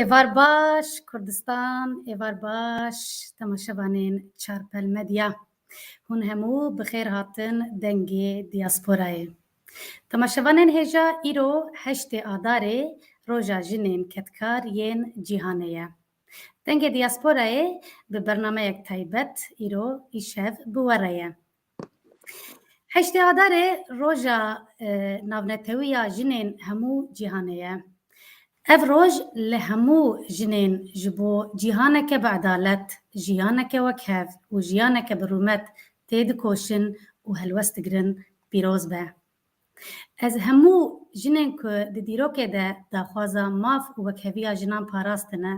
ئێوار باش کوردستان، ئێوار باش تەماشەڤانên Çarpel Medya. Hûn hemû bi xêr hatin dengê diasporayê. Temaşevanên hêja îro heştê Adarê roja jinên kedkar yên cîhanê ye. Dengê diasporayê bi bernameyek taybet îro îşev bi we re ye. Heştê Adarê roja navnetewî ya jinên hemû cîhanê ye. Ev roj li hemû jinên ji bo cîhaneke bi edalet, jiyaneke wekhev û jiyaneke bi rûmet têdikoşin û helwest digirin pîroz be. Ez hemû jinên ku di dîrokê de daxwaza maf û wekheviya jinan parastine,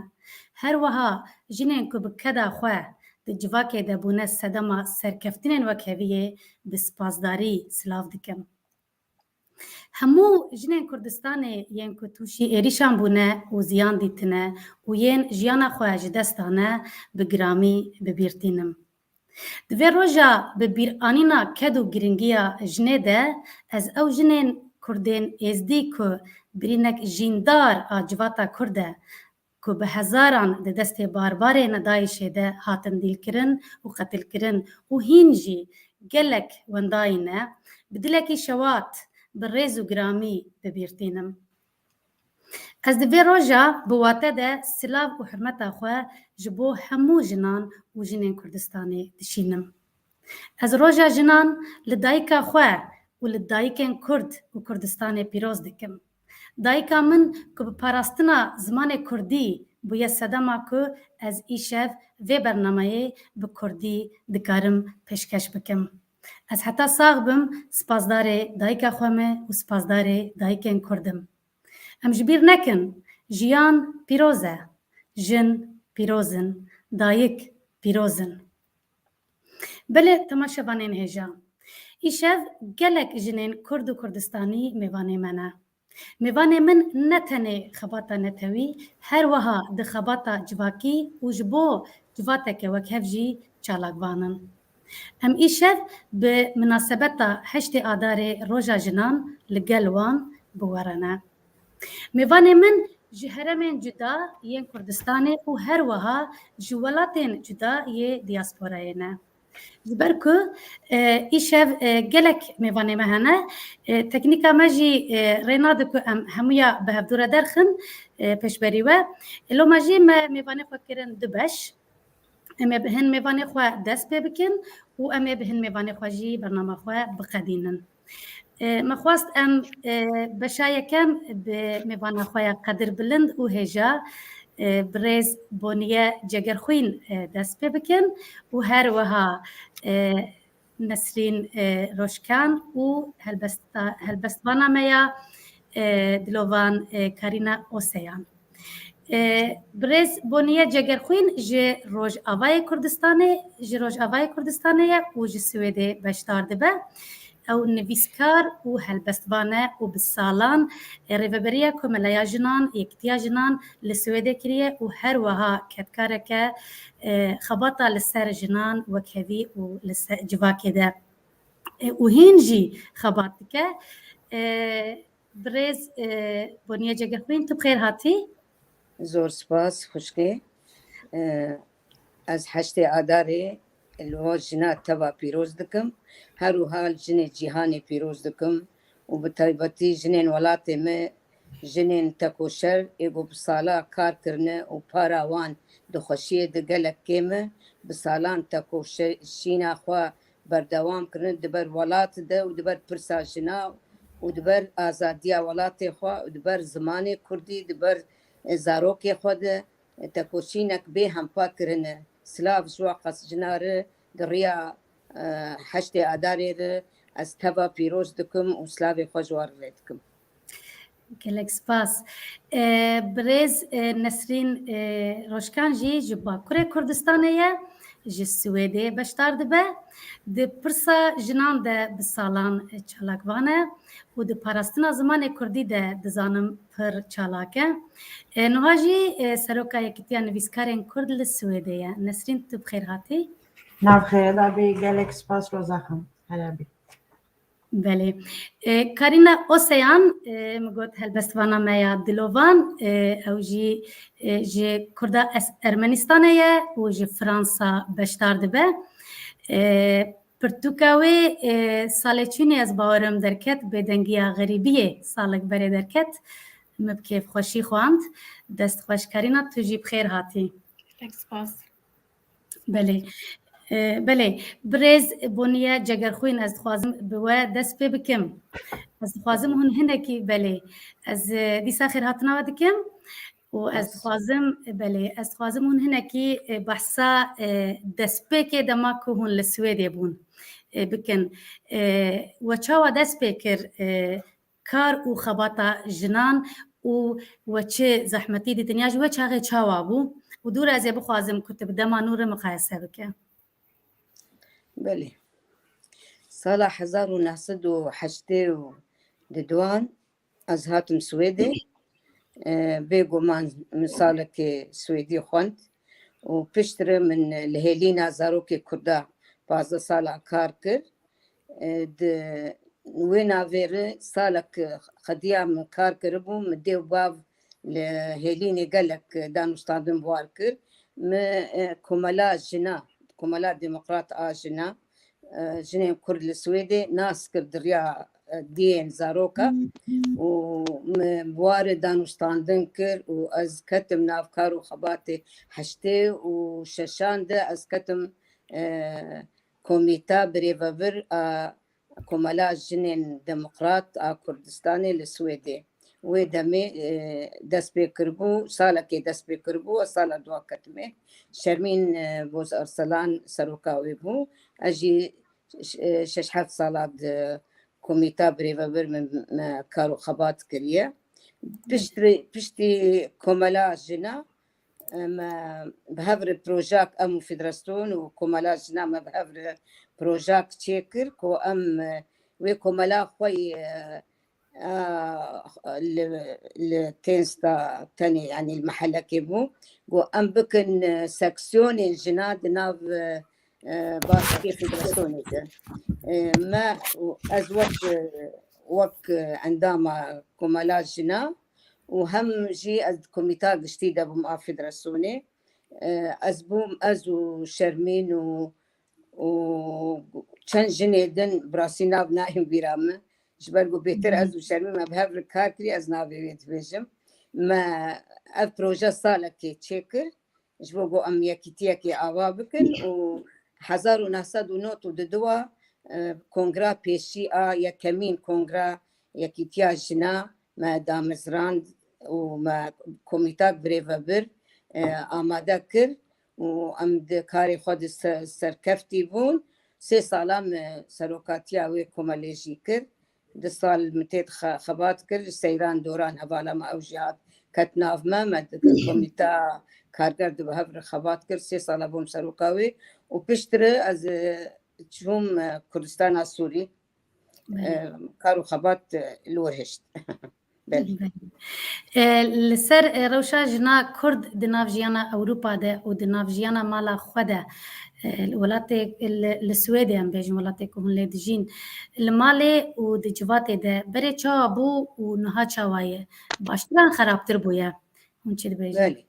her wiha jinên ku bi keda xwe di civakê de bûne sedema serkeftinên wekheviyê bi spasdarî silav dikim. Hemû jinên Kurdistanê yên ku tûşî êrîşan bûne û ziyan dîtine û yên jiyana xwe ji dest dane bi giramî bi bîr tînim. Di vê roja bi bîranîna ked û giringiya jinê de ez ew jinên Kurdên Êzdî ku birînek jîndar a civata Kurd e ku bi hezaran di destê barbarên DAIŞ'ê de hatin dîlkirin û qetilkirin û hîn jî gelek wendayî ne, bi dilekî şewat, bi rêz û giramî bi bîr tînim. Ez di vê roja bi wate de silav û hurmeta xwe ji bo hemû jinan û jinên Kurdistanê dişînim. Ez roja jinan li dayika xwe û li dayikên Kurd û Kurdistanê pîroz dikim. Dayika min ku bi parastina zimanê Kurdî bûye sedema ku ez îşev vê bernameyê bi Kurdî dikarim pêşkeş bikim. Ez heta sax bim spasdarê dayika xwe me û spasdarê dayikên Kurd im. Em ji bîr nekin jiyan pîroz e, jin pîroz in, dayik pîroz in. Belê temaşevanên hêja. Îşev gelek jinên Kurd û Kurdistanî mêvanê me ne. Mêvanê min ne tenê xebata netewî, her wiha di xebata civakî û ji bo civateke wekhev jî çalakvan in. Em îşev bi minasebeta heştê Adarê Roja Jinan li gel wan bi we re ne. Mêvanê min ji heremên cuda yên Kurdistanê û her wiha ji welatên cuda yê diasporayê ne. Ji ber ku îşev gelek mêvanê me hene, teknîka me jî rê nade ku em hemûya bi hevdû re derxin pêşberî we. Loma jî me mêvanê xwe kirin du beş. Em ê bi hin mêvanê xwe dest pê bikin û em ê bi hin mêvanê xwe jî bernama xwe biqedînin. Me xwest em beşa yekem bi mêvana xwe ya qedir bilind û hêja birêz Boniye Cegerxwîn dest pê bikin û her wiha Nesrîn Roşkan û helbestvana me ya Dilovan Karîna Oseyan. Birêz Boniye Cegerxwîn ji Rojavayê Kurdistanê ji Rojavayê Kurdistanê ye û ji Swêdê beşdar dibe. Ew nivîskar û helbestvan e û bi salan rêveberiya Komeleya Jinan, Yekitiya Jinan li Swêdê kiriye û her wiha kedkareke xebata li ser jinan, wekhevî û li ser civakê de û hîn jî xebat dike. Birêz Boniye Cegerxwîn tu bi xêr hatî. Zor spas xwişkê. Ez heştê Adarê li wan jina teva pîroz dikim. Her wiha li jinê cîhanê pîroz dikim û bi taybetî jinên welatê me jinên tekoşer ê ku bi sala kar kirine û para wan di xweşiyê de gelek kêm e, bi salan tekoşîna xwe berdewam kirin di ber welat de û di ber pirsa jina û di ber azadiya welatê xwe û di ber zimanê kurdî di ber zarokê xwe de tekoşînek bê hempa kirine. Silav ji we qas jina re di riya heştê adarê re ez teva pîroz dikim û silavê xwe ji we re rê dikim. Gelek spas. Birêz Nesrîn Roşkan jî ji Bakurê Kurdistanê ye, ji Swêdê beşdar dibe. Di pirsa jinan de bi salan çalakvan e û di parastina zimanê Kurdî de dizanim pir çalak e. Niha jî Seroka Yekîtiya Nivîskarên Kurd li Swêdê ye. Nesrîn tu bi xêr hatî. Nav xêr de bî, gelek spas Roza xan. Here bî. Belê. Karîna Oseyan min got helbestvana me ya Dilovan ew jî ji Kurda Ermenistanê ye û ji Fransa beşdar dibe. Pirtûka wê salê çûnê ez bawerim derket bêdengiya xerîbiyê salek berê derket. Min bi kêfxweşî xwend. Dest xweş Karîna tu jî bi xêr hatî. Gelek spas. Belê. Belê, birêz Boniye Cegerxwîn ez dixwazim bi we dest pê bikim. Ez dixwazim hûn hinekî belê ez dîsa xêrhatina we dikim û ez dixwazim belê ez dixwazim hûn hinekî behsa destpêkê dema ku hûn li Swêdê bûn bikin. We çawa dest pê kir Kar û xebata jinan û we çi zehmetî dîtin ya ji wê çaxê çawa bû û dûre ez ê bixwazim ku tu bi dema nû re miqayese bike. Belê. Sala 1982 ez hatim Swêdê. Bêguman min salekê Swêdî xwend û piştre min li hêlîna zarokê Kurda 15 sala kar kir. Di wê navê re salek xediya min kar kiribû, min dê û bav li hêlînê gelek danûstandin bi war kir. Min Komela Jina, Komela Demokrat a Jina, jinên Kurd li Swêdê nas kir di riya diyên zaroka û min bi warê danûstandin kir û ez ketim nav kar û xebatê 86an de ez ketim Komîta Birêvebir a Komela Jinên Demokrat a Kurdistanê li Swêdê wê demê dest pê kiribû, salekê dest pê kiribû, ez sala dua ketimê. Şermîn Boz Arselan seroka wê bû. Ez jî şeş heft sala di komîta birêvebir min kar û xebat kiriye. Piştî Komela Jina Me bi hev re projak em û Federasyon û Komela Jina me bi hev re projak çêkir ku em wê komela xwe li li Tênsta tenê yanî li mehelekê bû ku em bikin seksiyonên jina di nav baskê federasyonê de. Me ez wek wek endama Komela Jina û hem jî ez di komîta giştî de bûm a federasyonê. Ez bûm ez û Şermîn û û çend jinê din bi rastî nav nayên bîra min. Ji ber ku bêtir ez û Şermîn me bi hev re kar kirî ez navê wê dibêjim. Me ev proje salekê çêkir ji bo ku em yekîtiyekê ava bikin û 1992 kongra pêşî a yekemîn kongra yekîtiya jina me damezrand û me komîtak birêvebir amade kir û em di karê xwe de serkeftî bûn. Sê salan me serokatiya wê komelê jî kir. Du sal min tê xebat kir, Seyran Doran hevala me ew jî hat ket nav me, me di komîta karger de bi hev re xebat kir, sê sala bûm seroka wê û piştre ez çûm Kurdistana Sûrî kar û xebat li wir hişt. Li ser rewşa jina Kurd di nav jiyana Ewropa de û di nav jiyana mala xwe de li welatê li Swêdê em bêjin welatê ku hûn lê dijîn li malê û di civatê de berê çawa bû û niha çawa ye? Baştir an xerabtir bûye? Hûn çi dibêjin? Belê.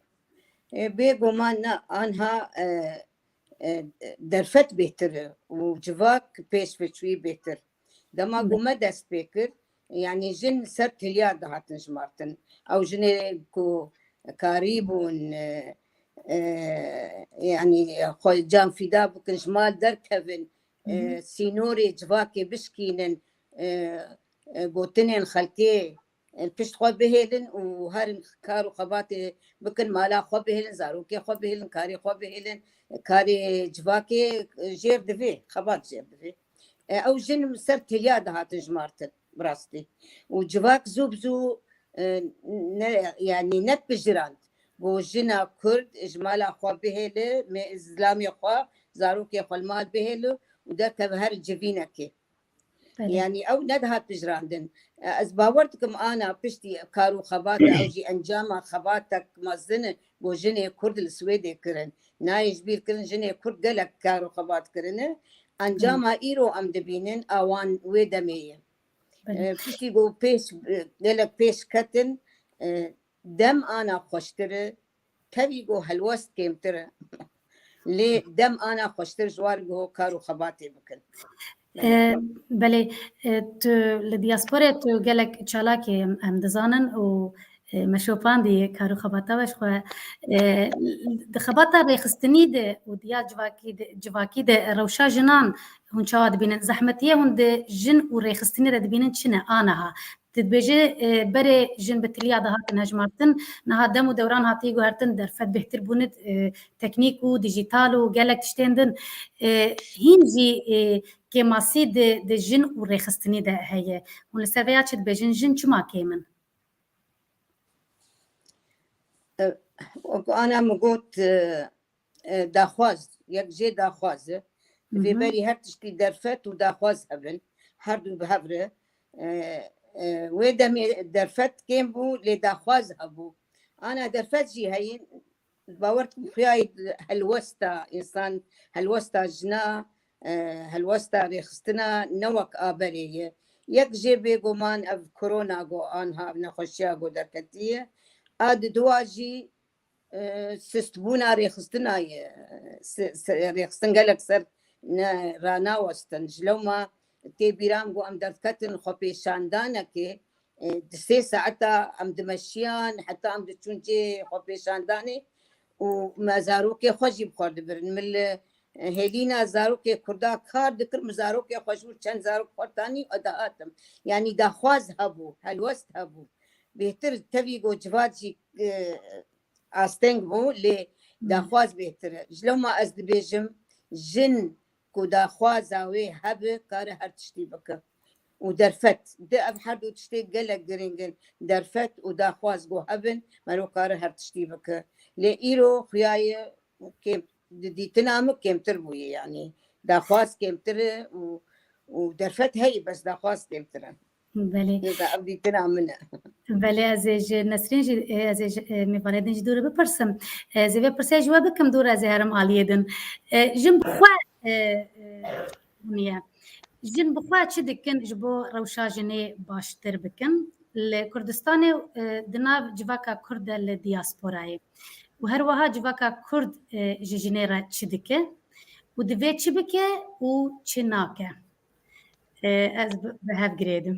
Bêguman na anha derfet bêhtir e û civak pêş ve çûyî bêhtir. Dema ku me dest pê kir yanî jin ser tiliya dihatin jimartin. Ew jinê ku karîbûn yanî xwe can fîda bikin ji mal derkevin sînorê civakê bişkînin gotinên xelkê Li pişt xwe bihêlin û herin kar û xebatê bikin, mala xwe bihêlin, zarokê xwe bihêlin, karê xwe bihêlin, karê civakê jêr divê, xebat jêr divê. Ew jin ser tiliya dihatin jimartin bi rastî. Û civak zû bi zû ne yanî nepijirand ku jina Kurd ji mala xwe bihêle, zilamê xwe, zarokê xwe li mal bihêle û derkeve her civînekê. Yanî ew nedihat pijirandin. Ez bawer dikim ana piştî kar û xebata ew jî encama xebatek mezin e ku jinê Kurd li Swêdê kirin. Nayê ji bîr kirin jinê Kurd gelek kar û xebat kirine. Encama îro em dibînin a wan wê demê ye. Piştî ku pêş gelek pêş ketin dem ana xweştir e, tevî ku helwest kêmtir e. Lê dem ana xweştir ji wan ku kar û xebatê bikin. Belê tu li diasporê tu gelek çalakê em dizanin û me şopandî kar û xebata we ji xwe di xebata rêxistinî de û diya civakî de civakî de rewşa jinan hûn çawa dibînin zehmetiyê hûn di jin û rêxistinê de dibînin çi ne a niha tu dibêje berê jin bi tiliya dihatin hejmartin niha dem û dewran hatiye guhertin derfet bêhtir bûne teknîk û dîjîtal û gelek tiştên din hîn jî kêmasî di di jin û rêxistinî de heye hûn li ser vêya çi dibêjin jin çima kêm in? Wek ana min got daxwaz yek jê daxwaz e. Divê berî her tiştî derfet û daxwaz hebin. Her du bi hev re. Wê demê derfet kêm bû lê daxwaz hebû. Ana derfet jî heyîn Bawer dikim xuyayê helwesta însan, helwesta jina, helwesta rêxistina ne wek a berê ye. Yek jê bêguman ev korona ku anha ev nexweşiya ku derketiye. A di dua jî sistbûna rêxistina ye. Rêxistin gelek ser ne ranawestin. Ji lewma tê bîran ku em derdiketin xwepêşandanekê Di sê saeta em dimeşiyan heta em diçûn cihê xwepêşandanê û me zarokê xwe jî bi xwe dibirin. Min li hêlîna zarokê Kurda kar dikir, min zarokê xwe ji wir çend zarok xwe tanî û dihatim. Yanî daxwaz hebû, helwest hebû. Bêhtir tevî ku civat jî asteng bû lê daxwaz bêhtir e. Ji lewma ez dibêjim jin ku daxwaza wê hebe kare her tiştî bike. Û derfet di ev her du tiştê gelek girîng in. Derfet û daxwaz ku hebin meriv kare her tiştî bike. Lê îro xuya ye kêm di dîtina min kêmtir bûye yanî daxwaz kêmtir e û û derfet heye bes daxwaz kêmtir e. Belê. Nêza ev dîtina min e. Belê ez ê ji Nesrîn jî ez ê ji mêvanê din jî dûre bipirsim. Ez ê vê pirsê ji we bikim dûre ez ê herim aliyê din. Jin bi xwe hûniye. Jin bi xwe çi dikin ji bo rewşa jinê baştir bikin? Li Kurdistanê di nav civaka Kurd de li diasporayê û her wiha civaka Kurd ji jinê re çi dike û divê çi bike û çi nake? Ez bi hev girêdim.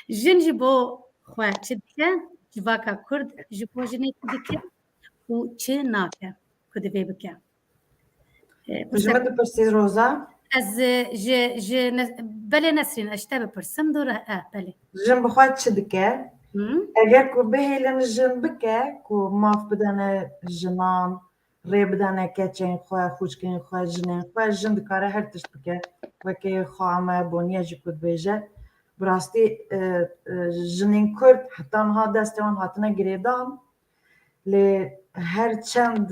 Jin ji bo xwe çi dike? Civaka Kurd ji bo jinê çi dike û çi nake ku divê bike? Ji min dipirsî Roza? Ez ji ji belê Nesrîn ez ji te bipirsim dû re e belê. Jin bi xwe çi dike? Eger ku bihêlin jin bike ku maf bidene jinan, rê bidene keçên xwe, xwişkên xwe, jinên xwe, jin dikare her tişt bike. Wekî xwe me boniye jî ku dibêje. Bi rastî jinên Kurd heta niha destê wan hatine girêdan Lê her çend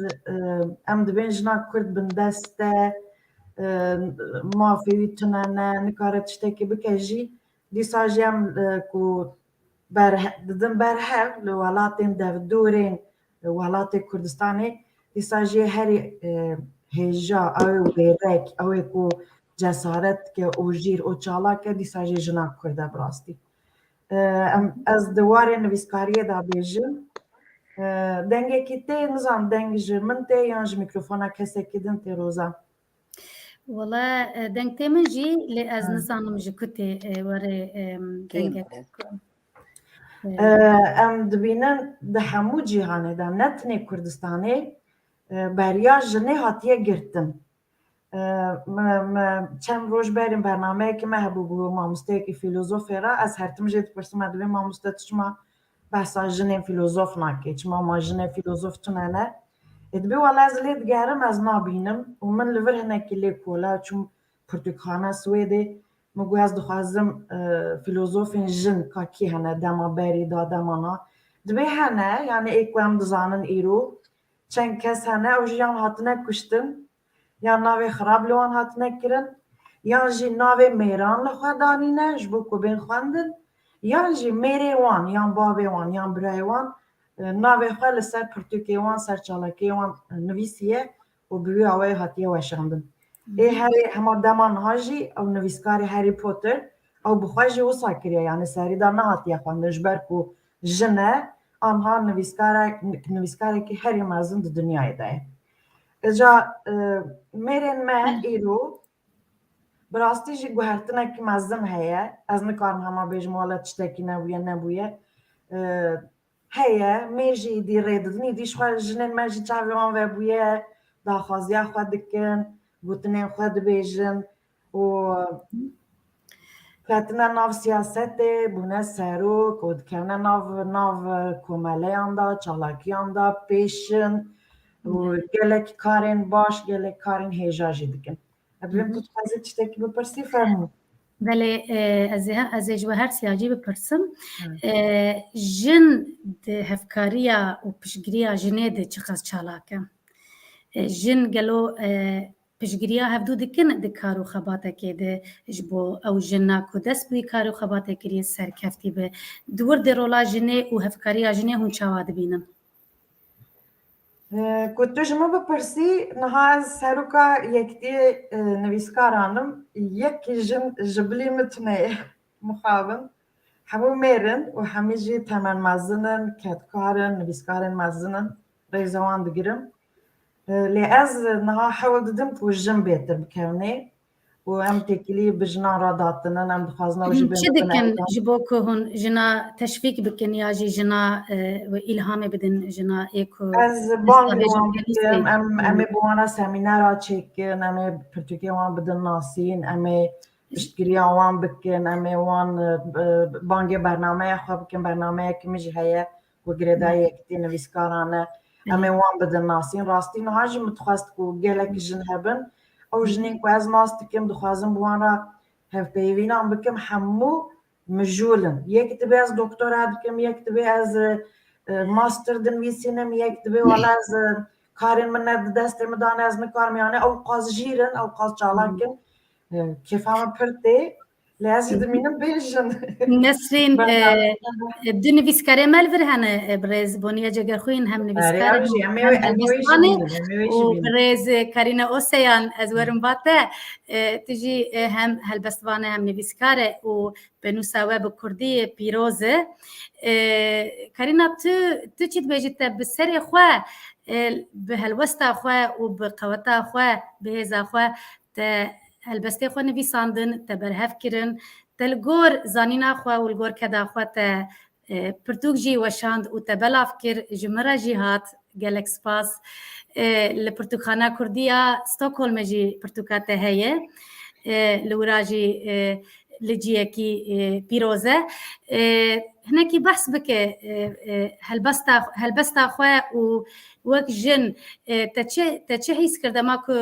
em dibên jina Kurd bindest e, mafê wî tune ne, nikare tiştekî bike jî dîsa jî em ku ber didin ber hev li welatên devdorên welatê Kurdistanê dîsa jî herî hêja ew ê wêrek ew ê ku cesaret dike û jîr û çalak e dîsa jî jina Kurd e bi rastî. Em ez di warê nivîskariyê de bêjim. Dengekî tê nizam deng ji min tê yan ji mîkrofona kesekî din tê Roza. Wala deng tê min jî lê ez nizanim ji ku tê were dengek. Em dibînin di hemû cîhanê de ne tenê Kurdistanê beriya jinê hatiye girtin. Me çend roj berîn bernameyekî me hebû bi mamosteyekî fîlozofê re ez her tim jê dipirsim me divê mamoste tu çima behsa jinên fîlozof nakê çima ma jinên fîlozof tune ne ê dibê wela ez lê digerim ez nabînim û min li vir hinekî lê kola çûm pirtûkxana Swêdê min got ez dixwazim fîlozofên jin ka kî hene dema berî da dema na dibê hene yanî ê ku em dizanin îro Çend kes hene ew jî yan hatine kuştin, yan navê xirab li wan hatine kirin, yan jî navê mêran li xwe danîne ji bo ku bên xwendin, yan jî mêrê wan yan bavê wan yan birayê wan navê xwe li ser pirtûkê wan, ser çalakiyê wan nivîsiye û bi wî awayî hatiye weşandin. Ê herê hema dema niha jî ew nivîskarê Harry Potter ew bi xwe jî wisa kiriye yanî serî de nehatiye xwendin ji ber ku jin e anha nivîskarek nivîskarekî herî mezin di dinyayê de ye. Îca mêrên me îro bi rastî jî guhertinekî mezin heye. Ez nikarim hema bêjim wele tiştekî nebûye nebûye. Heye, mêr jî êdî rê didin, êdî ji xwe jinên me jî çavê wan vebûye, daxwaziya xwe dikin, gotinên xwe dibêjin û ketine nav siyasetê, bûne serok û dikevine nav nav komeleyan de, çalakiyan de pêş in û gelek karên baş, gelek karên hêja jî dikin. Ez dibêm tu dixwazî tiştekî bipirsî fermû. Belê ez ê ez ê ji we her siya jî bipirsim. Jin di hevkariya û piştgiriya jinê de çiqas çalak e? Jin gelo piştgiriya hevdû dikin di kar û xebatekê de ji bo ew jina ku dest bi wî kar û xebatê kiriye serkeftî be. Di wir de rola jinê û hevkariya jinê hûn çawa dibînin? Ku tu ji min bipirsî niha ez seroka Yekitiyê Nivîskaran im, yek jin ji bilî min tune ye mixabin. Hemû mêr in û hemî jî temenmezin in, kedkar in, nivîskarên mezin in, rêza wan digirim. Lê ez niha hewl didim ku jin bêtir bikewinê û em têkilî bi jinan re datinin, em dixwazin ew jî bên Çi bibin dikin endam. ji bo ku hûn jina teşvîk bikin ya jî jina wê îlhamê bidin jina ê ku Ez bang li dest wan avêjin dikim, pênûsê? em em ê bi wan re semînera çêkin, em ê pirtûkê wan bidin nasîn, em ê piştgiriya wan bikin, em ê wan bangê bernameya xwe bikin, bernameyekî min jî heye ku girêdayî Yekîtî Nivîskaran e, em ê wan bidin nasîn. Rastî niha jî min dixwest ku gelek jin hebin. Ew jinên ku ez nas dikim, dixwazim bi wan re hevpeyvînan bikim, hemû mijûl in. Yek dibê ez doktora dikim, yek dibê ez master dinivîsînim, yek dibê wala ez karên min ne di destê min de ne ez nikarim yanê ew qas jîr in, ew qas çalak in. Kêfa min pir tê. Lê ez jî dimînim bêjin. Nesrîn du nivîskarê me li vir hene birêz Boniye Cegerxwîn hem nivîskar helbestvanê û birêz Karîne Oseyan ez werim ba te tu jî hem helbestvane hem nivîskar e û pênûsa we bi Kurdî pîroz e. Karîna tu tu çi dibêjî te bi serê xwe bi helwesta xwe û bi qeweta xwe bi hêza xwe te helbestê xwe nivîsandin, te berhev kirin, te li gor zanîna xwe û li gor keda xwe te pirtûk jî weşand û te belav kir, ji min re jî hat, gelek spas. Li Pirtûkxana Kurdî ya Stockholmê jî pirtûka te heye, li wira jî li ciyekî pîroz e. Hinekî behs bike helbesta helbesta xwe û wek jin te çi te çi hîs kir dema ku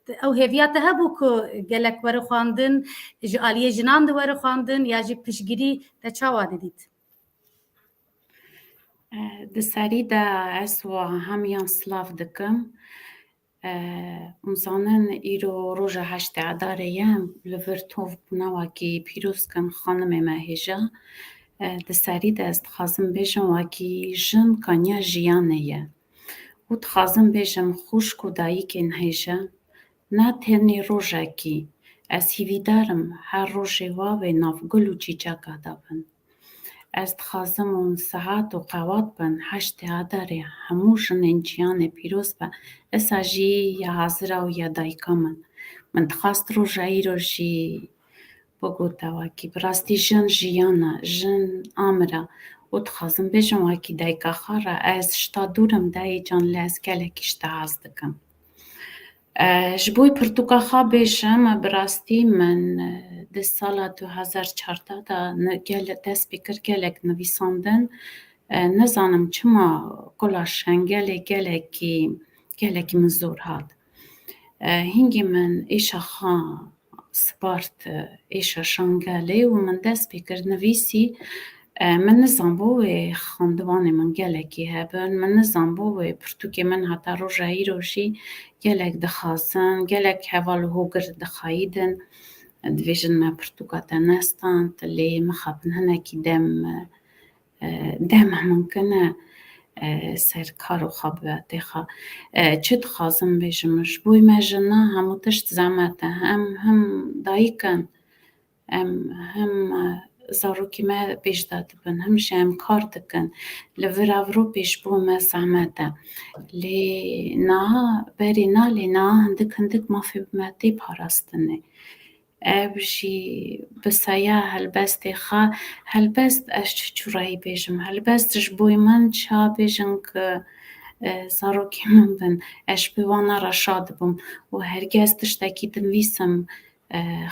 Ew hêviya te hebû ku gelek were xwendin, ji aliyê jinan di were xwendin ya jî piştgirî te çawa didît? Di serî de ez wa hemiyan silav dikim. Hûn zanin îro roja heştê Adarê ye em li vir tov bûne wekî pîroz dikin xanimê me hêja. Di serî de ez dixwazim bêjim wekî jin kaniya jiyanê ye. Û dixwazim bêjim xwişk û dayikên hêja ne tenê rojekî, ez hîvîdar im her rojê wa wê nav gul û çîçeka de bin. Ez dixwazim hûn sihat û qewat bin, heştê Adarê hemû jinên cîhanê pîroz be, isa jî ya Hazira û ya dayika min. Min dixwast roja îro jî Bigota wekî bi rastî jin jiyan e, jin amir e û dixwazim bêjim wekî dayika xwe re ez ji te dûr im dayê can lê ez gelekî ji te hez dikim. Ji bo pirtûka xwe bêjim bi rastî min di sala 2014 de gel dest pê kir gelek nivîsandin. Nizanim çima kula Şengelê gelekî gelekî min zor hat. Hingî min êşa xwe spart êşa Şangalê û min dest pê kir nivîsî. Min nizanbû wê xwendevanê min gelekî hebin, min nizanbû wê pirtûkê min heta roja îro jî gelek dixwazin, gelek heval û hogir dixweyîdin. Dibêjin me pirtûka te nestand lê mixabin hinekî dem dema mimkin e. Ser kar û xebatê xwe. Çi dixwazim bêjim ji bo me jina hemû tişt zehmet e. Em him dayik in, em him zarokê me pêş de dibin, him jî em kar dikin. Li vir Ewropê ji bo me zehmet e. Lê niha berê na lê niha hindik hindik mafê me tê parastinê. Ev jî bi saya helbestê xwe, helbest ez çi cureyî bêjim, helbest ji bo min ça bêjin ku zarokê min bin, ez ji bo wan re şa dibim û hergeh ez tiştekî dinivîsim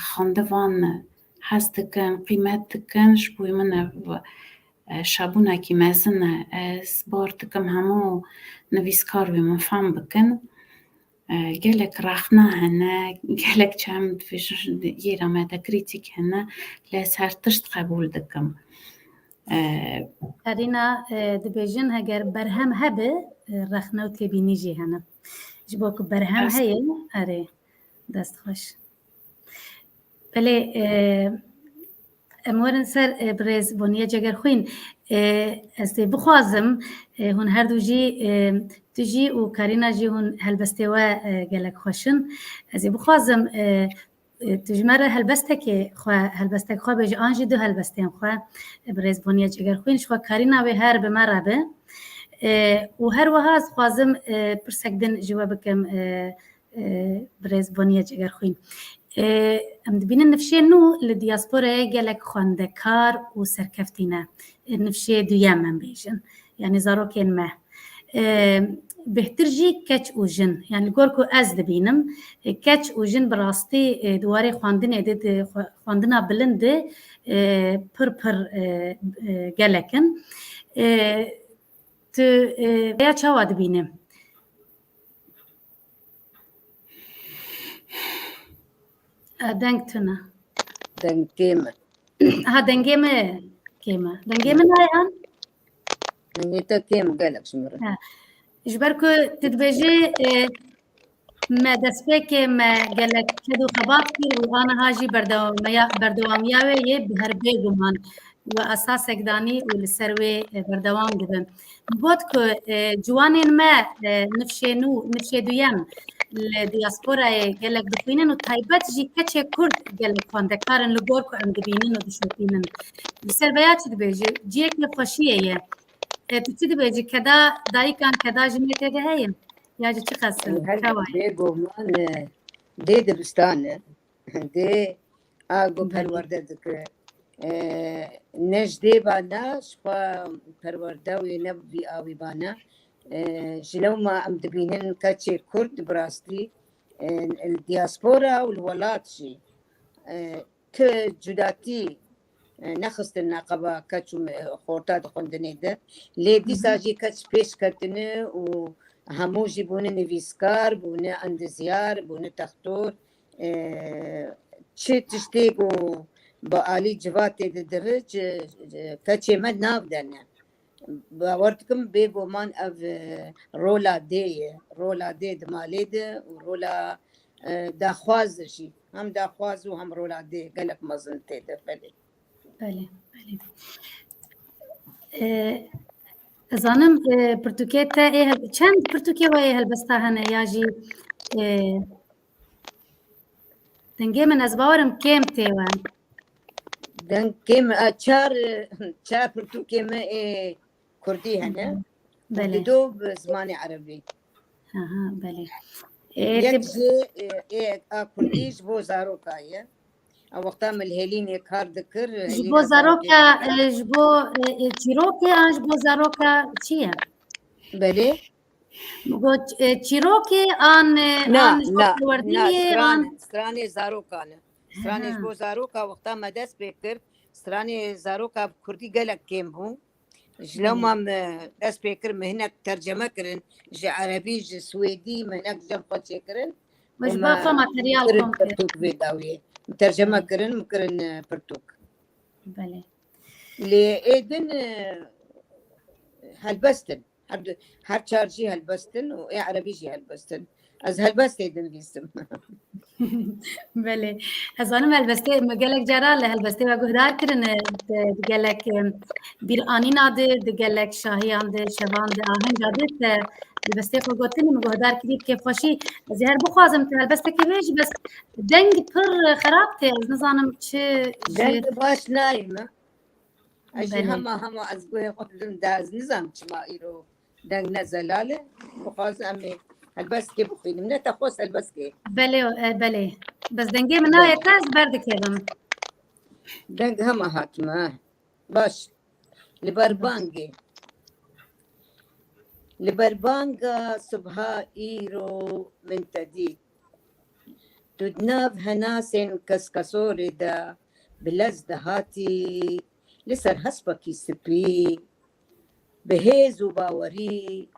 xwendevan hez dikin, qîmet dikin, ji bo min ev şabûnekî mezin e. Ez bar dikim hemû nivîskar wê min fam bikin. Gelek rexne hene, gelek çem yêra me de krîtîk hene, lê ez her tişt qebûl dikim. Karîna dibêjin heger berhem hebe rexne û têbînî jî hene. Ji bo ku berhem heye erê dest xweş. Belê em werin ser birêz Boniye Cegerxwîn. Ez dê bixwazim hûn her du jî tu jî û Karîna jî hûn helbestê we gelek xweş in. Ez ê bixwazim tu ji me re helbestekê xwe helbestek xwe bêjî an jî du helbestên xwe birêz Boniye Cegerxwîn ji xwe Karîna wê her bi me re be. Û her wiha ez dixwazim pirsek din ji we bikim Birêz Boniye Cegerxwîn. Em dibînin nifşê nû li diasporayê gelek xwendekar û serkeftî ne. Nifşê duyem em bêjin. Yanî zarokên me. Bêhtir jî keç û jin. Yani li gor ku ez dibînim keç û jin bi rastî di warê xwendinê de di xwendina bilind de pir pir gelek in. Tu ya çawa dibînî? Deng tune. Deng kêm e. Ha dengê me kêm e. Dengê min heye an? Dengê te kêm gelek ji min re. Ji ber ku tu dibêjî Me destpêkê me gelek ked û xebat kir û aniha jî berdewamiya wê yê bi her bêguman we esasek danî û li ser wê berdewam dibin. Got ku ciwanên me nifşê nû, nifşê duyem li diasporayê gelek dixwînin û taybet jî keçê Kurd gelek xwendekar in li gor ku em dibînin û dişopînin. Li ser veya çi dibêjî? Ciyekê xweşiyê ye. Tu çi dibêjî? Keda dayikan, keda jinê tê de heye? Ya jî çi qesin? Her Çawa ye? bêguman dê dibistan e. Dê a ku perwerde dike. Ne ji dê bana ji xwe perwerde wê ne bi vî awî bana. Ji lewma em dibînin keçê Kurd bi rastî li diaspora û li welat jî ti cudatî nexistin neqeba keç û xorta di xwendinê de. Lê dîsa jî keç pêş ketine û hemû jî bûne nivîskar, bûne endizyar, bûne textor. Çi tiştê ku bi alî civatê didire keçê me nav de ne. Bawer dikim bêguman ev rola dê ye. Rola dê di malê de û rola daxwaz jî. Hem daxwaz û hem rola dê gelek mezin tê de belê. Belê, belê. Ez zanim pirtûkê te ê çend pirtûkê we yê helbesta hene ya jî dengê min ez bawerim kêm tê we. Deng kêm çar çar pirtûkê me ê Kurdî hene. Belê. Du bi zimanê Erebî. Aha, belê. Yek jî ê a Kurdî ji bo zaroka ye. Ew wexta min li hêlînê kar dikir. Ji bo zaroka ji bo çîrokê an ji bo zaroka çi ye? Belê. Got çîrokê an an ji bo perwerdeyê an stranê zarokan e. Stranê ji bo zaroka wexta me dest pê kir, stranê zaroka bi Kurdî gelek kêm bû. Ji lewma me dest pê kir me hinek terceme kirin ji Erebî ji Swêdî me hinek cem xwe çêkirin. Me ji ba xwe materyal kom kir. Pirtûk vê dawiyê. Me terceme kirin me kirin pirtûk. Belê. Lê ê din helbestin. Her çar jî helbestin û ê Erebî jî helbestin. Ez helbestê dinivîsim. Belê. Ez zanim helbestê me gelek cara li helbestê we guhdar kirine di gelek bîranîna de di gelek şahiyan de şevan de ahenga de te helbestê xwe gotinê min guhdar kirî bi kêfxweşî. Ez ê her bixwazim te helbestekê bêjî bes deng pir xerab tê ez nizanim çi ji Deng baş nayê me. Ez jî Belê. hema hema ez guhê xwe didim de ez nizanim çima îro Deng ne zelal e, bixwazin em ê helbestkê bixwînim. Ne te xwest helbestkê. Belê belê. Bes dengê min nayê te ez berdikevim. Deng hema hatime. Baş. Li berbangê. Li berbanga sibha îro min te dît. Tu di nav henasên keskesorê de bi lez dihatî li ser hespekî spî Bi hêz û bawerî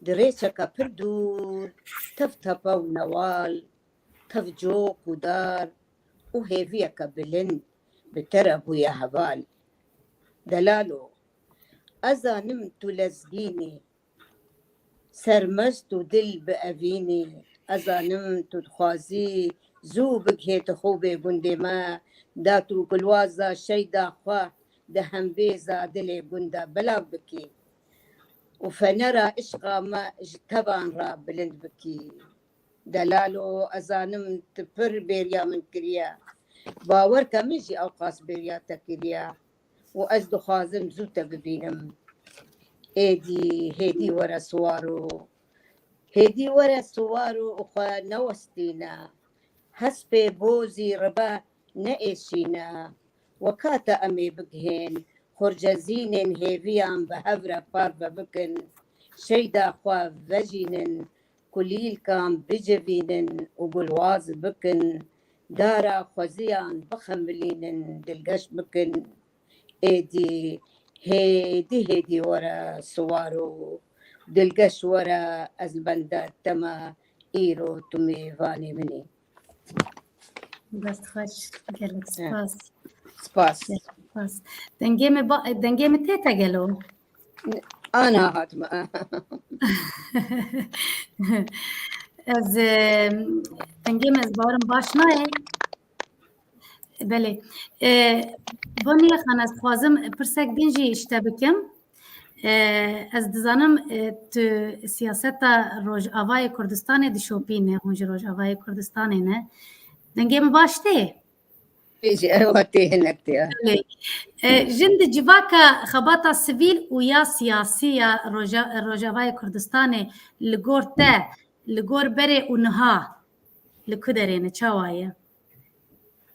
di rêçeke pir dûr tev tepe û newal, tev cok û dar û hêviyeke bilind bi te re bûye heval. Delalo, ez zanim tu lezgîn î, sermest û dil bi evîn î, ez zanim tu dixwazî zû bigihê tixûbê gundê me, da tu gulwaza şeyda xwe Di hembêza dilê gund de belav bikî û fenera işqa me ji tevan re bilind bikî. Delalo ez zanim tu pir bêriya min kiriye. Bawer ke min jî ewqas bêriya te kiriye û ez dixwazim zû te bibînim. Êdî hêdî were siwaro. Hêdî were siwaro û xwe newestîne. Hespê bozî ribe neêşîne. Wekata em ê bigihên xurcezînên hêviyan bi hev re parve bikin, şeyda xwe vejînin, kulîlkan bicivînin û gulwaz bikin, dara xweziyan bixemilînin, dilgeş bikin. Êdî hêdî hêdî were siwar û dilgeş were ez li benda te me îro tu mêvanê min î. Dest xweş gelek spas. Spas. Spas. Dengê me dengê me tê te gelo? Ana hatime. Ez dengê me ez bawerim baş nayê. Belê. Boniye xan ez dixwazim pirsek din jî ji te bikim. Ez dizanim tu siyaseta Rojavayê Kurdistanê dişopîne, hûn ji Rojavayê Kurdistanê ne. Dengê min baş tê? Jî ewa tê hinek tê. Jin di civaka xebata sivîl û ya siyasî ya Rojavayê Kurdistanê li gor te, li gor berê û niha li ku derê ne çawa ye?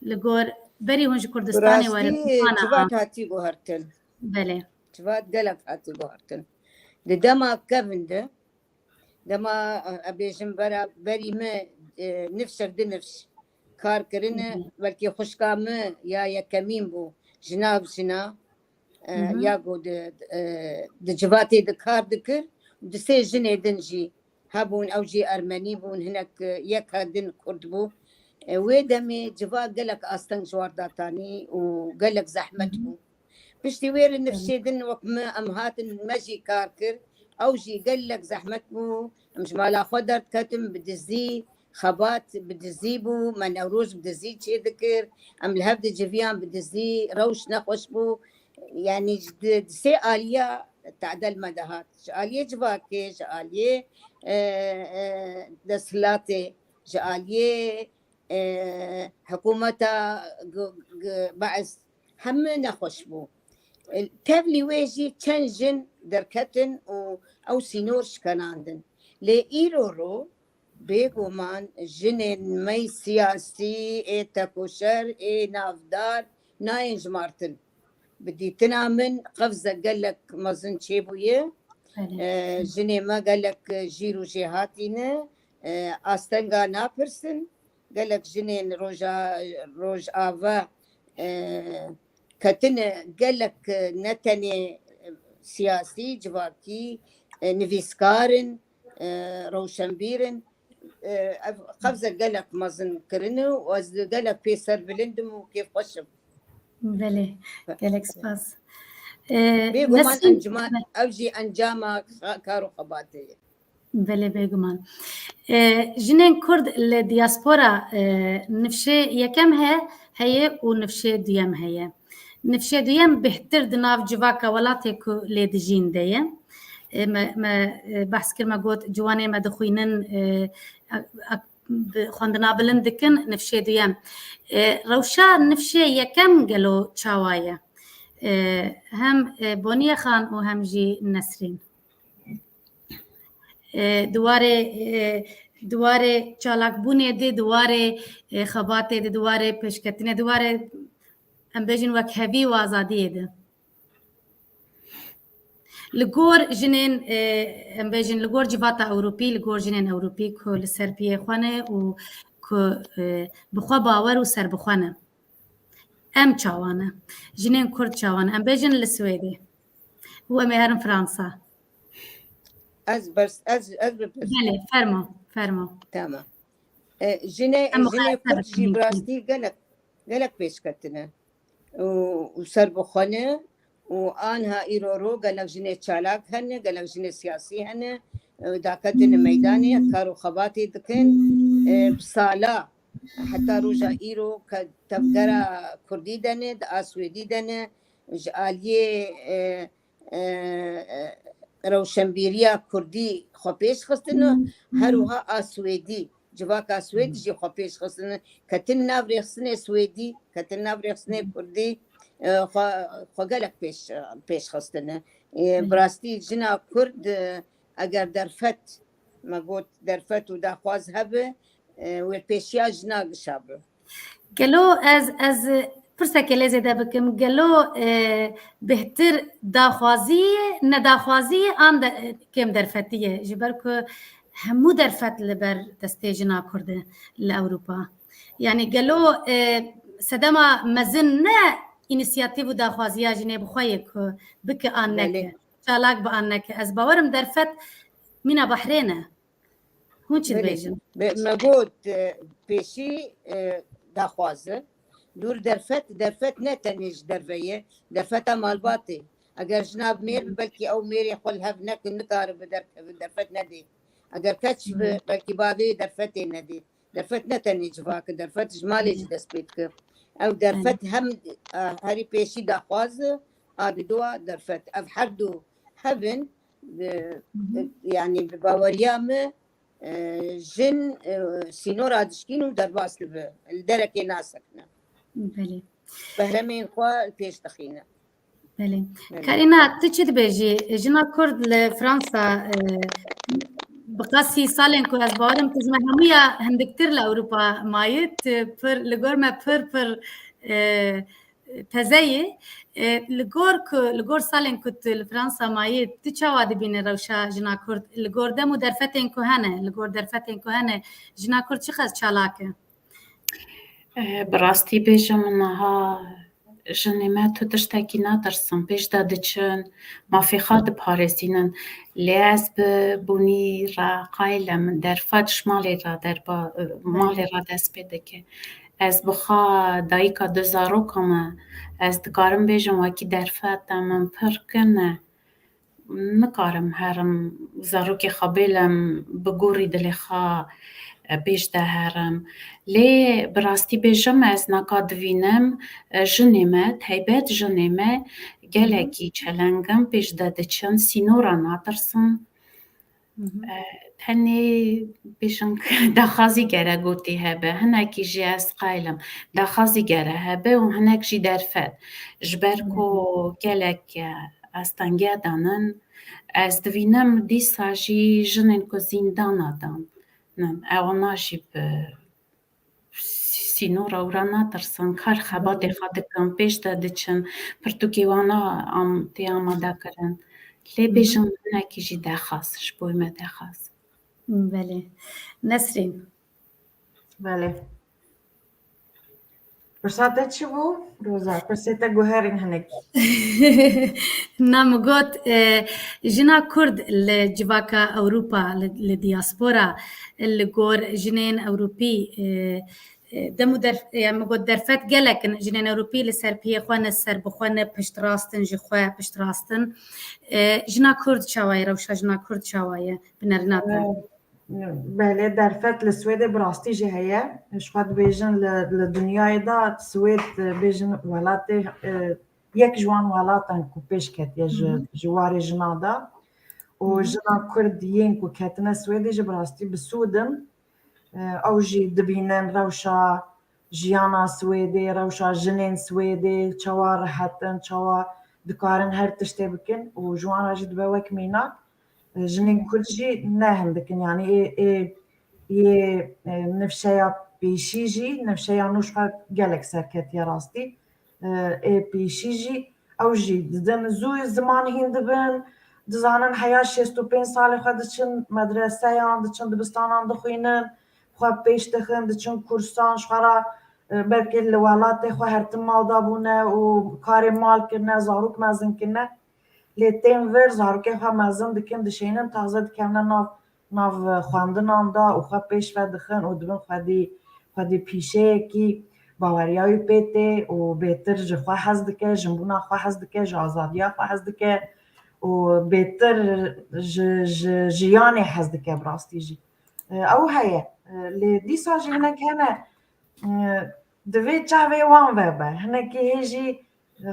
Li gor berî hûn ji Kurdistanê werin. Civat hatî guhertin. Belê. Civat gelek hatî guhertin. Di dema kevin de dema ebêjim bera berî me nifşek di nifş kar kirine belkî xwişka min ya yekemîn bû ji nav jina ya ku di civatê de kar dikir di sê jinê din jî hebûn ew jî ermenî bûn hinek yeka din kurd bû. Wê demê civak gelek asteng ji war datanî û gelek zehmet bû. Piştî wê re nifşê din wek me em hatin me jî kar kir ew jî gelek zehmet bû. Em ji mala xwe derdiketin bi dizî xebat bi dizî bû me Newroz bi dizî çêdikir em li hev diciviyan bi dizî rewş nexweş bû yanî ji di sê aliya tedel me dihat ji aliyê civakê ji aliyê desthilatê ji aliyê hikûmeta Beis hemû nexweş bû. Tevlî wê jî çend jin derketin û ew sînor şikenandin. Lê îro ro bêguman jinên me siyasî ê tekoşer ê navdar nayên jimartin. Bi dîtina min qevze gelek mezin çêbûye. Jinê me gelek jîr û jêhatî ne. Astenga napirsin. Gelek jinên roja rojava ketine gelek ne tenê siyasî, civakî, nivîskar in, rewşenbîr in. Ev qevze gelek mezin kirine û ez gelek pê ser bilind im û kêfxweş im. Belê, gelek spas. Bêguman encuma ew jî encama kar û xebatê ye. Belê bêguman. Jinên Kurd li diaspora nifşê yekem he heye û nifşê duyem heye. Nifşê duyem bêhtir di nav civaka welatê ku lê dijîn de ye. Me me behs kir me got ciwanê me dixwînin xwendina bilind dikin nifşê duyem. Rewşa nifşê yekem gelo çawa ye? Hem Boniye Xan û hem jî Nesrîn. Di warê di warê çalakbûnê de, di warê xebatê de, di warê pêşketinê, di warê em bêjin wekhevî û azadiyê de. Li gor jinên em bêjin li gor civata Ewropî, li gor jinên Ewropî ku li ser piyê xwe ne û ku bi xwe bawer û serbixwe ne. Em çawa ne? Jinên Kurd çawa ne? Em bêjin li Swêdê û em ê herin Fransa. Ez bers ez ez bipirsim. Belê, fermo, fermo. Tamam. Jinê jinê Kurd jî bi rastî gelek gelek pêşketine û serbixwe ne û anha îro ro gelek jinê çalak hene, gelek jinê siyasî hene daketine meydanê kar û xebatê dikin bi sala heta roja îro ke tevgera Kurdî de ne, di a Swêdî de ne ji aliyê rewşenbîriya Kurdî xwe pêş xistine her wiha a Swêdî civaka Swêd jî xwe pêş xistine ketin nav rêxistinê Swêdî ketin nav rêxistinê Kurdî xwe xwe gelek pêş pêş xistine. Bi rastî jina Kurd eger derfet me got derfet û daxwaz hebe wê pêşiya jina gişa be. Gelo ez ez pirsekê lê zêde bikim gelo bêhtir daxwazî ye nedaxwazî ye an kêm derfetî ye ji ber ku hemû derfet li ber destê jina Kurd e li Ewropa. Yani gelo sedema mezin ne înîsiyatîv û daxwaziya jinê bi xwe ye ku bike an neke, çalak bi an neke. Ez bawer im derfet mîna behrê ne. Hûn çi dibêjin? Me got pêşî daxwaz e. Dûr derfet, derfet ne tenê ji derve ye, derfeta malbatê. Eger jina bi mêr bi belkî ew mêrê xwe li hev nekin nikaribe derkevin derfet nedê. Eger keç bi belkî bavê derfetê nedê. Derfet ne tenê civak e, derfet ji malê jî dest pê dike. Ew derfet hem herî pêşî daxwaz e, a di dua derfet. Ev her du hebin Yani bi baweriya min jin sînora dişkîn û derbas dibe. Li derekê nasekine. Belê. Behremên xwe li pêş dixîne. Belê. Karina tu çi dibêjî? Jina Kurd li Fransa bi qasî salên ku ez bawerim tu ji me hemûya hindiktir li Ewropa mayî tu pir li gor me pir pir Teze yê. Li gor ku li gor salên ku tu li Fransa mayî tu çawa dibînî rewşa jina Kurd li gor dem û derfetên ku hene li gor derfetên ku hene jina Kurd çi qas çalak e? Bi rastî bêjim niha jinê me tu tiştekî natirsin pêş de diçin mafê xwe diparêzînin lê ez bi bûnî re qayil im derfet ji malê re derba malê re dest pê dike. Ez bi xwe dayika du zarokan me. Ez dikarim bêjim wekî derfeta min pir kin e. Nikarim herim zarokê xwe bêlim bi gorî dilê xwe pêş de herim. Lê bi rastî bêjim ez naka divînim jinê me taybet jinê me gelekî çeleng in pêş de diçin sînora natirsin. Tenê bêjin daxwazî gere gotî hebe, hinekî jî ez qayil im. Daxwazî gere hebe û hinek jî derfet. Ji ber ku gelek astenge danin. Ez divînim dîsa jî jinên ku zîndana dan ewana jî bi Sînora û re natirsin, kar xebatê xwe dikin, pêş de diçin, pirtûkê wan a tê amadekirin. Lê bêjin hinekî jî dexas, ji bo me dexas. Belê. Nesrîn. Belê. Pirsa te çi bû Roza? Pirsê te guherîn hinekî. Na min got jina Kurd li civaka Ewropa li diaspora li gor jinên Ewropî Dem û der yani min got derfet gelek in jinên Ewropî li ser piyê xwe ne ser bi xwe ne piştrastin ji xwe piştrastin. Jina Kurd çawa ye rewşa jina Kurd çawa ye bi nerîna te? Belê derfet li Swêdê bi rastî jî heye. Ji xwe dibêjin li li dinyayê de Swêd bêjin welatê yek ji wan welatan ku pêş ketiye ji ji warê jina de û jina Kurd yên ku ketine Swêdê jî bi rastî bi sûd in. Ew jî dibînin rewşa jiyana Swêdê, rewşa jinên Swêdê çawa rehet in, çawa dikarin her tiştê bikin û ji wan re jî dibe wek mînak. Jinên Kurd jî ne hindik in yanî ê ê yê nifşeya pêşî jî nifşeya nû ji xwe gelek serketiye rastî. Ê pêşî jî ew jî didin zû ziman hîn dibin, dizanin heya 65 salê xwe diçin medreseyan, diçin dibistanan dixwînin, xwe pêş dixin, diçin kursan ji xwe re belkî li welatê xwe her tim mal dabûne û karê mal kirine, zarok mezin kirine. Lê tên vir zarokê xwe mezin dikin, dişênin taze dikevine nav nav xwendinan de û xwe pêş ve dixin û dibin xwedî xwedî pîşeyekî baweriya wî pê tê û bêtir ji xwe hez dike, jinbûna xwe hez dike, ji azadiya xwe hez dike û bêtir ji ji jiyanê hez dike bi rastî jî. Ew heye. Lê dîsa jî hinek hene divê çavê wan vebe. Hinekî hê jî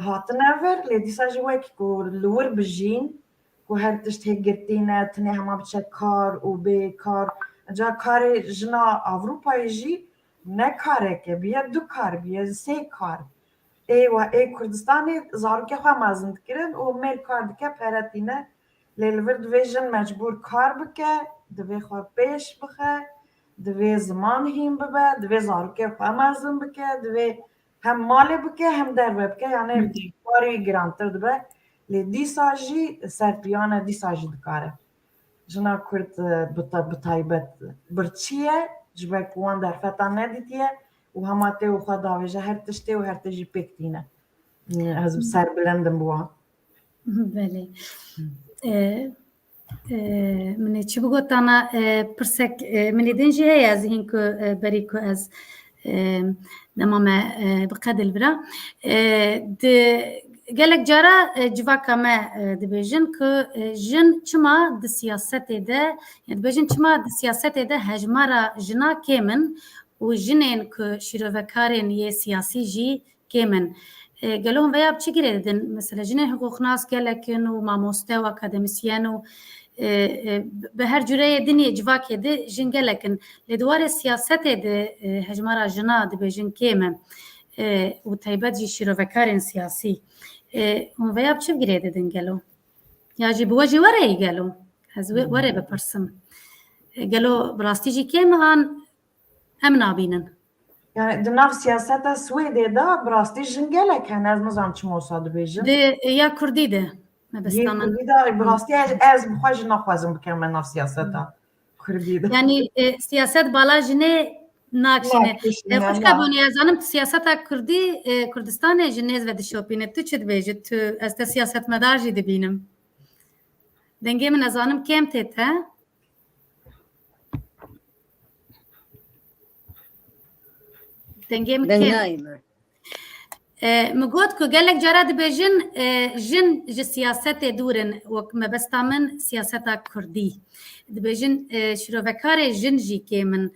hatine vir lê dîsa jî wek ku li wir bijîn ku her tişt hê girtî ne tenê hema biçe kar û bê kar. Ca karê jina Ewropayê jî ne karek e, bûye du kar, bûye sê kar. Ê we ê Kurdistanê zarokê xwe mezin dikirin û mêr kar dike pere tîne. Lê li vir divê jin mecbûr kar bike, divê xwe pêş bixe, divê ziman hîn bibe, divê zarokê xwe mezin bike, divê hem malê bike hem derve bike yanê karê girantir dibe lê dîsa jî ser piyan e dîsa jî dikare. Jina Kurd bi taybet birçî ye ji ber ku wan derfetan nedîtiye û hema tê û xwe davêje her tiştê û her tişt jî pêk tîne. Ez bi ser bilind im bi wan. Belê. Min ê çi bigotana pirsek min ê din jî heye ez hîn ku berî ku ez dema me biqedil bira di gelek cara civaka me dibêjin ku jin çima di siyasetê de dibêjin çima di siyasetê de hejmara jina kêm in û jinên ku şîrovekarên yê siyasî jî kêm in. Gelo hûn veya bi çi girê didin? Mesela jinên hiqûqnas gelek in û mamoste û akademisyen û bi her cureyê din yê civakê de jin gelek in. Lê di warê siyasetê de hejmara jina dibêjin kêm e û taybet jî şîrovekarên siyasî. Hûn veya bi çi girê didin gelo? Ya jî bi we jî were gelo? Ez were bipirsim. Gelo bi rastî jî kêm an em nabînin? Yani di nav siyaseta Swêdê de bi rastî jin gelek hene ez nizanim çima wisa dibêjin. Di ya Kurdî de mebesta min. Kurdî de bi rastî ez ez bi xwe jî naxwazim bikevime nav siyaseta Kurdî de. Yani siyaset bala jinê nakşîne. Xwişka Bonê ez zanim tu siyaseta Kurdî Kurdistanê ji nêz ve dişopîne. Tu çi dibêjî? Tu ez te siyasetmedar jî dibînim. Dengê min ez zanim kêm tê te. Dengê min Deng kêm. nayê min. Min got ku gelek cara dibêjin jin ji siyasetê dûr in wek mebesta min siyaseta Kurdî. Dibêjin şirovekarê jin jî kêm in.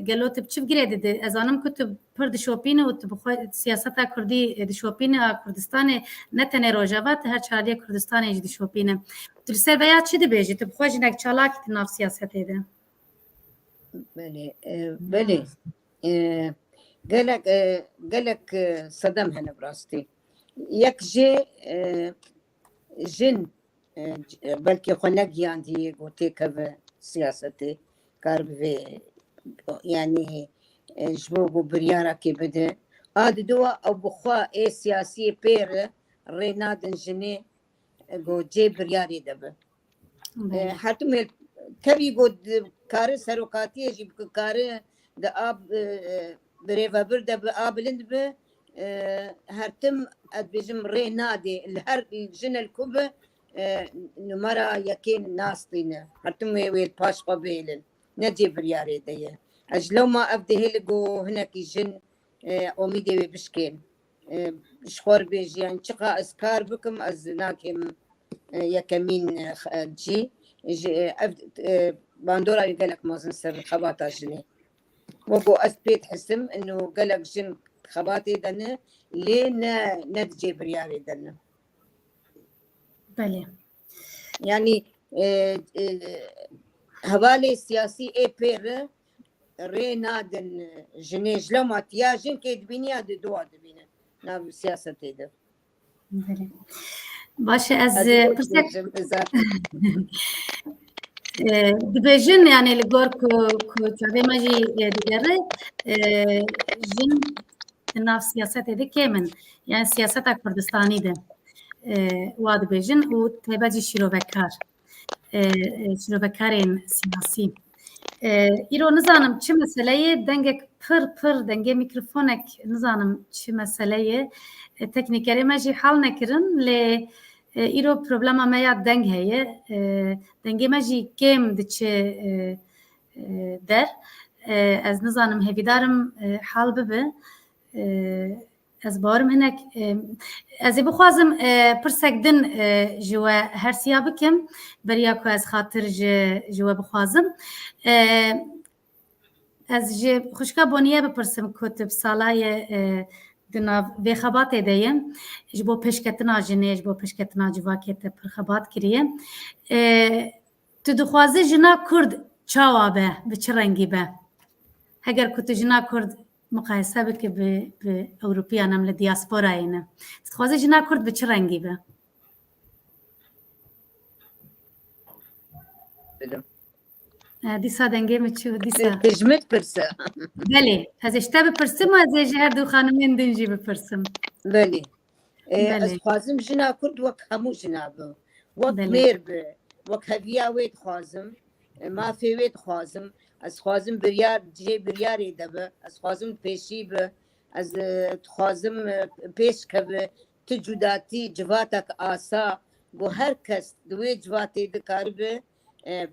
Gelo tu bi çi girê didi? Ez zanim ku tu pir dişopîni û tu bi xwe siyaseta Kurdî dişopîni a Kurdistanê ne tenê Rojava tu her çaraliyê Kurdistanê jî dişopîni. Tu li ser veya çi dibêjî? Tu bi xwe jinek çalak di nav siyasetê de. Belê, belê. Gelek gelek sedem hene bi rastî. Yek jê jin belkî xwe negiyandiye ku têkeve siyasetê kar bi vê yanî ji bo ku biryarekê bide. A di dua ew bi xwe ê siyasiyê pê re rê nadin jinê ku cê biryarê de be. Hertim tevî ku kare serokatiyê jî bi kare di a birêvebir de bi a bilind bi hertim ez dibêjim rê nadê li her jin li ku bi numara yekê nastîne hertim wê wê li paş xwe bihêlin ne cê biryarê de ye. Ez ji lewma ev dihêle ku hinekî jin omîdê wê bişkên. Ji xwe re bêjî yan çiqa ez kar bikim ez nakêm yekemîn cî. Ji ev bandora wê gelek mezin ser xebata jinê. Weko ez pê dihisim ino gelek jin xebatê de ne lê ne ne di cê biryarê de ne. Belê. Yanî hevalê siyasî ê pê re rê nadin jinê ji lewma ya jin kê dibînî ya di dua dibîne nav siyasetê de. Belê. Baş e ez pirsek dibêjin yanê li gor ku ku çavê me jî digere jin di nav siyasetê de kêm in yani siyaseta Kurdistanî de wa dibêjin û taybet jî şîrovekar şîrovekarên siyasî. Îro nizanim çi meseleyê dengek pir pir dengê mîkrofonek nizanim çi meseleyê teknîkerê me jî hal nekirin lê îro problema me ya deng heye dengê me jî kêm diçe der ez nizanim hêvîdarim hal bibe Ez bawerim hinek ez ê bixwazim pirsek din ji we hersiya bikim beriya ku ez xatir ji ji we bixwazim. Ez ji xwişka Boniye bipirsim ku tu bi salayê di nav vê xebatê de ye ji bo pêşketina jinê ji bo pêşketina civakê te pir xebat kiriye. Tu dixwazî jina Kurd çawa be, bi çi rengî be? Heger ku tu jina Kurd Muqayese bike bi bi Ewropiyan em li diasporayê ne. Tu dixwazî jina Kurd bi çi rengî be? Dîsa dengê min çû dîsa. Tu ji min dipirse. Belê, ez ê ji te bipirsim û ez ê ji her du xanimên din jî bipirsim. Belê. Ez dixwazim jina Kurd wek hemû jina bi. Wek mêr bi. Wek heviya wê dixwazim. Mafê wê dixwazim. Ez dixwazim biryar cihê biryarê de be. Ez dixwazim pêşî be. Ez dixwazim pêş keve. Tu cudatî civatek asa ku her kes di wê civatê dikaribe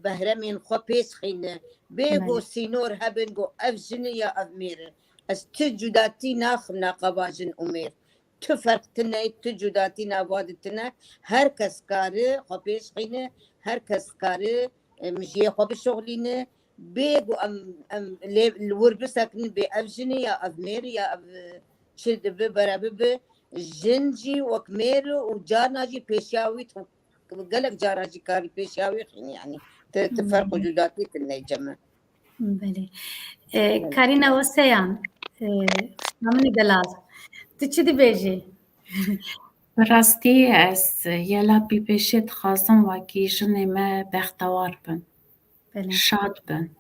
behremên xwe pêş xîne. Bê ku sînor hebin ku ev jin e ya ev mêr e. Ez tu cudatî naxim naqaba jin û mêr. Tu ferq tune, tu cudatî nava de tune. Her kes kare xwe pêş xîne, her kes kare mijiyê xwe bişoxlîne. Bê ku em em lê li wir bisekinin bê ev jin e ya ev mêr e ya ev çi dibe bere bibe. Jin jî wek mêr e û carna jî pêşiya wî gelek cara jî karî pêşiya wî xîne yanî. Tu tu ferq û cudatî tune cem e. Belê. Karîna Oseyan, Xuşka delal. Tu çi dibêjî? Bi rastî ez yela pîpêşê dixwazim wekî jinê me bextewar bin, şad bin.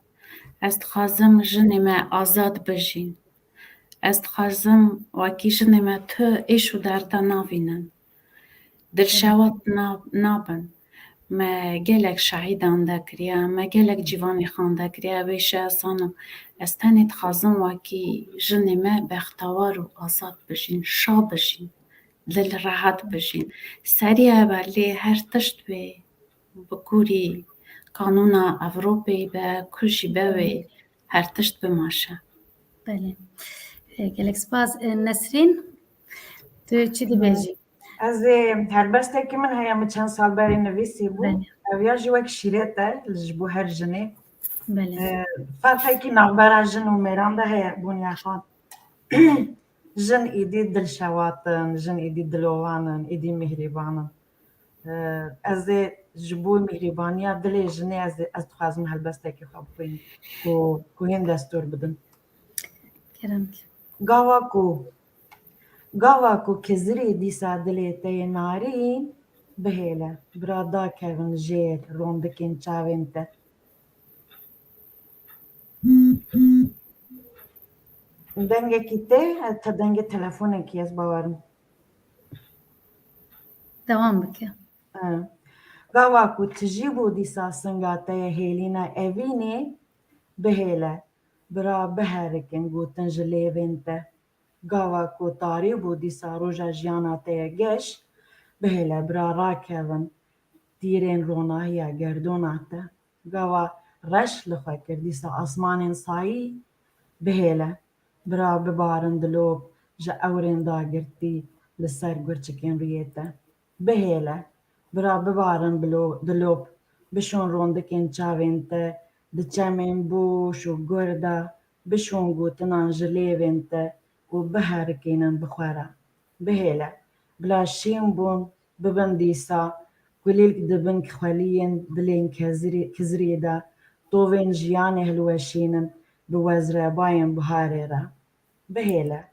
Ez dixwazim jinê me azad bijîn. Ez dixwazim wekî jinê me tu êş û derda navînin. Dilşewat nabin. Me gelek şehîdan de kiriye, me gelek cîvanê xan de kiriye, wê şezanim. Ez tenê dixwazim wekî jinê me bextewar û azad bijîn, şa bijîn, dil rehet bijîn. Serî ev e lê her tişt wê bi gorî kanûna Ewropayê be, ku jî be wê her tişt bimaşe. Belê. Gelek spas. Nesrîn, tu çi dibêjî? Ez ê helbestekî min heye min çend sal berê nivîsî bû. Ev ya jî wek şîret e ji bo her jinê. Ferqekî navbera jin û mêran de heye Bûnya xan. Jin êdî dilşewat in, jin êdî dilovan in, êdî mîhrîban in. Ez ê ji bo mîhrîbaniya dilê jinê ez ê ez dixwazim helbestekî xwe bixwînim ku ku hîn destûr bidin. Gava ku Gava ku kizirî dîsa dilê te yê narîn bihêle, bira dakevin jêr rondikên çavên te. Dengekî tê, te dengê telefonekî ez bawer im. Dewam bike. Gava ku tijî bû dîsa singa te yê hêlîna evînê bihêle, bira biherikin gotin ji lêvên te. Gava ku tarî bû dîsa roja jiyana te ye geş, bihêle bira rakevin tîrên ronahiya gerdûna te. Gava reş li xwe kir dîsa asmanên sayî. Bihêle, bira bibarin dilop ji ewrên dagirtî li ser gurçikên rûyê te. Bihêle, bira bibarin dilop bişon rondikên çavên te di çemên boş û gur de, bişon gotinan ji lêvên te û biherikînin bi xwe re. Bihêle, bila şîn bûn bibin dîsa kulîlk di bin xweliyên dilên kizirî de tovên jiyanê hilweşînin bi wezrebayên biharê re. Bihêle,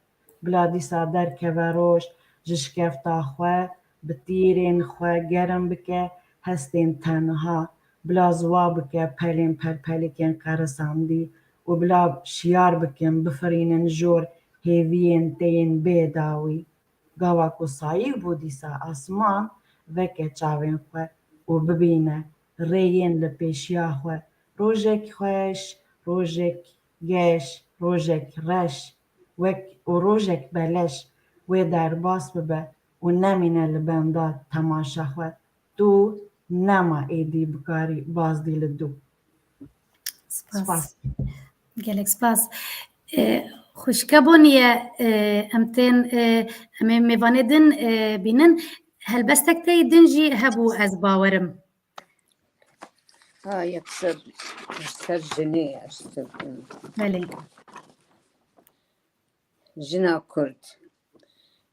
bila dîsa derkeve roj ji şikefta xwe bi tîrên xwe germ bike hestên tenha, bila ziwa bike pelên perpelikên qerisandî û bila şiyar bikin bifirînin jor hêviyên te yên bê dawî. Gava ku sayî bû dîsa asman veke çavên xwe û bibîne rêyên li pêşiya xwe, rojek xweş, rojek geş, rojek reş wek û rojek beleş wê derbas bibe û nemîne li benda temaşa xwe tu nema êdî bikarî bazdî li dû. Spas. Gelek spas. Xwişke boniye em tên em ê mêvanê din bînin. Helbestek te din jî hebû ez bawerim. Ha yekser ser jinê ez Belê. Jina Kurd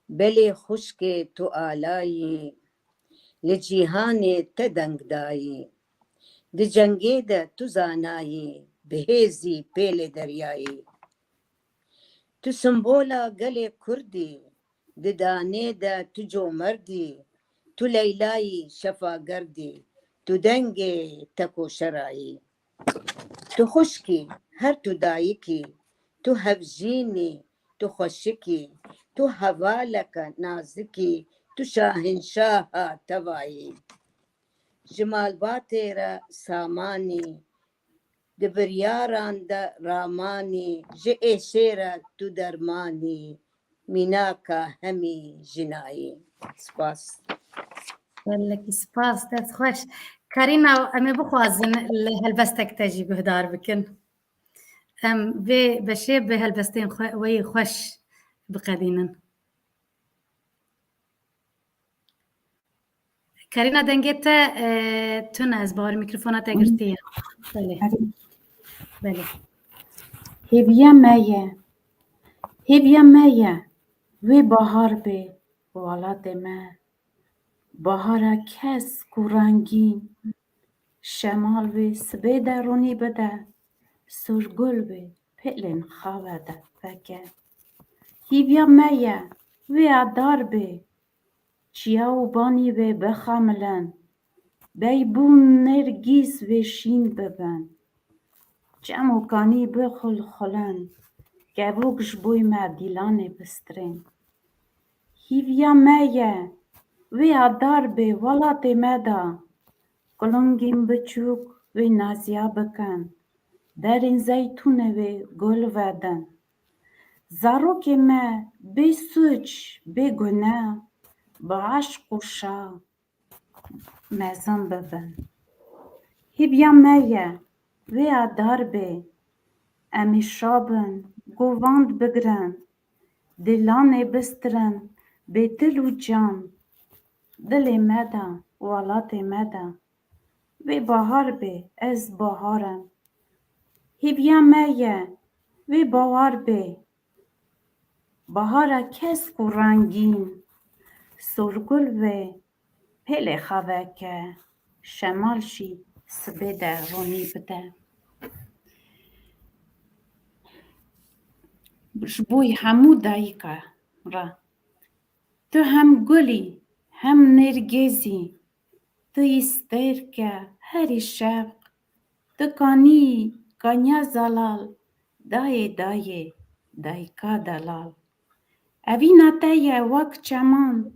Belê xwişkê tu alayî Li cîhanê te deng dayî Di cengê de tu zanayî Bi hêzî pêlê deryayî Tu simbola gelê Kurd î Di danê de tu comerd î Tu Leylayî şefagerd î Tu dengê tekoşerayî Tu xwişk î, her tu dayik î, tu hevjîn î, tu xweşik î, tu hevaleke nazik î, tu şahinşaha tevayî. Ji malbatê re saman î, di biryaran de raman î, ji êşê re tu derman î, mînaka hemî jina yî. Spas. Gelekî spas, dest xweş. Karîna em ê bixwazin li helbestek te jî guhdar bikin. Em vê beşê bi helbestên xwe weyî xweş biqedînin. Karîna dengê te tune ez bawer mîkrofona te girtiye. Belê. Belê. Hêviya me ye. Hêviya me ye. Wê bahar bê welatê me. Bahara kesk û rengîn. Şemal wê sibê de ronî bide. Sorgul wê pêlên xawe de veke. Hêviya me ye. Wê edar bê. Çiya û banî wê bixemilin. Beybûn nêrgîz wê şîn bibin. Çem û kanî bixulxulin. Kevok ji bo me dîlanê bistrên. Hîviya me ye, wê adar bê welatê me de. Kulingên biçûk wê naziya bikin. Derên zeytûnê wê gul vedin. Zarokên me bê sûc, bê guneh, bi eşq û şa mezin bibin. Hêviya me ye, wê adar bê. Em ê şa bin, govand bigirin, dilanê bistirin bê dil û can. Dilê me de, welatê me de. Wê bahar bê, ez bahar im. Hêviya me ye, wê bawar bê. Bahara kesk û rengîn, sorgul wê pêlê xwe veke, şemal jî sibê de ronî bide. Ji bo hemû dayika re tu hem gul î hem nêrgêz î, tu yî stêrke herî şevq Tu kanî kaniya zelal dayê dayê dayika delal. Evîna te ye wek çeman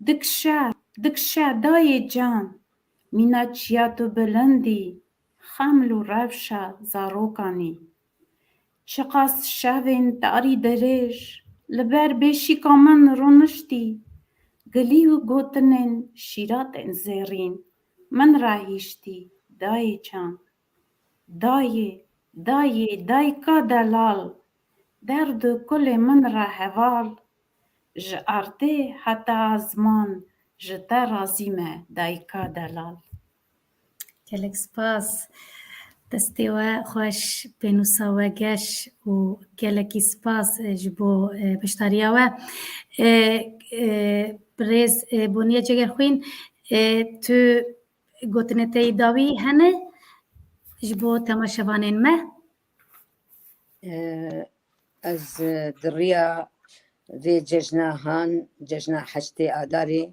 dikişe dikişe dayê can. Mîna çiya tu bilind î xeml û rewşa zarokan î. Çiqas şevên tarî dirêj li ber bêşîka min rûniştî gilî û gotinên şîratên zêrîn Min rahîştî dayê can. Dayê, dayê, dayika delal. Derd û kulê min re heval, ji erdê heta ezman ji te razî me dayika delal. Gelek spas. Destê we xweş, pênûsa we geş û gelekî spas ji bo beşdariya we. Birêz Boniye Cegerxwîn tu gotinê te yî dawî hene ji bo temaşevanên me? Ez di riya vê cejna han, cejna heştê Adarê,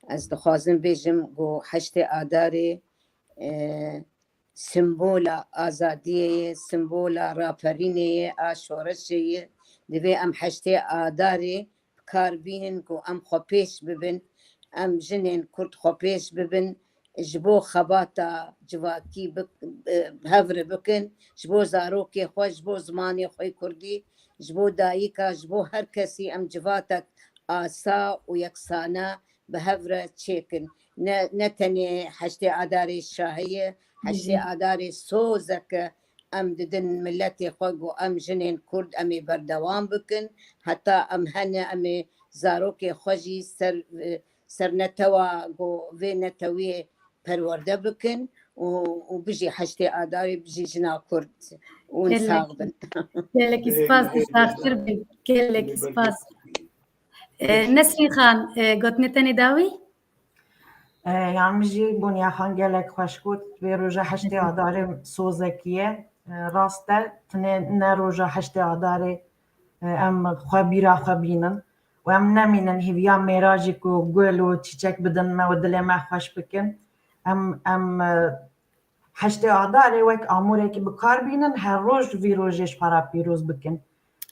ez dixwazim bêjim ku heştê Adarê simbola azadiyê ye, simbola raperînê ye, a şoreşê ye. Divê em heştê Adarê bi kar bînin ku em xwe pêş bibin, em jinên Kurd xwe pêş bibin, ji bo xebata civakî bi hev re bikin, ji bo zarokê xwe, ji bo zimanê xwe yê Kurdî, ji bo dayika, ji bo her kesî em civatek asa û yeksane bi hev re çêkin. Ne ne tenê heştê Adarê şahî ye, heştê Adarê sozek e em didin miletê xwe ku em jinên Kurd em ê berdewam bikin heta em hene em ê zarokê xwe jî ser ser netewa ku vê netewiyê perwerde bikin û û bijî heştê Adarê bijî jina Kurd û sax bin. Gelekî spas saxtir bin. Gelekî spas. Nesrîn Xan gotinê tenê dawî? Yan min jî Boniya Xan gelek xweş got vê roja heştê Adarê sozekî ye. Rast e tenê ne roja heştê Adarê em xwe bîra xwe bînin û em nemînin hêviya mêra jî ku gul û çîçek bidin me û dilê me xweş bikin. Em em heştê Adarê wek amûrekî bi kar bînin her roj vî rojê ji xwe re pîroz bikin.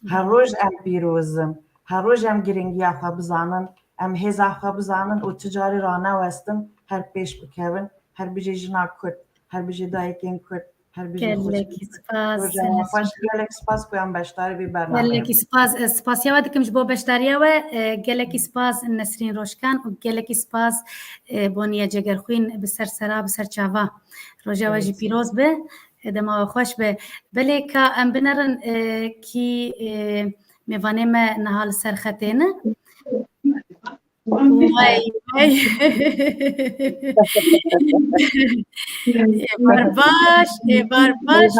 Her roj em pîroz in. Her roj em girîngiya xwe bizanin, em hêza xwe bizanin û ti carî ranewestin, her pêş bikevin. Her bijî jina Kurd, her bijî dayikên Kurd, her bijî Gelekî spas. Roja we xweş, gelek spas ku em beşdarî vî bernameyê Gelekî spas, spasiya we dikim ji bo beşdariya we. Gelekî spas Nesrîn Roşkan û gelekî spas Boniye Cegerxwîn bi ser sera bi ser çava. Roja we jî pîroz be. Dema we xweş be. Belê ka em binerin kî mêvanê me niha li ser xetê ne. Wey wey. Êvar baş, êvar baş.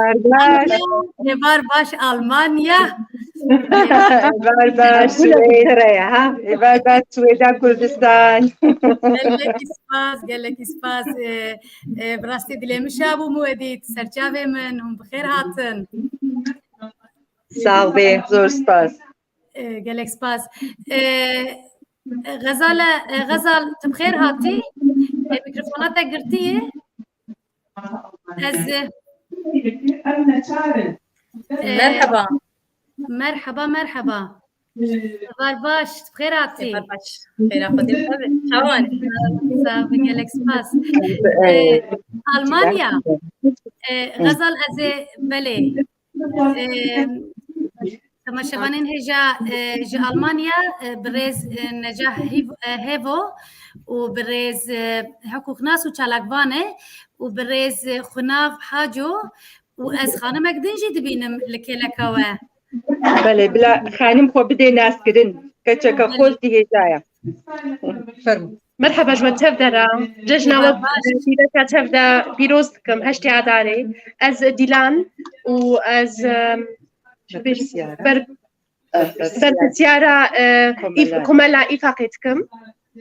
Êvar baş Almanya. Êvar baş Swêd. Êvar baş Swêda Kurdistan. Gelekî spas, gelekî spas. Bi rastî dilê min şa bû we dît serçavê min hûn bi xêr hatin. Sax bê zor spas. Gelek spas. Xezale Xezal tu bi xêr hatî. Mikrofona te girtiye. Ez Merhaba. Merhaba merhaba. Var baş, xêr hatî. Var baş. Xêra Xwedê bixwe. Çawan? Sağ gelek spas. Almanya. Xezal ez ê belê. Temaşevanên hêja ji Almanya birêz Necah Hevo û birêz hiqûqnas û çalakvan e û birêz Xunav Haco û ez xanimek din jî dibînim li kêleka we. Belê bila xanim xwe bidê naskirin. Keçeke xweş dihêja ye. Fermo. Merhaba ji we tev de re. Cejna we pîreka tev de pîroz dikim heştê Adarê. Ez Dîlan û ez berpirsyara Komela Îfaqê dikim.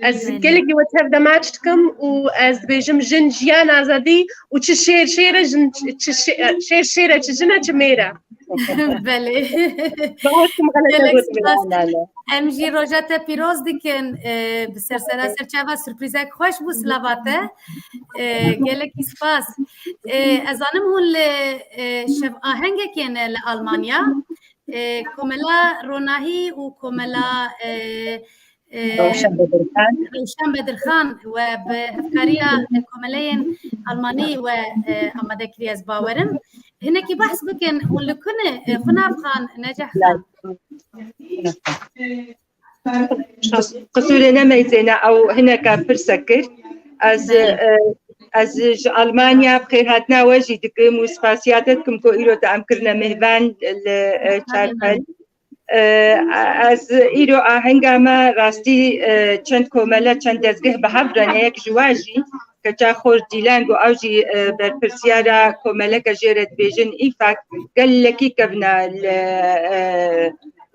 Ez gelekî we tev de maç dikim û ez dibêjim jin jiyan azadî û çi şêr şêr e jin çi şêr şêr e çi jin e çi mêr e. Belê. Em jî roja te pîroz dikin bi ser sera ser çava surprîzek xweş bû silava te. Gelekî spas. Ez zanim hûn li şev ahengekê ne li Almanya. Komela Ronahî û komela Rewşen Bedirxan. Rewşen Bedirxan we bi hevkariya komeleyên Almanî we amade kiriye ez bawerim. Hinekî behs bikin hûn li ku ne Xunav Xan Neceh Xan. Qisûrê nemeyzêne ew hineka pirsek kir. Ez ez ji Almanya bi xêrhatina we jî dikim û spasiya te dikim ku îro te em kirine mêhvan li Çarpel. Ez îro ahenga me rastî çend komele çend dezgeh bi hev re ne yek ji wa jî keça xor Dîlan ku ew jî berpirsiyara komeleke jê re dibêjin îfak gelekî kevna li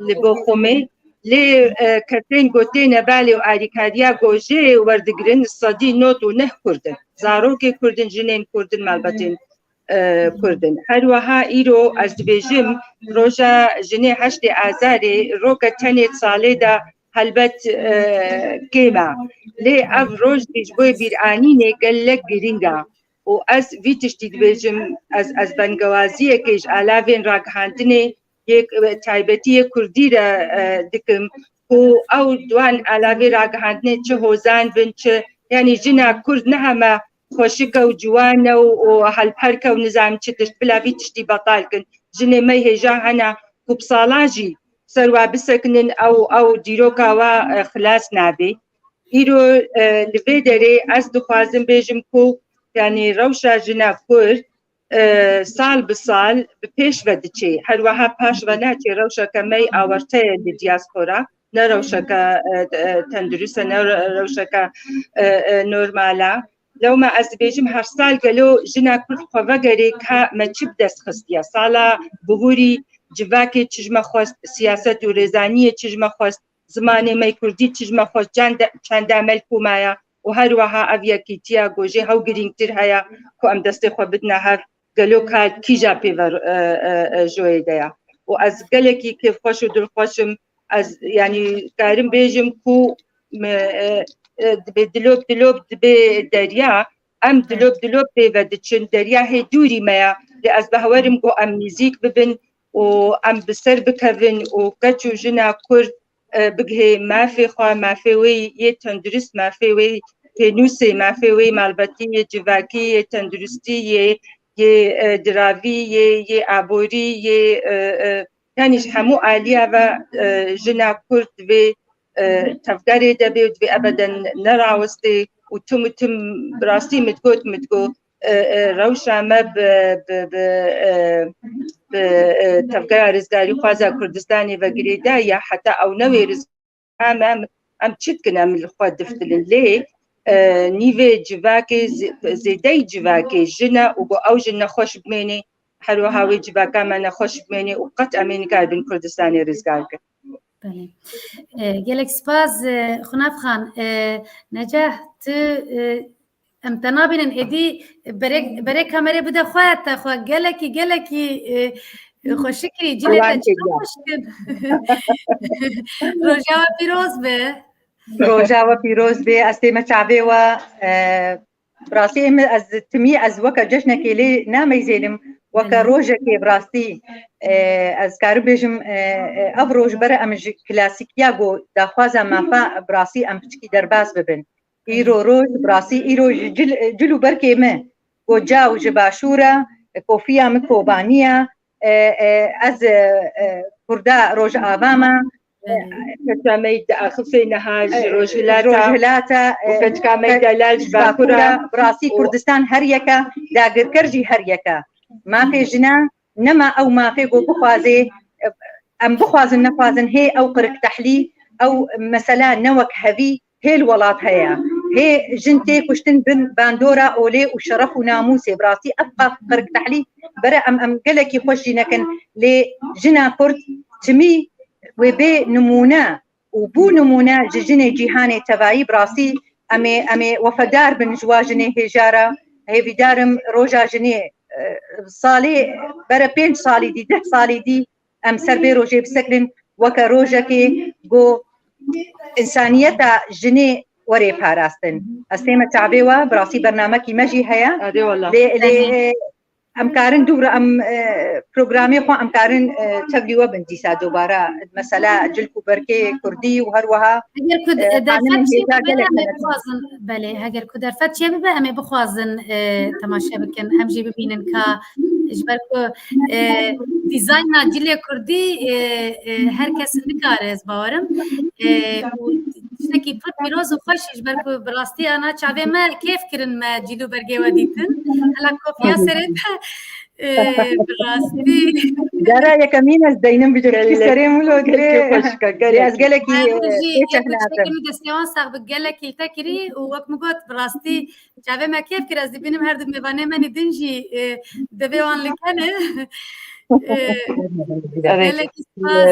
li Boxumê lê kesên ku têne balê û alîkariya ku jê werdigirin 99% Kurd in. Zarokê Kurd in, jinên Kurd in, malbatên Kurd in. Her wiha îro ez dibêjim roja jinê heştê Azarê roke tenê salê de helbet kêm e. Lê ev roj jî ji bo bîranînê gelek girîng e û ez vî tiştî dibêjim ez ez bengewaziyekê ji alavên ragihandinê yê taybetî yê Kurdî re dikim ku ew wan alavê ragihandinê çi hozan bin çi yanî jina Kurd ne heme xweşik e û ciwan e û helperk e û nizanim çi tişt bila vî tiştî betal kin. Jinê me hêja hene ku bi salan jî ser wa bisekinin ew ew dîroka we xilas nabê. Îro li vê derê ez dixwazim bêjim ku yanî rewşa jina Kurd sal bi sal bi pêş ve diçê. Her wiha paş ve naçê rewşeke me awarte ye li diaspora. Ne rewşeke tendurist e, ne rewşeke normal e. Lewma ez dibêjim her sal gelo jina Kurd xwe vegerê ka me çi bi dest xistiye. Sala bihûrî civakê çi ji me xwest, siyaset û rêzaniyê çi ji me xwest, zimanê me Kurdî çi ji me xwest, çanda me li ku maye û her wiha ev yekîtiya ku jê hew girîngtir heye ku em destê xwe bidine hev gelo ka kîja pêve joyê de ye û ez gelekî kêfxweş û dilxweş im ez yanî karim bêjim ku dibê dilop dilop dibê derya em dilop dilop pêve diçin derya hê dûrî me ye lê ez behwerim ku em nêzîk bibin û em bi ser bikevin û keç û jina Kurd bigihê mafê xwe, mafê wê yê tendurist, mafê wê pênûsê, mafê wê malbatî yê civakî yê tenduristî yê yê diravî yê yê aborî yê yanî ji hemû aliya ve jina Kurd divê tevgerê de bê û divê ebeden nerawestê û tim û tim bi rastî min digot min digot rewşa me bi bi bi bi tevgera rizgarîxwaza Kurdistanê ve girêdaye heta ew newê rizgar em em çi dikin em li xwe diftilin lê nîvê civakê zêdeyî civakê jin e û got ew jin nexweş bimênê herwiha wê civaka me nexweş bimênê û qet em ê nikaribin Kurdistanê rizgar bikin. Belê. Gelek spas Xunav Xan. Necah tu em te nabînin êdî berê berê kamerê bide xwe te xwe gelekî gelekî xweşik kirî cilê te çi xweş kir. Roja we pîroz be. Roja we pîroz be ez tême çavê we Bi rastî êm ez timî ez weke cejnekê lê nameyzênim weke rojekê bi rastî ez karim bêjim ev roj bere em ji klasîkiya ku daxwaza mafa bi rastî em piçikî derbas bibin. Îro roj bi rastî îro ji cil cil û berkê me ku caw ji başûr e, kofiya min kobanî ye, ez kurda rojava me Keça me diaxifê niha ji rojhilata rojhilata û keçika me delal ji bakura bi rastî Kurdistan her yeke dagirker jî her yeke mafê jina nema ew mafê ku bixwazê em bixwazin nexwazin hê ew qirik tehlî ew mesela ne wek hevî Hê li welat heye. Hê jin tê kuştin bin bandora olê û şeref û namûsê. Bi rastî ev qas qirk tehlî bere em em gelekî xweş jî nekin lê jina kurd timî wê bê nimûne û bû nimûne ji jinê cîhanê tevayî bi rastî em ê em ê wefedar bin ji wa jinê hêja re hêvîdar im roja jinê salê bere pênc salî dî deh salî dî Em ser vê rojê bisekinin weke rojekê ku însaniyeta jinê werê parastin. Ez tême çavê we bi rastî bernamekî me jî heye. Lê lê em karin dû re em programê xwe em karin tevlî we bin dîsa dubara mesela cilk û berkê Kurdî û her wiha Heger ku derfet çêbibe em ê bixwazin belê heger ku derfet çêbibe em ê bixwazin temaşe bikin em jî bibînin ka ji ber ku dîzayna cilê Kurdî her kes nikare ez bawerim û tiştekî pir pîroz û xweş ji ber ku bi rastî ana çavê me kêf kirin me cîl û bergê we dîtin hela kofiya serê te. بەڕاستی جارا یەکەمین ئەس دەینم بجۆ سەرێ ملۆ گەلێ ئەس گەلێکی دەستێوان ساغ بە gelekî te kirî û wek min got bi rastî çavê me kêf kir ez dibînim her du mêvanê me din jî divê wan li kene gelekî spas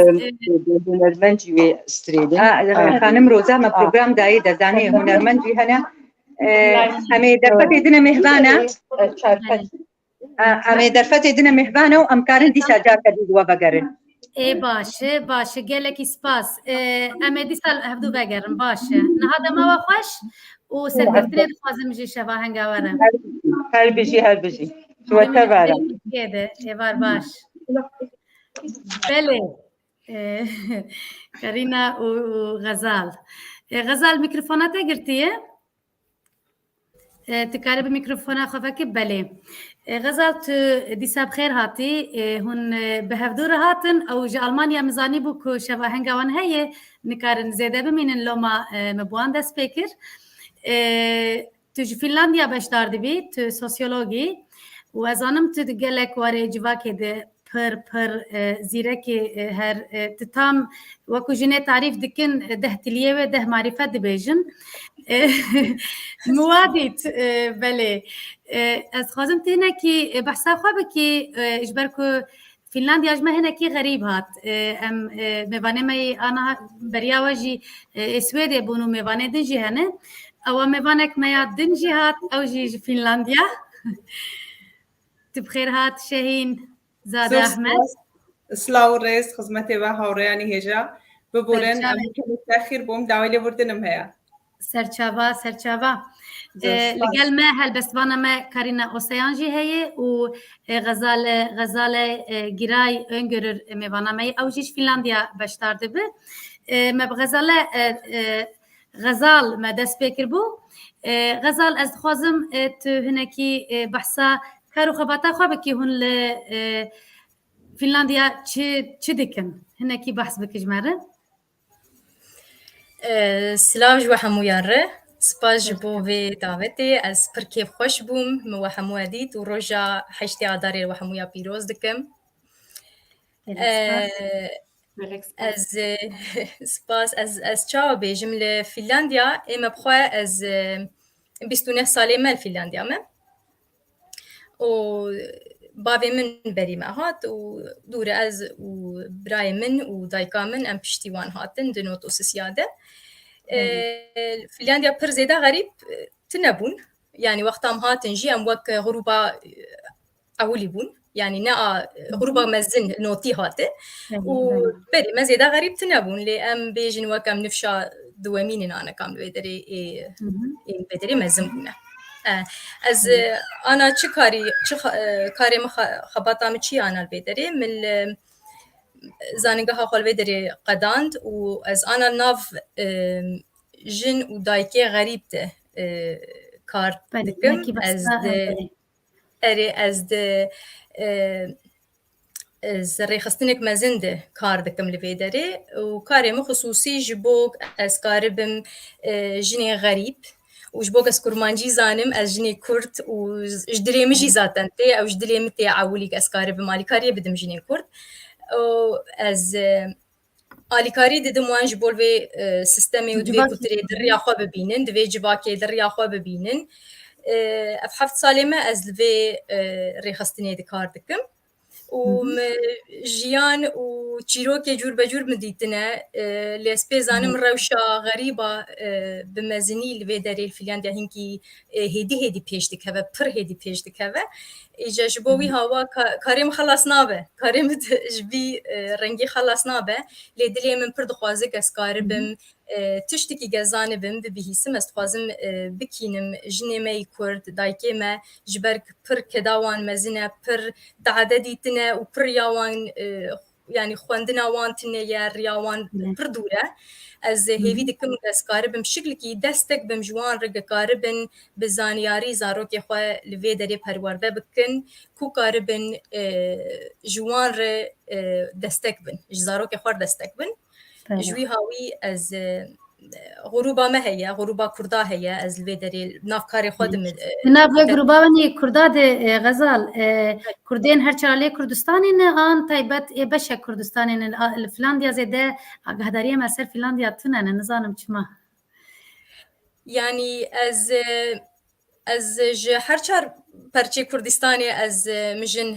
هونەرمەند jî wê strêdin خانم ڕۆزا مە پرۆگرام دایێ دەزانێ هونەرمەند jî هەنە ئەمێ دەرفەتێ دنە مێهبانە ئەمێ دەرفەتێ دنە مێهبانە و ئەم کارن دیسا جارکە دیوە بەگەرن ئێ باشە باشە gelekî spas em ê dîsa li hevdû vegerin baş e niha dema we xweş û serkeftinê dixwazim jî şeva henga were Her bijî her bijî. Ji we tevara. de êvar baş belê Karina û Xezal Xezal mikrofona te girtiye Tu karî bi mîkrofona xwe vekî belê. Xezal tu dîsa bi xêr hatî hûn bi hevdû re hatin ew ji Almanya min zanîbû ku şeva henga wan heye nikarin zêde bimînin loma min bi wan dest pê kir. Tu ji Fînlandiya beşdar dibî tu sosyologî û ez zanim tu di gelek warê civakê de pir pir zîrekê her tu tam wekû jinê tarîf dikin deh tiliyê wê deh marîfet dibêjin. Min wa dît belê. Ez dixwazim tu hinekî behsa xwe bikî ji ber ku Fînlandiya ji me hinekî xerîb hat. Em mêvanê me yê ana beriya we jî ê Swêdê bûn û mêvanê din jî hene. Ewa mêvanek me ya din jî hat ew jî ji Fînlandiya. Tu bi xêr hat Şehîn Zade Zor Ahmed. spas. Silav û rêz xizmetê we hawreyanî hêja. Biborin em Serçavê. gelek texîr bûm dawê lêbûrdinim heye. Serçava serçava. Zor Li spas. gel me helbestvana me Karina Oseyan jî heye û Xezale Xezale Giray Öngörür mêvana me ye ew jî ji Fînlandiya beşdar dibe. Me bi Xezale Xezal me dest pê kiribû. Xezal ez dixwazim tu hinekî behsa kar û xebata xwe bikî hûn li Fînlandiya çi çi dikin? Hinekî behs bike ji me re. Silav ji we hemûyan re. Spas ji bo vê davetê. Ez pir kêfxweş bûm. Min we hemû dît û roja heştê adarê we hemûya pîroz dikim. Gelek spas. Ez spas ez ez çawa bêjim li Fînlandiya ê me bi xwe ez 29 salê me li Fînlandiya me. û bavê min berî me hat û dûre ez û birayê min û dayika min em piştî wan hatin di not û sisiya de. Fînlandiya pir zêde xerîb tune bûn. Yani wexta em hatin jî em wek grûba ewilî bûn. Yani ne a grûba mezin notî hati û berî me zêde xerîb tune bûn lê em bêjin wek em nifşa duwemînin anekam li wê derê ê ê derê mezin bûne. Ez ana çi karî çi karê min xebata min çi ana li vê derê min li zanîngeha xwe li vê derê qedand û ez ana nav jin û dayikê xerîb de kar dikim ez di erê ez di Ez rêxistinek mezin de kar dikim li vê derê û karê min xisûsî ji bo ez karibim jinê xerîb û ji bo ez kurmancî zanim ez jinê kurd û ji dilê min jî zaten tê ew ji dilê min tê ewilî ez karibim alîkariyê bidim jinên kurd û ez alîkarî didim wan ji bo vê sistemê û divê ku tirê di riya xwe bibînin divê civakê di riya xwe bibînin ev heft salê me ez li vê rêxistinê dikar dikim û min jiyan û çîrokê cûr be cûr min dîtine lê ez pê zanim rewşa xerîba bi mezinî li vê derê li Fînlandiya hinkî hêdî hêdî pêş dikeve pir hêdî pêş dikeve îca ji bo wî hawa karê min xelas nabe karê min ji vî rengî xelas nabe lê dilê min pir dixwaze ez karibim tiştekî gezanibim bibihîsim ez dixwazim bikînim jinê me yî Kurd dayikê me ji ber pir keda wan mezin e pir teade dîtine û pir ya wan yani xwendina wan tune ye riya wan pir dûr e ez hêvî dikim ez karibim şiklekî destek bim ji wan re karibin bi zanyarî zarokê xwe li vê derê perwerde bikin ku karibin ji wan re destek bin ji zarokê xwe re destek bin ji wî hawî ez. غروبا me heye غروبا Kurda heye ez li vê derê nav karê xwe dim Nav vê gruba wenî Kurda de Xezal Kurdên her çar aliyê Kurdistanê ne an taybet ê beşek Kurdistanê ne li Finlandiya zêde agahdariya me ser Finlandiya tune ne nizanim çima. Yanî ez Ez ji her çar perçê Kurdistanê ez min jin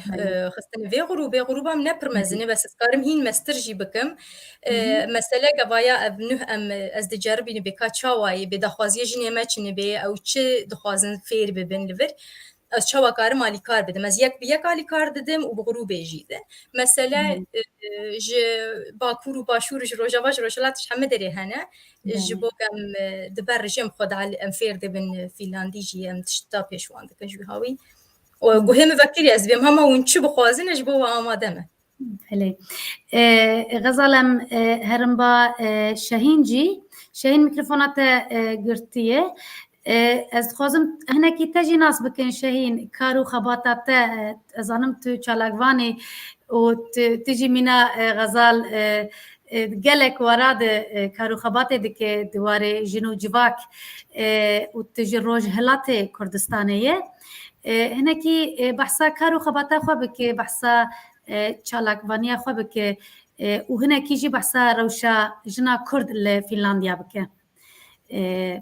xistin vê grûbê. Grûba min ne pir mezin e bes ez karim hîn mestir jî bikim. Mesele gevaya ev nuh em ez diceribînim bê ka çawa yê bê daxwaziyê jinê me çi nibê ew çi dixwazin fêr bibin li vir. Ez çawa karim alîkar bidim. Ez yek bi yek alîkar didim û bi grûbê jî di. Mesele ji Bakur û Başûr û ji Rojava ji Rojhilat ji heme derê hene. Ji bo em di ber rijêm xwe de em fêr dibin Fînlandî jî em tişta pêş wan dikin ji wî hawî. Guhê min vekirî ez dibêm hema hûn çi bixwazin ji bo we amade me. Belê. Xezal em herin ba Şehîn jî. Şehîn mikrofona te girtiye. Ez dixwazim hinekî te jî nas bikin Şehîn kar û xebata te ez zanim tu çalakvanî û tu jî mîna Xezal gelek wara di kar û xebatê dike di warê jin û civak û tu ji Rojhilatê Kurdistanê ye. Hinekî behsa kar û xebata xwe bike, behsa çalakvaniya xwe bike û hinekî jî behsa rewşa jina Kurd li Fînlandiya bike.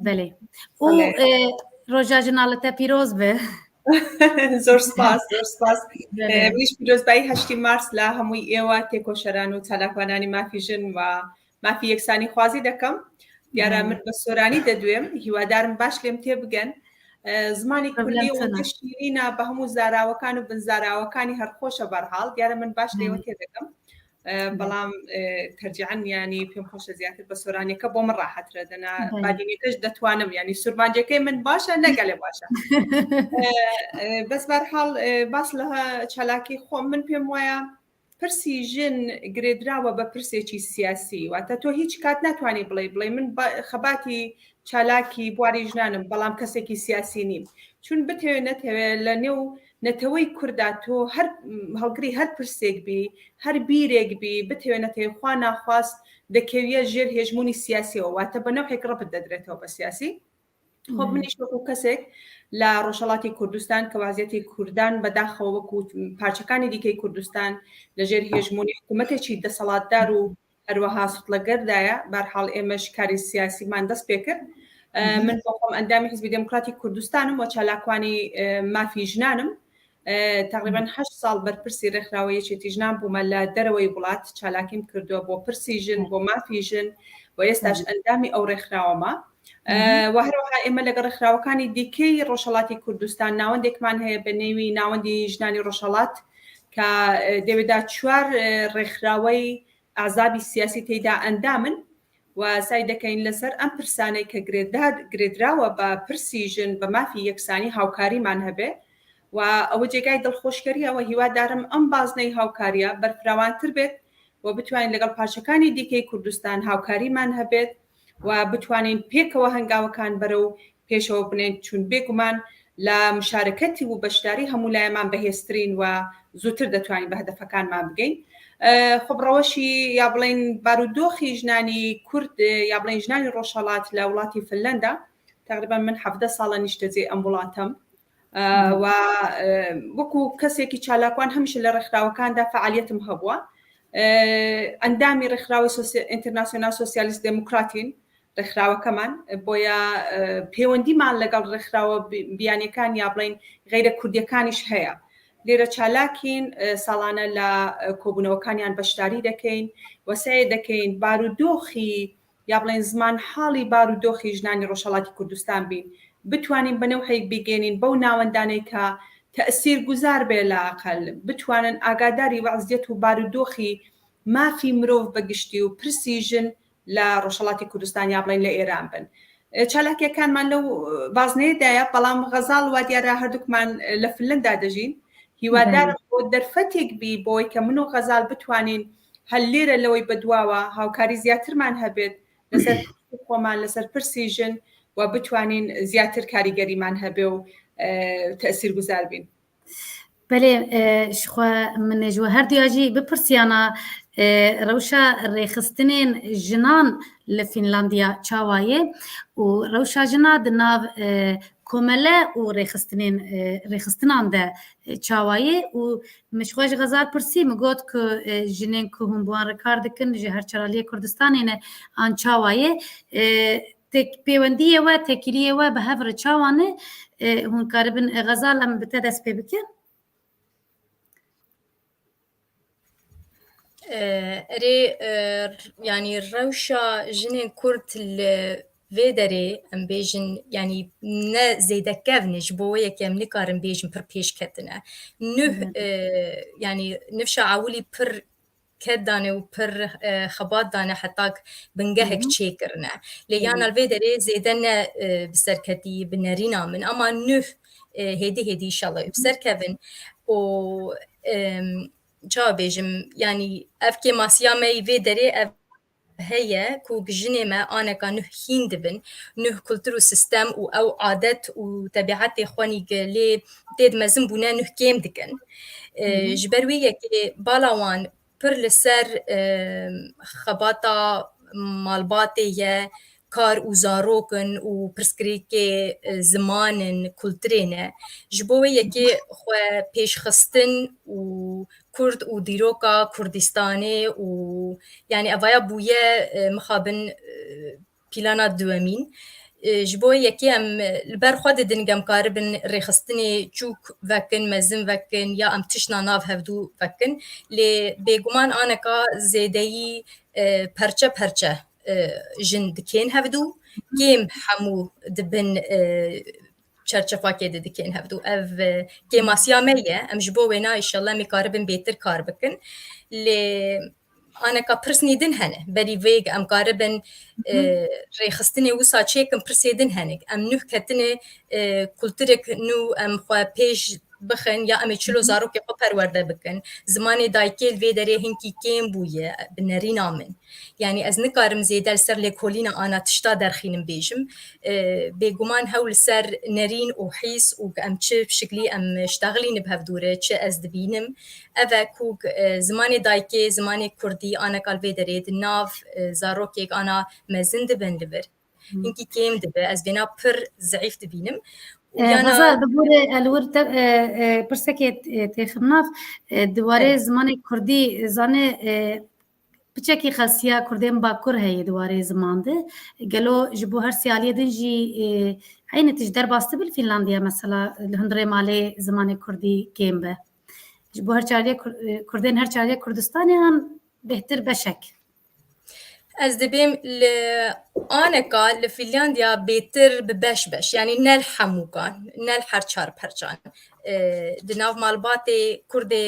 Belê. Û roja jina li te pîroz be. زۆر سپاس زۆر سپاس منیش پیرۆزبایی هەشتی مارس لە هەمووی ئێوە تێکۆشەران و چالاکوانانی مافی ژن و مافی یەکسانی خوازی دەکەم دیارە من بە سۆرانی دەدوێم هیوادارم باش لێم تێبگەن زمانی کوردی و شیرینە بە هەموو زاراوەکان و بنزاراوەکانی هەرخۆشە بەرحاڵ دیارە من باش لێوە تێدەگەم بەڵام تەرجیعەن ینی پێم خۆشە زیاتر بە سۆرانیەکە بۆ من ڕاحەترە دەنا بادینیەکەش دەتوانم ینی سورمانجەکەی من باشە نەگەلێ باشە بەس بەرحاڵ باس لە چالاکی خۆم من پێم وایە پرسی ژن گرێدراوە بە پرسێکی سیاسی واتە تۆ هیچ کات ناتوانانی بڵێ بڵێ من خەباتی چالاکی بواری ژنانم بەڵام کەسێکی سیاسی نیم چون بتەوێ نەتەوێ لە نێو نەتەوەی کوردا تۆ هەر هەڵگری هەر پرسێک بی هەر بیرێک بی بتەوێ نەتەوێ خوا ناخواست دەکەویە ژێر هێژمونی سیاسیەوە واتە بە نەوحێک ڕەبت دەدرێتەوە بە سیاسی خۆ منیش وەکو کەسێک لە ڕۆژهەڵاتی کوردستان کە وازیەتی کوردان بەداخەوە وەکو پارچەکانی دیکەی کوردستان لەژێر هێژمونی حکوومەتێکی دەسەڵاتدار و هەروەها سوتڵەگەردایە بارحاڵ ئێمەش کاری سیاسیمان دەست پێکرد من بۆ خۆم ئەندامی حزبی دێموکراتی کوردستانم و چالاکوانی مافی ژنانم تقریبا هەشت ساڵ بەرپرسی ڕێکخراوە یەکێتی ژنان بوومە لە دەرەوەی وڵات چالاکیم کردووە بۆ پرسی ژن بۆ مافی ژن و ئێستاش ئەندامی ئەو ڕێکخراوەمە و هەروەها ئێمە لەگەڵ ڕێکخراوەکانی دیکەی ڕۆژهەڵاتی کوردستان ناوەندێکمان هەیە بە نێوی ناوەندی ژنانی ڕۆژهەڵات کە دەوێدا چوار ڕێکخراوەی ئازابی سیاسی تێیدا ئەندامن و سای دەکەین لەسەر ئەم پرسانەی کە گرێدراوە بە پرسی ژن بە مافی یەکسانی هاوکاریمان هەبێ و ئەوە جێگای دڵخۆشکەریە و هیوادارم ئەم بازنەی هاوکاریە بەرفراوانتر بێت و بتوانین لەگەڵ پارچەکانی دیکەی کوردستان هاوکاریمان هەبێت و بتوانین پێکەوە هەنگاوەکان بەرەو پێشەوە بنێین چون بێگومان لە مشارەکەتی و بەشداری هەموو لایەمان بەهێزترین و زووتر دەتوانین بە هەدەفەکانمان بگەین. خۆ ڕەوشی یا بڵێین بارودۆخی ژنانی کورد یا بڵێین ژنانی ڕۆژهەڵات لە وڵاتی فنلەندا تقریبا من 17 ساڵە نیشتەجێ ئەم وڵاتەم و وەکو کەسێکی چالاکوان هەمیشە لە ڕێکخراوەکاندا فعالیتم هەبووە ئەندامی ڕێکخراوی ئینتەرناسیۆنال سۆسیالیست دێموکراتین ڕێکخراوەکەمان بۆیە پەیوەندیمان لەگەڵ ڕێکخراوە بیانیەکان یا بڵین غیرە کوردیەکانیش هەیە لێرە چالاکین ساڵانە لە کۆبوونەوەکانیان بەشداری دەکەین وەسەیە دەکەین بارودۆخی یا بڵێن زمان حاڵی بارودۆخی ژنانی ڕۆژهەڵاتی کوردستان بین بتوانین بە نەوحێک بیگەێنین بەو ناوەندانەی کە تەئسیر گوزار بێ لاقەل بتوانن ئاگاداری وەزیەت و بارودۆخی مافی مرۆڤ بە گشتی و پرسی ژن لە ڕۆژهەڵاتی کوردستان یا بڵێن لە ئێران بن. چالاکیەکانمان لەو بازنەیەدایە بەڵام غەزاڵ وا دیارە هەردووکمان لە فنلەندا دەژین هیوادارم بۆ دەرفەتێک بی بۆی کە من و غەزال بتوانین هەر لێرە لەوەی بەدواوە هاوکاری زیاترمان هەبێت لەسەر خۆمان لەسەر پرسی ژن و بتوانین زیاتر کاریگەریمان هەبێ و تەسیر گوزار بین. بەلێ شخوا من ji هەردویا jî bipirsiyana rewşa rêxistinên jinan li Fînlandiya çawa ye û rewşa jina di nav komele û rêxistinên rêxistinan de çawa ye û min ji xwe ji Xezal pirsî min got ku jinên ku hûn bi wan re kar dikin ji her çaraliyê Kurdistanê ne an çawa ye pêwendiyê we têkiliyê we bi hev re çawa ne hûn karibin Xezal em bi te dest pê bikin. Erê yanî rewşa jinên Kurd li vê derê em bêjin yanî ne zêde kevn e ji bo wê yekê em nikarin bêjin pir pêş ketine. Nuh yanî nifşa ewilî pir ked dane û pir xebat dane heta bingehek çêkirine. Lê yana li vê derê zêde ne bi serketî bi nerîna min ama nuh hêdî hêdî îşallah bi ser kevin û çawa bêjim yanî ev kêmasiya me yî vê derê ev heye ku jinê me aneka nuh hîn dibin nuh kultur û sistem û ew adet û tebîetê xwenî lê tê di mezin bûne nuh kêm dikin. Ji ber wê yekê bala wan pir li ser xebata malbatê ye, kar û zarok in û pirsgirêkê ziman in, kulturê ne. Ji bo wê yekê xwe pêşxistin û Kurd û dîroka Kurdistanê û yanî evaya bûye mixabin Pîlana duwemîn, Ji bo yekê em li ber xwe didin em karibin rêxistinê çûk vekin, mezin vekin ya em tiştna nav hevdû vekin. Lê bêguman aneka zêdeyî perçe perçe jin dikên hevdû, kêm hemû dibin çerçefakê de dikên hevdû. Ev kêmasiya me ye, em ji bo wêna îşallah em ê karibin bêtir kar bikin. Lê Aneka pirsnî din hene. Berî vê em karibin rêxistinê wisa çêkin pirsê din hene. Em nûh ketine kulturek nû em xwe pêş bixin ya em ê çilo zarokê xwe perwerde bikin. Zimanê dayikê li vê derê hinkî kêm bûye bi nerîna min. Yanî ez nikarim zêde li ser lêkolîna ana tişta derxînim bêjim. Bêguman hew li ser nerîn û hîs û em çi şiklî em ştexilîne bi hevdû re çi ez dibînim Ev e ku zimanê dayikê, zimanê kurdî aneka li vê derê di nav zarokêk ana mezin dibin li vir. Hinkî kêm dibe, ez vêna pir zeîf dibînim. Xezal bibûre li wir te pirsekê têxim nav di warê zimanê kurdî zanê Piçekî xesiya Kurdên Bakur heye di warê ziman de. Gelo ji bo her sê aliyê din jî eynî tişt derbas dibe li Fînlandiya mesela li hundirê malê zimanê Kurdî kêm be. Ji bo her çariyê Kurdên her çariyê Kurdistanê an bêhtir beşek? Ez dibêm li aneka li Fînlandiya bêtir bi beş beş yanî ne li hemûkan ne li her çar perçan. Di nav malbatê Kurdê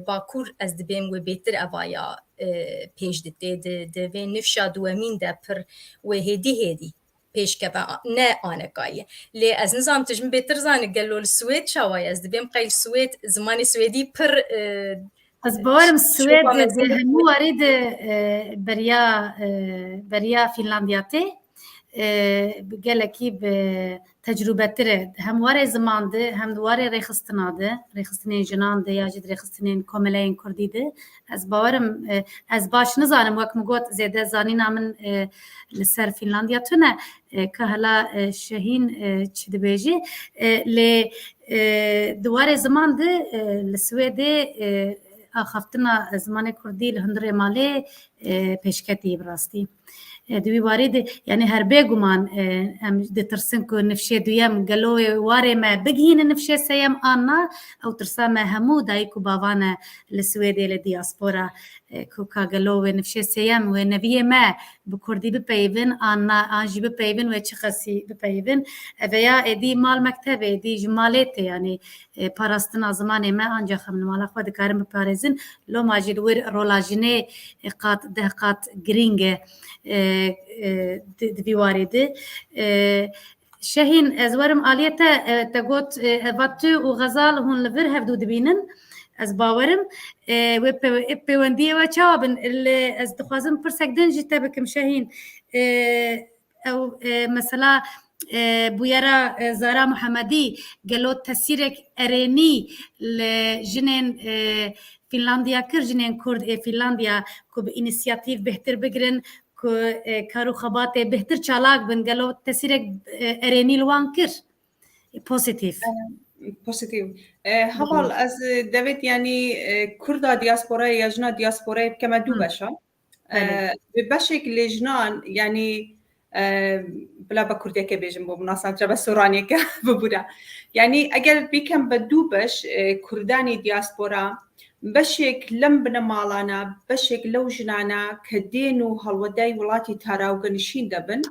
Bakur ez dibêm wê bêtir eva ya pêş ditê di di vê nifşa duwemîn de pir wê hêdî hêdî pêş keve ne anekayê. Lê ez nizanim tu ji min bêtir zanî gelo li Swêd çawa ye ez dibêm qey li Swêd zimanê Swêdî pir Ez bawerim Swêd di hemû warî de beriya beriya Fînlandiya tê gelekî bi tecrûbetir e. Hem warê ziman de hem di warê rêxistina de, rêxistinên jinan de ya jî di rêxistinên komeleyên kurdî de ez bawerim ez baş nizanim wek min got zêde zanîna min li ser Fînlandiya tune ka hela Şehîn çi dibêjî lê di warê ziman de li Swêdê axaftina zimanê Kurdî li hundirê malê pêşketî bi rastî. Di wî warê de yanî her bêguman em ditirsin ku nifşê duyem gelo wê warê me bigihîne nifşê seyem an na ew tirsa me hemû dayik û bavan e li Swêdê li diaspora ku ka gelo wê nifşê seyem wê neviyê me bi kurdî bipeyivin an na an jî bipeyivin wê çi qasî bipeyivin. Eveya êdî mal mekteb êdî ji malê tê yanî parastina zimanê me ancax em li mala xwe dikarin biparêzin. Loma jî li wir rola jinê qat deh qat girîng e di vî warê de. Şehîn ez werim aliyê te te got eva tu û Xezal hûn li vir hevdû dibînin ez bawerim wê pêwendiyê we çawa bin li ez dixwazim pirsek din jî te bikim Şehîn ew mesela bûyera Zara Muhemedî gelo tesîrek erênî li jinên Fînlandiya kir jinên Kurd ê Fînlandiya ku bi înîsiyatîf bêhtir bigirin. ku kar û xebatê bêhtir çalak bin gelo tesîrek erênî li wan kir pozîtîf. Pozîtîf. Heval ez devêt yanî Kurda diasporayê ya jina diasporayê bikeme du beşa. Bi beşêk lê jinan yanî bila بە کوردەکە بێژم بۆ مناسانترە بە سۆرانێکە ببوورە یعنی ئەگەر بیکەم بە دوو بەش کوردانی دیاسپۆرا بەشێک لەم بنەماڵانە بەشێک لەو ژنانە کە دێن و هەڵوەدای وڵاتی تاراوگەنشین دەبن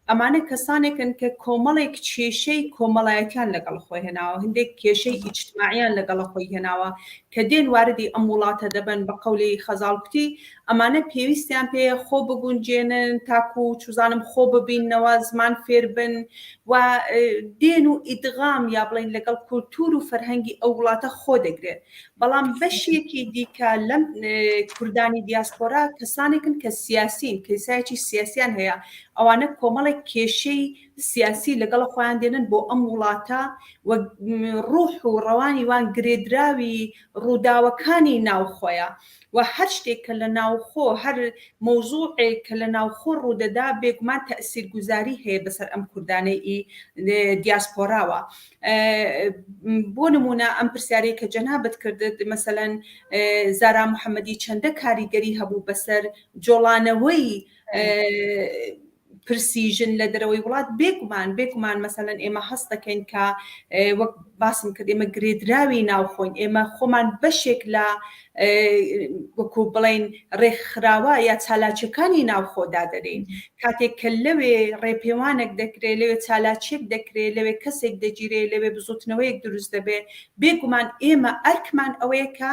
ئەمانە کەسانێکن کە کۆمەڵێک کێشەی کۆمەڵایەتیان لەگەڵ خۆی هێناوە، هەندێک کێشەی ئیجتماعیان لەگەڵ خۆی هێناوە کە دێن واردی ئەم وڵاتە دەبن، بە قەولی خەزاڵ کوتی ئەمانە پێویستیان پێیە خۆ بگونجێنن تاکو چوزانم خۆ ببیننەوە، زمان فێر بن و دێن و ئیدغام یا بڵێین لەگەڵ کولتوور و فەرهەنگی ئەو وڵاتە خۆ دەگرێت. بەڵام بەشێکی دیکە لەم کوردانی دیاسپۆرا کەسانێکن کە سیاسین، کەسایەکی سیاسیان هەیە، ئەوانە کۆمەڵێک کێشەی سیاسی لەگەڵ خۆیان دێنن بۆ ئەم وڵاتە و ڕوح و ڕەوانی وان گرێدراوی ڕووداوەکانی ناوخۆیە و هەر شتێک کە لە ناوخۆ هەر مەوزوعێک کە لە ناوخۆ ڕوودەدا بێگومان تەئسیرگوزاری هەیە بەسەر ئەم کوردانەی ئی دیاسپۆراوە. بۆ نمونە ئەم پرسیارەی کە جەنابت کردت مەسەلەن زارا محەممەدی چەندە کاریگەری هەبوو بەسەر جۆڵانەوەی پرسی ژن لە دەرەوەی وڵات بێگومان بێگومان مەسەلەن ئێمە هەست دەکەین کە وەک باسم کرد ئێمە گرێدراوی ناوخۆین ئێمە خۆمان بەشێک لە وەکو بڵین ڕێکخراوە یا چالاکیەکانی ناوخۆ دادەنێین کاتێک کە لەوێ ڕێپێوانێک دەکرێت لەوێ چالاکیەک دەکرێت لەوێ کەسێک دەگیرێ لەوێ بزوتنەوەیەک دروست دەبێ بێگومان ئێمە ئەرکمان ئەوەیە کە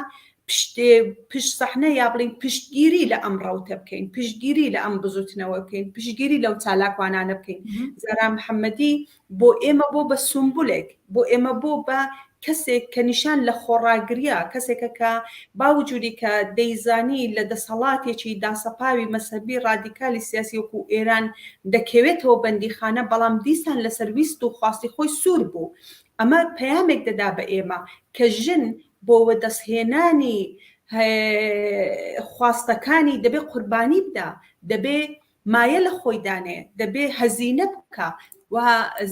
پشت سەحنە یا بڵین پشتگیری لە ئەم ڕەوتە بکەین پشتگیری لە ئەم بزوتنەوە بکەین پشتگیری لەو چالاکوانانە بکەین زارا محەممەدی بۆ ئێمە بۆ بە سومبولێک بۆ ئێمە بۆ بە کەسێک کە نیشان لە خۆڕاگریە کەسێکە کە باوجودی کە دەیزانی لە دەسەڵاتێکی داسەپاوی مەزهەبی ڕادیکالی سیاسی وەکو ئێران دەکەوێتەوە بەندیخانە بەڵام دیسان لەسەر ویست و خواستی خۆی سوور بوو ئەمە پەیامێک دەدا بە ئێمە کە ژن بۆ وەدەستهێنانی خواستەکانی دەبێ قوربانی بدا دەبێ مایە لە خۆی دانێ، دەبێ هەزینە بکا و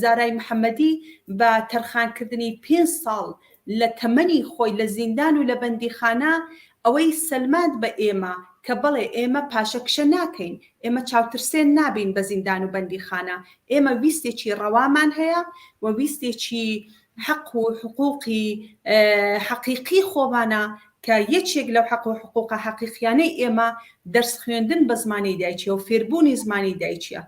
زارای محەمەدی بە تەرخانکردنی پێنج ساڵ لە تەمەنی خۆی لە زیندان و لە بەندیخانە ئەوەی سەلماند بە ئێمە کە بەڵێ ئێمە پاشەکشە ناکەین، ئێمە چاوترسێن نابین بە زیندان و بەندیخانە، ئێمە ویستێکی ڕەوامان هەیە و ویستێکی حەق و حقوقی حەقیقی خۆمانە کە یەکێک لەو حەق و حقوقە حەقیقیانەی ئێمە دەرس خوێندن بە زمانی دایکیە و فێربوونی زمانی دایکیە.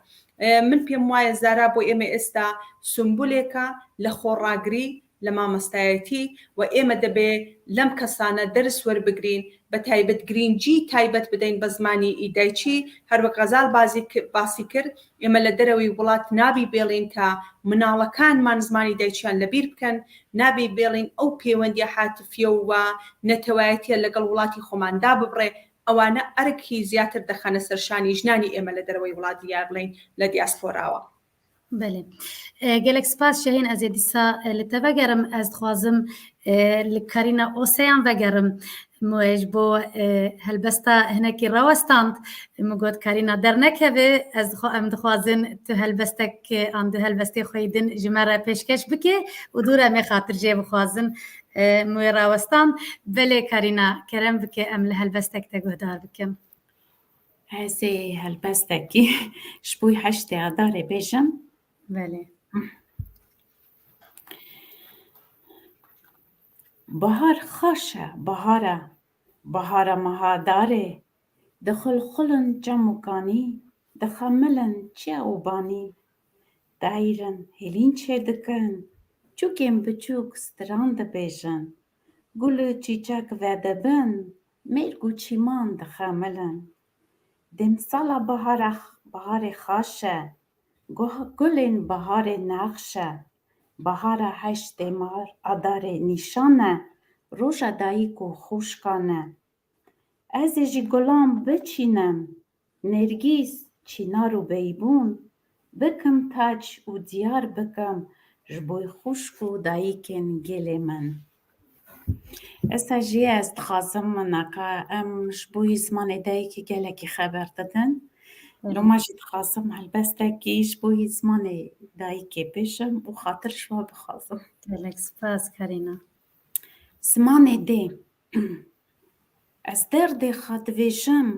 من پێم وایە زارا بۆ ئێمە ئێستا سومبولێکە لە خۆڕاگری، لە مامۆستایەتی و ئێمە دەبێ لەم کەسانە دەرس وەربگرین، بە تایبەت گرینگی تایبەت بدەین بە زمانی ئی دایکی، هەروەک غەزال باسی کرد ئێمە لە دەرەوەی وڵات نابی بێڵین کە مناڵەکانمان زمانی دایکیان لە بیر بکەن، نابی بێڵین ئەو پێوەندیە حاتفیە و نەتەوایەتیە لەگەڵ وڵاتی خۆمان داببڕێ، ئەوانە ئەرکی زیاتر دەخەنە سەر شانی ژنانی ئێمە لە دەرەوەی وڵات یا بڵێین لە دیاسپۆراوە. بەلێ گەلەک سپاس شەهین ئەز ێ دیسا li te vegerim ez dixwazim li Karîna Oseyan vegerim ji bo helbesta hinekî rawestand min got Karîna dernekeve ez em dixwazin tu helbestek an du helbestê xwe din ji me re pêşkeş bike û dûr em ê xatir jê bixwazin min wê rawestand belê Karîna kerem bike em li helbestek te guhdar bikin. Ez ê helbestekî ji bo heştê Adarê bêjim. Belê. Bihar xweş e, bihar e, bihara meha darê, dixulxulin çem û kanî, dixemilin çiya û banî. Dayîrin hêlîn çêdikin, çûkên biçûk stran dibêjin, gul û çîçek vedibin, Mêrg û çîman dixemilin. Demsala bihara biharê xweş e, gulên biharê nexş e. Bihara heştê mar adarê nîşan e, roja dayik û xwişkan e. Ez ê jî gulan biçînim, Nêrgîs, çînar û beybûn bikim tac û diyar bikim ji bo xwişk û dayikên gelê min. Esta jî ez dixwazim naka em ji bo zimanê dayikê gelekî xeber didin. Loma jî dixwazim helbestekî ji bo zimanê dayikê bêjim û xatir ji we bixwazim. Gelek spas Karîna. Zimanê dê. Ez derdê xwe divêjim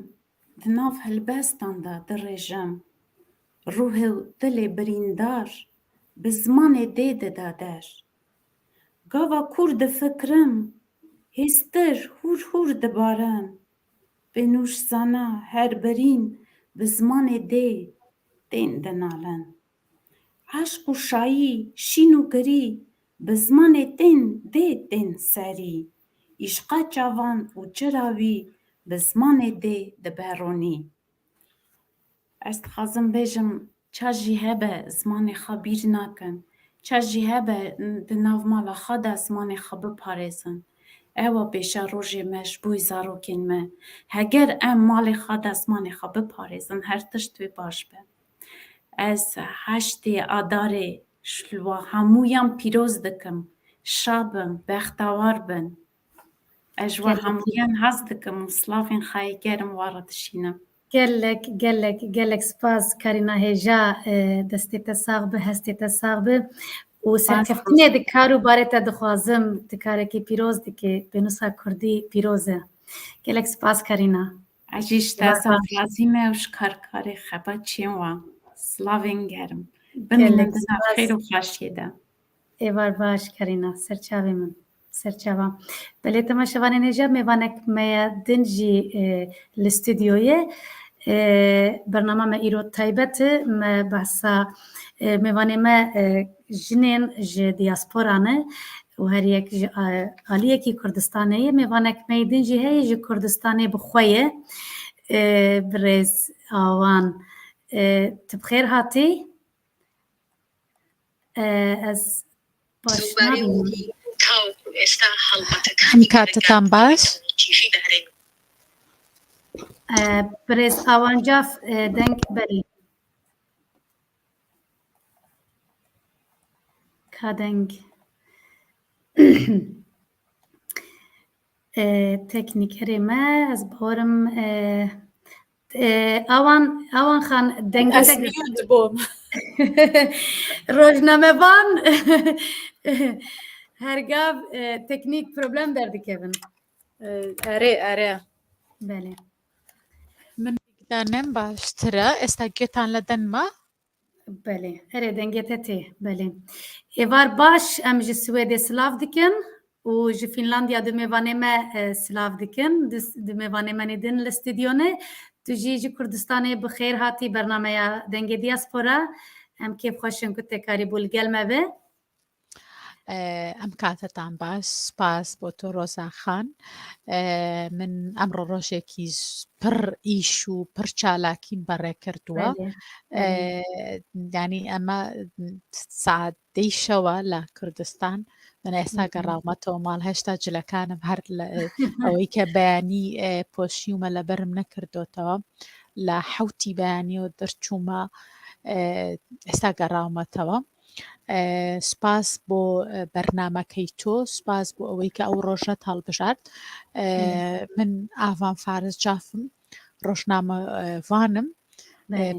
di nav helbestan de dirêjim. Ruhê û dilê birîndar bi zimanê dê dide der. Gava kûr difikirim, hêstir hûr hûr dibarin. Pênûş zana her birîn bi zimanê dê tên dinalin. Eşq û şayî, şîn û girî bi zimanê tên dê tên serî. Îşqa çavan û çira wî bi zimanê dê dibe ronî. Ez dixwazim bêjim ça jî hebe zimanê xwe bîr nakin. Ça jî hebe di nav mala xwe de zimanê xwe biparêzin. Ewa pêşa rojê me ji bo zarokên me. Heger em malê xwe de zimanê xwe biparêzin her tişt wê baş be. Ez heştê Adarê ji li we hemûyan pîroz dikim. Şa bin, bextewar bin. Ez ji we hemûyan hez dikim û silavên xwe yê germ we re dişînim. Gelek gelek gelek spas Karîna hêja destê te sax bi hestê te sax bi û serkeftinê di kar û barê te dixwazim tu karekî pîroz dikî pênûsa kurdî pîroz e. Gelek spas Karîna. Ez jî ji te zaf razî me û ji karkarê xebatçiyên we. Silavên germ. Bimînin di nav xêr û xweşiyê de. Êvar baş Karîna serçavê min. Serçava. Belê temaşevanên hêja mêvanek me ye din jî li stûdyoyê. Bernama me îro taybet e me behsa mêvanê me jinên ji diaspora ne û her yek ji aliyekî Kurdistanê ye. Mêvanek me yê din jî heye ji Kurdistanê bi xwe ye. Birêz Awan tu bi xêr hatî. Ez baş nabînim. Em katetan baş. Birêz Awan Caf deng belê. Ka deng. Teknîkerê me ez bawerim Awan Awan xan dengê Ez mute bûm. Rojnamevan her gav teknîk problem derdikevin. Erê erê. Belê. Min danem baştir e. Êsta gêtan li din ma. Belê, erê dengê te tê. Belê. Êvar baş em ji Swêdê silav dikin û ji Fînlandiya du mêvanê me silav dikin. Du mêvanê me nê din li stûdyonê. Tu jî ji Kurdistanê bi xêr hatî bernameya Dengê Diaspora. Em kêfxweş in ku te karîbû li gel me bi. ئەم کاتەتان باش سپاس بۆ تۆ ڕۆزا خان من ئەمڕۆ ڕۆژێکی پڕ ئیش و پڕ چالاکیم بەڕێ کردووە ینی ئەمە سعات دەی شەوە لە کوردستان من ئێستا گەڕاومەتەوە ماڵ هێشتا جلەکانم هەر ئەوەی کە بەیانی پۆشیومە لەبەرم نەکردوتەوە لە حوتی بەیانیەوە دەرچوومە ئێستا گەڕاومەتەوە سپاس بۆ بەرنمەکەی تۆ سپاس بۆ ئەوەی کە ئەو ڕۆژەت هەڵبژارد من ئاڤان فارس جافم ڕۆژنامەڤانم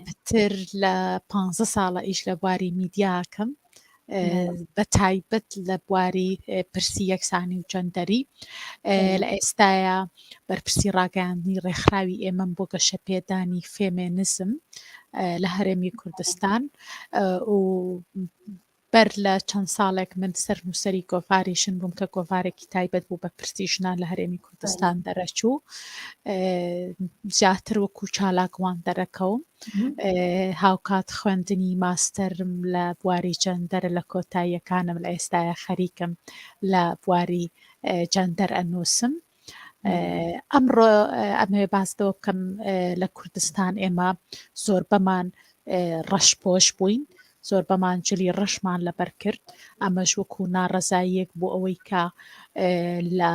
پتر لە پ ساڵە ئیش لە بواری میدیاکەم بە تایبەت لە بواری پرسی یەکسانی و جەندەری لە ئێستاە بەرپرسی ڕاگەیاندنی ڕێکخراوی ئێمەم بۆ گەشەپێدانی فێمێنزم لە هەرێمی کوردستان و بەر لە چەند ساڵێک من سەرنووسەری گۆڤاری ژن بووم کە گۆڤارێکی تایبەت بوو بە پرسی ژنان لە هەرێمی کوردستان دەرەچوو زیاتر وەکو چالاکوان دەرەکەوم هاوکات خوێندنی ماستەرم لە بواری جەندەر لە کۆتاییەکانم لە ئێستاە خەریکم لە بواری جەندەر ئەنووسم ئەمڕۆ ئەمەوێ باس لەوە بکەم لە کوردستان ئێمە زۆربەمان ڕەشپۆش بووین زۆربەمان جلی ڕەشمان لەبەر کرد ئەمەش وەکو ناڕەزاییەک بۆ ئەوەی کە لە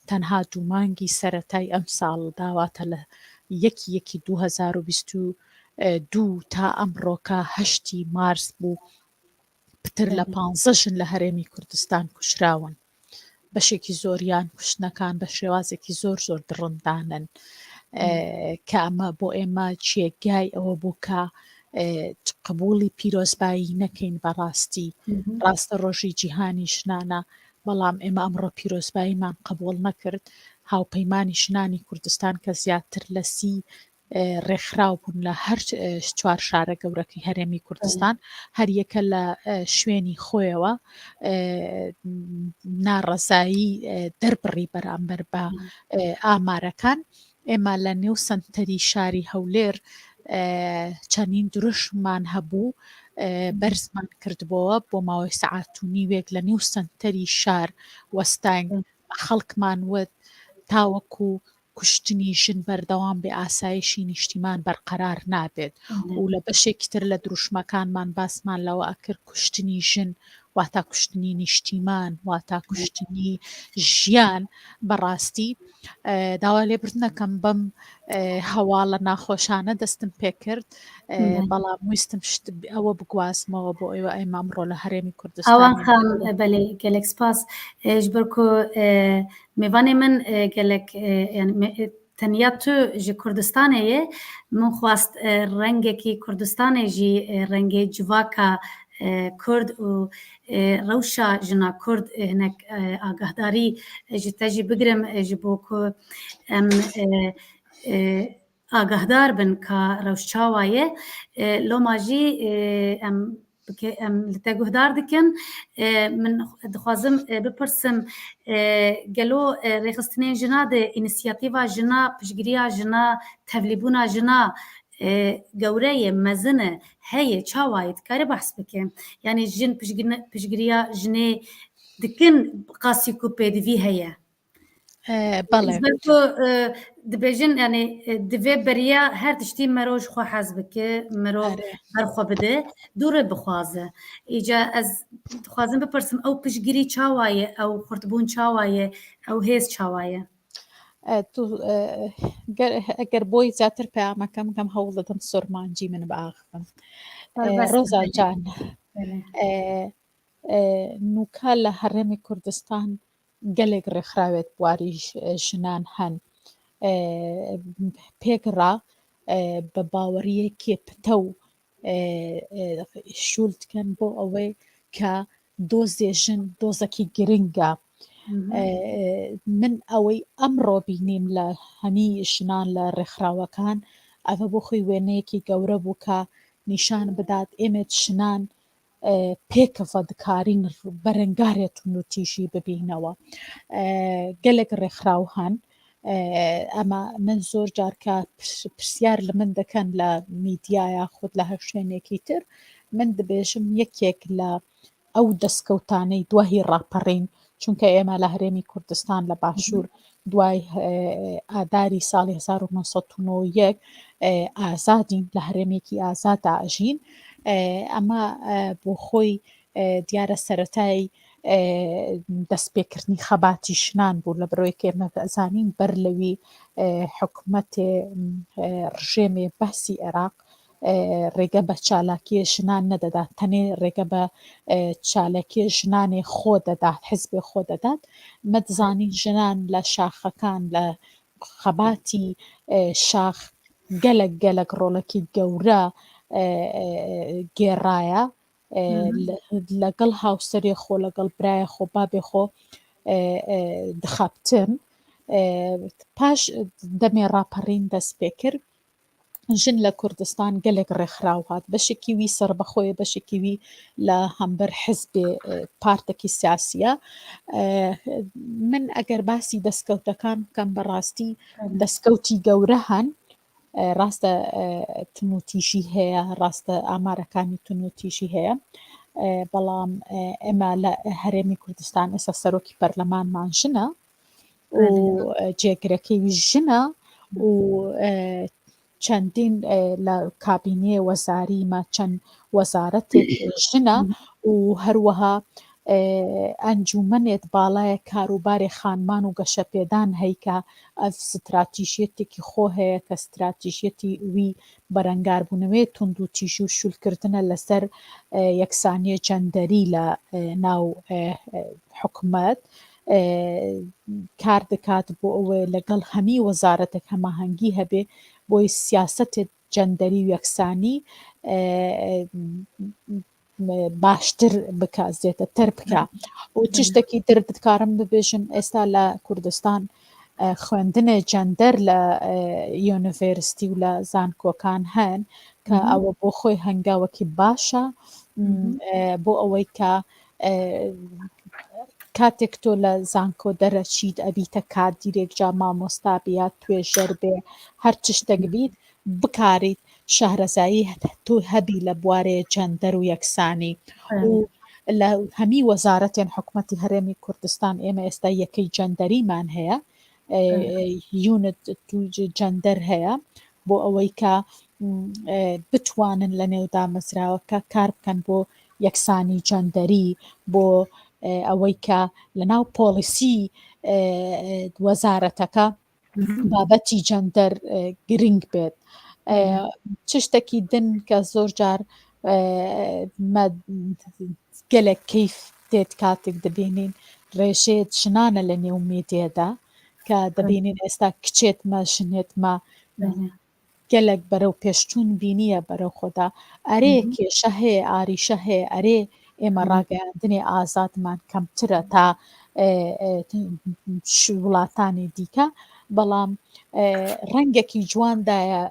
تەنها دوو مانگی سەرەتای ئەم ساڵ داواتە لە یەکی یەکی 2022 تا ئەمڕۆکە هەشتی مارس بوو پتر لە پانزە ژن لە هەرێمی کوردستان کوژراون، بەشێکی زۆریان کوشتنەکان بە شێوازێکی زۆر زۆر دڕندانەن. کە ئەمە بۆ ئێمە جێگای ئەوە بوو کە قبوڵی پیرۆزبایی نەکەین بەڕاستی ڕاستە ڕۆژی جیهانی ژنانە بەڵام ئێمە ئەمڕۆ پیرۆزباییمان قبوڵ نەکرد هاوپەیمانی ژنانی کوردستان کە زیاتر لە سی ڕێکخراو بوون لە هەر چوار شارە گەورەکەی هەرێمی کوردستان هەریەکە لە شوێنی خۆیەوە ناڕەزایی دەربڕی بەرامبەر بە ئامارەکان ئێمە لە نێو سەنتەری شاری هەولێر چەندین دروشممان هەبوو بەرزمان کردبۆوە بۆ ماوەی سەعات و نیوێک لە نێو سەنتەری شار وەستاین خەڵکمان وت تاوەکو کوشتنی ژن بەردەوام بێ ئاسایشی نیشتیمان بەرقەرار نابێت و لە بەشێکی تر لە دروشمەکانمان باسمان لەوە ئەکرد کوشتنی ژن واتا کوشتنی نیشتیمان واتا کوشتنی ژیان بەڕاستی داوا لێبردنەکەم بەم هەواڵە ناخۆشانە دەستم پێکرد بەڵام ویستم شت ئەوە بگوازمەوە بۆ ئێوە ئێمە ئەمڕۆ لە هەرێمی کوردستان ئاوان خان بەلێ گەلێک سپاس ji ber ku Mêvanê min gelek teniya tu ji Kurdistanê ye, min xwast rengekî Kurdistanê jî rengê civaka Kurd û rewşa jina Kurd hinek agahdarî ji te jî bigirim ji bo ku em agahdar bin ka rewş çawa ye. Loma jî em em li te guhdar dikin. Min dixwazim bipirsim gelo rêxistinên jina di înîsiyatîva jina, piştgiriya jina, tevlîbûna jina gewre ye, mezin e, heye, çawa ye? Dikarî behs bike? Yanî jin piştgiriya jinê dikin qasî ku pêdivî heye? Belê. Ji ber ku dibêjin yanî divê beriya her tiştî merov ji xwe hez bike, merov ber xwe bide, dû re bixwaze. Îca ez dixwazim bipirsim ew piştgirî çawa ye, ew xurtbûn çawa ye, ew hêz çawa ye? Tu eger boy zêdetir peyameke min kem hewl didim sormancî min biaxivim. Roza can nûka li Herêmê Kurdistan Gelek rêxrawêt بواری ژنان هەن پێکڕا بە باوەڕیەکی پتەو شول دکەن بۆ ئەوەی کە دۆزێ ژن دۆزەکی گرنگە من ئەوەی ئەمڕۆ بینیم لە هەمی ژنان لە ڕێکخراوەکان ئەڤە بۆ خۆی وێنەیەکی گەورە بوو کە نیشان بدات ئێمە ژنان پێکەوە دکارین بەرەنگارێ توندوتیژی ببینەوە. گەلێک ڕێکخراو هەن ئەمە من زۆر جار کە پرسیار لە من دەکەن لە میدیا یاخود لە هەر شوێنێکی تر من دەبێژم یەکێک لە ئەو دەستکەوتانەی دوای ڕاپەڕین چونکە ئێمە لە هەرێمی کوردستان لە باشوور دوای ئاداری ساڵی 1991 ئازادین لە هەرێمێکی ئازادا ئەژین ئەمە بۆ خۆی دیارە سەتای دەستپێکردنی خەباتی ژنان بوو لە بەرەوەی کە ئێمە ئەزانین بەر لەوی حکومەتێ ڕژێمێ بەسی عێراق ڕێگە بە چالاکیە ژنان نەدەدات تەنێ ڕێگە بە چالاکیە ژنانێ خۆ دەدات حزبێ خۆ دەدات مەدزانین ژنان لە شاخەکان لە خەباتی شاخ گەلک گەلک ڕۆڵەکی گەورە گێڕایە لەگەڵ هاوسەرێ خۆ لەگەڵ برایە خۆ بابێ خۆ دخەبتن پاش دەمێ ڕاپەڕین دەست پێ کرد ژن لە کوردستان گەلێک ڕێکخراو هات بەشێکی وی سەربەخۆیە بەشێکی وی لە هەمبەر حزبێ پارتێکی سیاسیە من ئەگەر باسی دەستکەوتەکان بکەم بەڕاستی دەستکەوتی گەورە هەن ڕاستە تونوتیژی هەیە ڕاستە ئامارەکانی تونوتیژی هەیە بەڵام ئێمە لە هەرێمی کوردستان ئێستا سەرۆکی پەرلەمانمان ژنە و جێگرەکەی ژنە و چەندین لە کابینێ وەزاریمە چەند وەزارەتێک ژنە و هەروەها ئەنجومەنێت باڵایە کاروبارێ خانمان و گەشەپێدان هەیکە ئەف ستراتیژیەتێکی خۆ هەیە کە ستراتیژیەتی وی بەرەنگاربوونەوەی توندوتیژی و شولکردنە لەسەر یەکسانیە جەندەری لە ناو حکومەت. کار دەکات بۆ ئەوەی لەگەڵ هەمی وەزارەتێک هەماهەنگی هەبێ بۆی سیاسەتێت جەندەری و یەکسانی باشتر بکە زێتەتر بکە و تشتێکی تر دکارم ببێژم ئێستا لە کوردستان خوێندنێ جەندەر لە یۆنیڤێرستی و لە زانکۆکان هەن کە ئەوە بۆ خۆی هەنگاوەکی باشە بۆ ئەوەی کە کاتێک تۆ لە زانکۆ دەرەچیت ئەبیتە کادیرێک جا مامۆستا بێ یا توێژەر بێ هەر چشتێک بیت بکاریت شەهرەزایی تۆ هەبی لە بوارێ جەندەر و یەکسانی و لە هەمی وەزارەتێن حکومەتی هەرێمی کوردستان ئێمە ئێستا یەکەی جەندەریمان هەیە یونت جەندەر هەیە بۆ ئەوەی کە بتوانن لە نێو دامەزراوەکە کار بکەن بۆ یەکسانی جەندەری بۆ ئەوەی کە لە ناو پۆڵیسی وەزارەتەکە بابەتی جەندەر گرنگ بێت چ شتێکی دن کە زۆر جار گەلێک کەیف دێت کاتێک دەبینین ڕێژەیەت ژنانە لە نێو میدیادا کە دەبینین ئێستا کچێتمە ژنێتمە گەلەک بەرەو پێشچوون بینیە بەرەو خۆدا ئەرێ کێشە هەیە ئاریشە هەیە ئەرێ ئێمە ڕاگەیاندنی ئازادمان کەمترە تا وڵاتانی دیکە بەڵام ڕەنگێکی جواندایە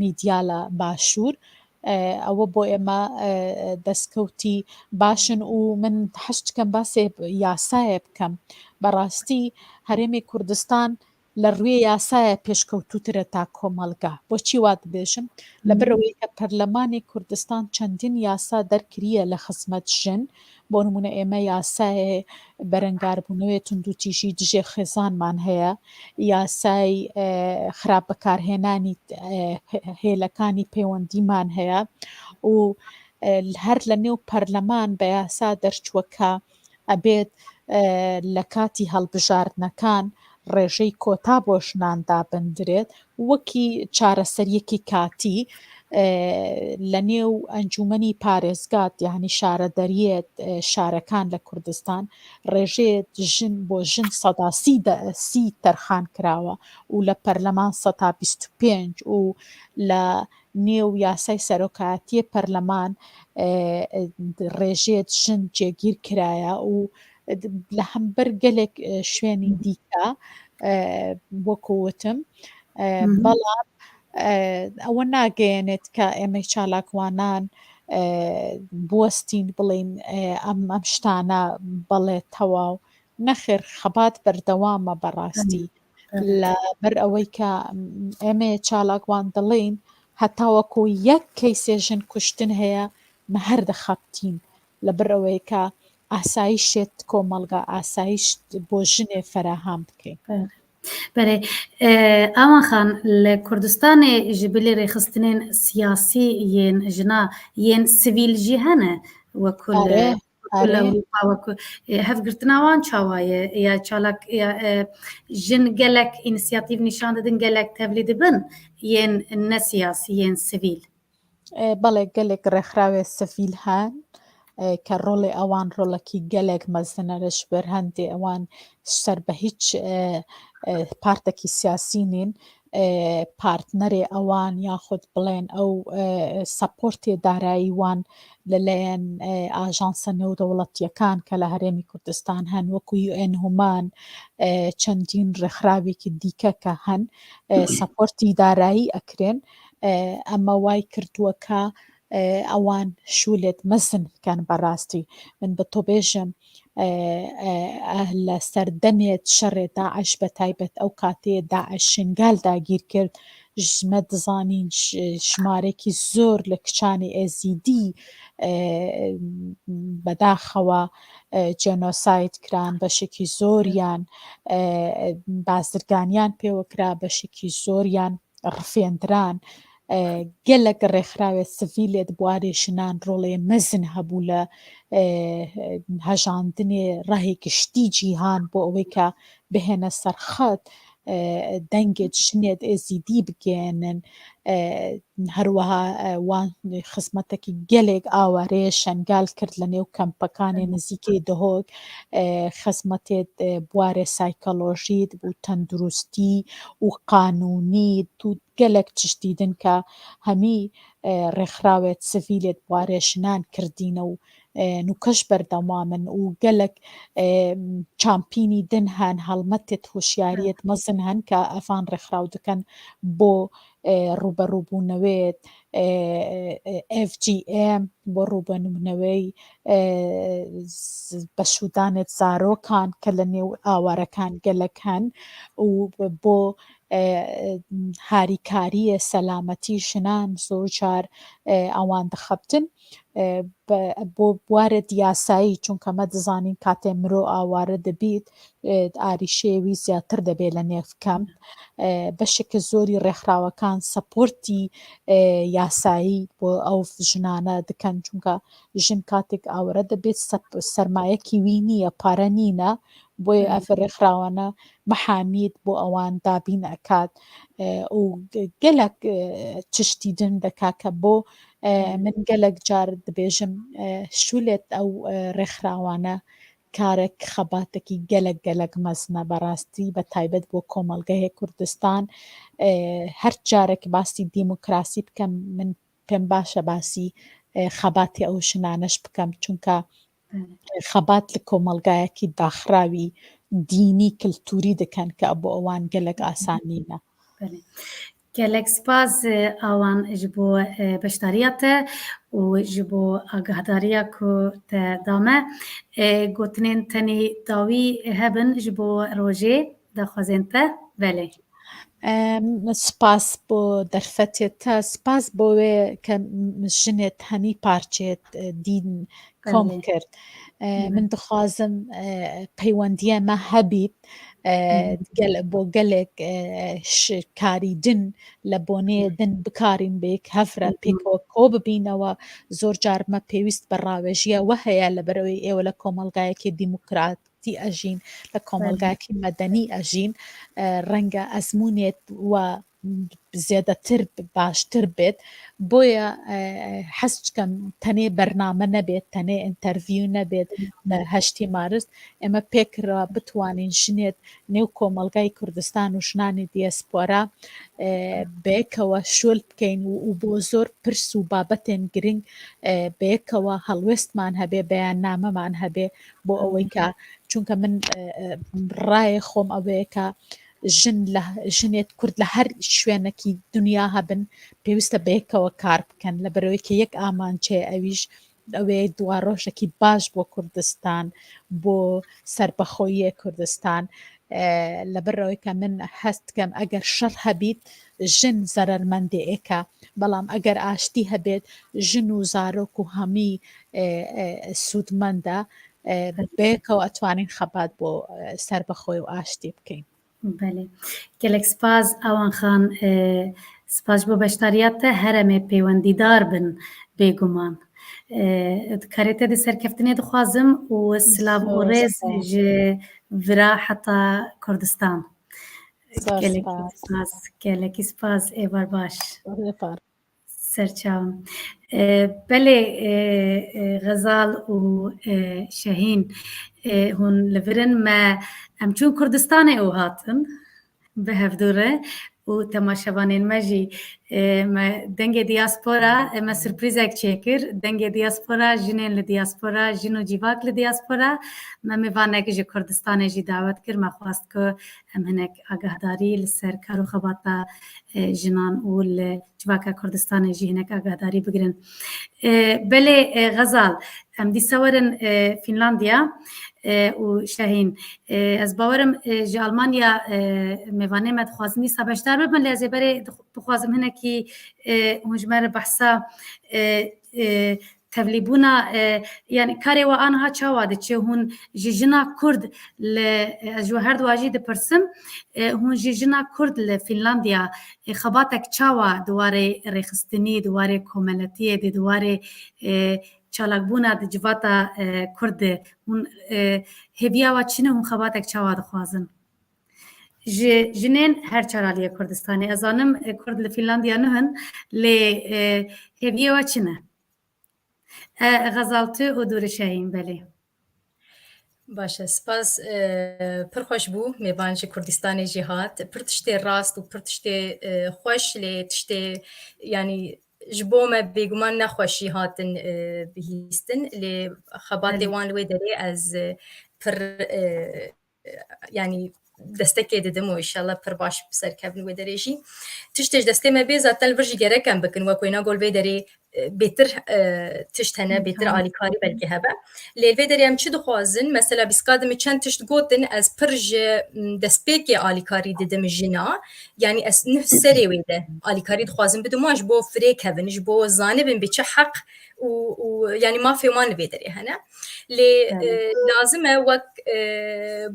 میدیا لە باشوور ئەوە بۆ ئێمە دەستکەوتی باشن و من حەشتکەم باسێ یاسایە بکەم بەڕاستی هەرێمی کوردستان لە ڕوێ یاسایە پێشکەوتووترە تا کۆمەڵگا. بۆچی وا دەبێژم؟ لەبەرئەوەی کە پەرلەمانی کوردستان چەندین یاسا دەرکریە لە خزمەت ژن، بۆ نموونە ئێمە یاساێ بەرەنگاربوونەوەێ توندوتیژی دژێ خێزانمان هەیە، یاسای خراپ بەکارهێنانی هێلەکانی پەیوەندیمان هەیە و هەر لە نێو پەرلەمان بە یاسا دەرچووە کە ئەبێت لە کاتی هەڵبژاردنەکان ڕێژەی کۆتا بۆ ژنان دابندرێت وەکی چارەسەریەکی کاتی لە نێو ئەنجومەنی پارێزگات یعنی شارەدەریەت شارەکان لە کوردستان ڕێژەیەت ژن بۆ ژن سەدا سی تەرخان کراوە و لە پەرلەمان سەتا 25 و لە نێو یاسای سەرۆکایەتیی پەرلەمان ڕێژێت ژن جێگیر کرایە و لە هەمبەر گەلێک شوێنی دیکە وەکو وتم بەڵام ئەوە ناگەیەنێت کە ئێمەی چالاکوانان بوەستین بڵین ئەم ئەم شتانە بەڵێ تەواو نەخێر خەبات بەردەوامە بەڕاستی لەبەر ئەوەی کە ئێمە چالاکوان دەڵێین هەتاوەکو یەک کەیسێ ژن کوشتن هەیە مە هەر دەخەبتین لەبەر ئەوەی کە ئاسایشێت کۆمەڵگا ئاسایش بۆ ژنێ فەراهام بکەین. بەێ ئاوان خان لە کوردستانێ ji bilî rêxistinên siyasî yên jina yên sivîl jî hene wekû li li Ewropa wekû hevgirtina wan çawa ye ya çalak ya jin gelek înîsiyatîv nîşan didin gelek tevlî dibin yên ne siyasî yên sivîl. بەڵێ gelek ڕێکخراوێ سڤیل هەن کە ڕۆڵی ئەوان ڕۆڵەکی gelek مەزنە لە ji ber هەندێ ئەوان سەر بە هیچ پارتێکی سیاسی نین پارتنەرێ ئەوان یاخود بڵێن ئەو سەپۆرتێ دارایی وان لەلایەن ئاژانسە نێودەوڵەتیەکان کە لە هەرێمی کوردستان هەن وەکو یوئێن هومان چەندین ڕێکخراوێکی دیکە کە هەن سەپۆرتی دارایی ئەکرێن ئەمە وای کردووە کە ئەوان شولێت مەزن بکەن بەڕاستی من بە تۆ بێژم لە سەردەمێت شەڕێ داعش بە تایبەت ئەو کاتێ داعش شنگال داگیر کرد ژمە دزانین ژمارێکی زۆر لە کچانی ئێزیدی بەداخەوە جێنۆساید کران بەشێکی زۆریان بازرگانیان پێوە کرا بەشێکی زۆریان ڕفێندران گەلەک ڕێکخراوێ سڤیلێت بوارێ ژنان ڕۆڵێ مەزن هەبوو لە هەژاندنێ ڕای گشتی جیهان بۆ ئەوەی کە بهێنە سەرخەت. دەنگێت ژنێت ئێزیدی بگەیەنن هەروەها وان خزمەتێکی گەلێک ئاوارەیە شەنگال کرد لە نێو کەمپەکانی نزیکەی دهۆک خزمەتێت بوارێ سایکۆلۆژیت و تەندروستی و قانونی و گەلێک چشتی دن کە هەمی ڕێکخراوێت سڤیلێت بوارێ ژنان کردینە و نوکەش بەردەوامن و گەلەک چامپینی دن هەن هەڵمەتێت هۆشیاریەت مەزن هەن کە ئەفان ڕێکخراو دکەن بۆ ڕووبەڕووبوونەوەیت FGM بۆ ڕووبەنوونەوەی بەشودانێت زارۆکان کە لە نێو ئاوارەکان گەلەک هەن و بۆ هاریکاریە سەلامەتی ژنان زۆر جار ئەوان دەخەبتن بۆ بوارێت یاسایی چونکە مە دەزانین کاتێ مرۆ ئاوارە دەبیت ئاریشێوی زیاتر دەبێت لە نێو کەمپ بەشێکە زۆری ڕێکخراوەکان سەپۆرتی یاسایی بۆ ئەو ژنانە دەکەن چونکە ژن کاتێک ئاوارە دەبێت سەرمایەکی وی نییە پارە نینە بۆیە ئەف ڕێکخراوانە محامیت بۆ ئەوان دابین ئەکات و گەلک چشتی دن دەکا کە بۆ من گەلک جار دەبێژم شولێت ئەو ڕێکخراوانە کارێک خەباتێکی گەلک گەلک مەزنە بەڕاستی بە تایبەت بۆ کۆمەڵگەیە کوردستان هەر جارێک باسی دیموکراسی بکەم من پێم باشە باسی خەباتی ئەو ژنانەش بکەم چونکە خەبات لە کۆمەڵگایەکی داخراوی دینی کللتوری دەکەن کە بۆ ئەوان گەلک ئاسان نینە. گەلەک سپاس ئاوان ji bo beşdariya te û ji bo agahdariya ku te dame. Gotinên tenê dawî hebin ji bo rojê daxwazên te belê. سپاس بۆ دەرفەتێت تا سپاس بۆ وێ کە ژنێت هەمی پارچێت دین کۆم کرد من دخوازم پەیوەندیە مە هەبیت گەل بۆ گەلێک کاری دن لە بۆنەیە دن بکارین بێک هەفرە پێکەوە کۆ ببینەوە زۆر جارمە پێویست بە ڕاوێژیەوە هەیە لە بەرەوەی ئێوە لە کۆمەلگایەکی دیموکرات تی ئەژین لە کۆمەڵگاکی مەدەنی ئەژین ڕەنگە ئەزمونێت و زێدەتر باشتر بێت بۆیە حەز بکەم تەنێ بەرنامە نەبێت تەنێ ئینتەرڤیو نەبێت لە هەشتی مارس ئێمە پێکرا بتوانین ژنێت نێو کۆمەڵگای کوردستان و ژنانی دیەسپۆرا بەیەکەوە شۆل بکەین و بۆ زۆر پرس و بابەتێن گرنگ بەیەکەوە هەڵوێستمان هەبێ بەیاننامەمان هەبێ بۆ ئەوەی کە چونکە من ڕایە خۆم ئەوەیە کە ژن لە ژنێت کورد لە هەر شوێنێکی دنیا هەبن پێویستە بەیەکەوە کار بکەن لە بەرەوەی کە یەک ئامانجێ ئەویش ئەوێ دوا ڕۆژێکی باش بۆ کوردستان بۆ سربەخۆییە کوردستان لەبەرەوەی کە من هەست کەم ئەگەر شەڕ هەبیت ژن زەرەرمەندێ ئێکە بەڵام ئەگەر ئاشتی هەبێت ژن و زارۆک و هەمی سوودمەندە بەیەکەوە ئەتوانین خەبات بۆ سەربەخۆی و ئاشتی بکەین. بەێ گەلێک سپاس ئاوان خان سپاس بۆ بەشداریات te her em ê pêwendîdar bin bêguman. Karê te di serkeftinê dixwazim û silav û rêz ji vira heta Kurdistan. Gelekî spas, gelekî spas êvar baş. Serçavim. Belê Xezal û Şehîn hûn li vir in me em çûn Kurdistanê û hatin bi hevdû re û temaşevanên me jî me dengê diaspora me surprîzek çêkir dengê diaspora jinên li diaspora jin û cîvak li diaspora me mêvanek ji Kurdistanê jî dawet kir me xwast ku em hinek agahdarî li ser kar û xebata jinan û li civaka Kurdistanê jî hinek agahdarî bigirin. Belê Xezal em dîsa werin Fînlandiya û Şehîn ez bawerim ji Almanya mêvanê me dixwazin dîsa beşdar bibin lê ez ê berê bixwazim hinekî hûn ji me re behsa Tevlîbûna yanî karê we aniha çawa diçe hûn ji jina Kurd li ez ji we her dua jî dipirsim hûn ji jina Kurd li Fînlandiya xebatek çawa di warê rêxistinî di warê komeletiyê de di warê çalakbûna di civata Kurd de hûn hêviya we çi ne hûn xebatek çawa dixwazin? Ji jinên her çar aliyê Kurdistanê ez zanim Kurd li Fînlandiya nuh in lê hêviyê we çi ne? Xezal tu û Dûri Şehîn belê. Baş e spas pir xweş bû mêvan ji Kurdistanê jî hat pir tiştê rast û pir tiştê xweş lê tiştê yanî ji bo me bêguman nexweşî hatin bihîstin lê xebatê wan li wê derê ez pir yanî destekê didim û îşallah pir baş bi ser kevin wê derê jî. Tiştê ji destê me bê zaten li vir jî gerek em bikin wek wêna gol vê derê bêtir tişt hene bêtir alîkarî belkî hebe. Lê li vê derê em çi dixwazin mesela bîska di min çend tişt gotin ez pir ji destpêkê alîkarî didim jina yanî ez nih serê wê de alîkarî dixwazim bidim wan ji bo firê kevin ji bo zanibin bê çi heq û û yanî mafê wan li vê derê hene. Lê lazim e wek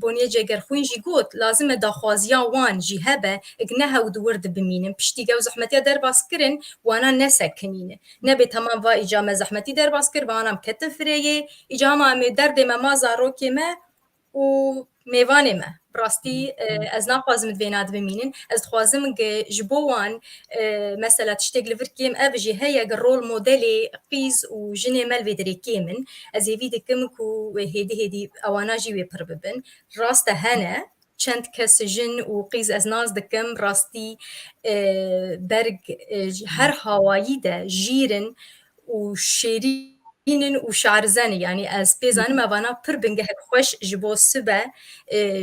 Boniye Cegerxwîn jî got, lazim e daxwaziya wan jî hebe ik ne hew di wir de bimînin. Piştî gew zehmetiya derbas kirin wana nesekinîne. Nebê temam va îca me zehmetî derbas kir, va em ketin fireyê, îca hema em ê derdê me ma zarokê me û mêvanê me. Bi rastî ez naxwazim di vê na dibimînin. Ez dixwazim ji bo wan mesela tiştêk li vir kêm ev jî heye gi rol modelê qîz û jinê me li vê derê kêm in. Ez hêvî dikim ku wê hêdî hêdî ewana jî wê pir bibin. Rast e hene çend kes jin û qîz ez nas dikim rastî berg her hawayî de jîr in û şêrîn in û şarize ne yanî ez pê zanim evana pir bingehek xweş ji bo sibe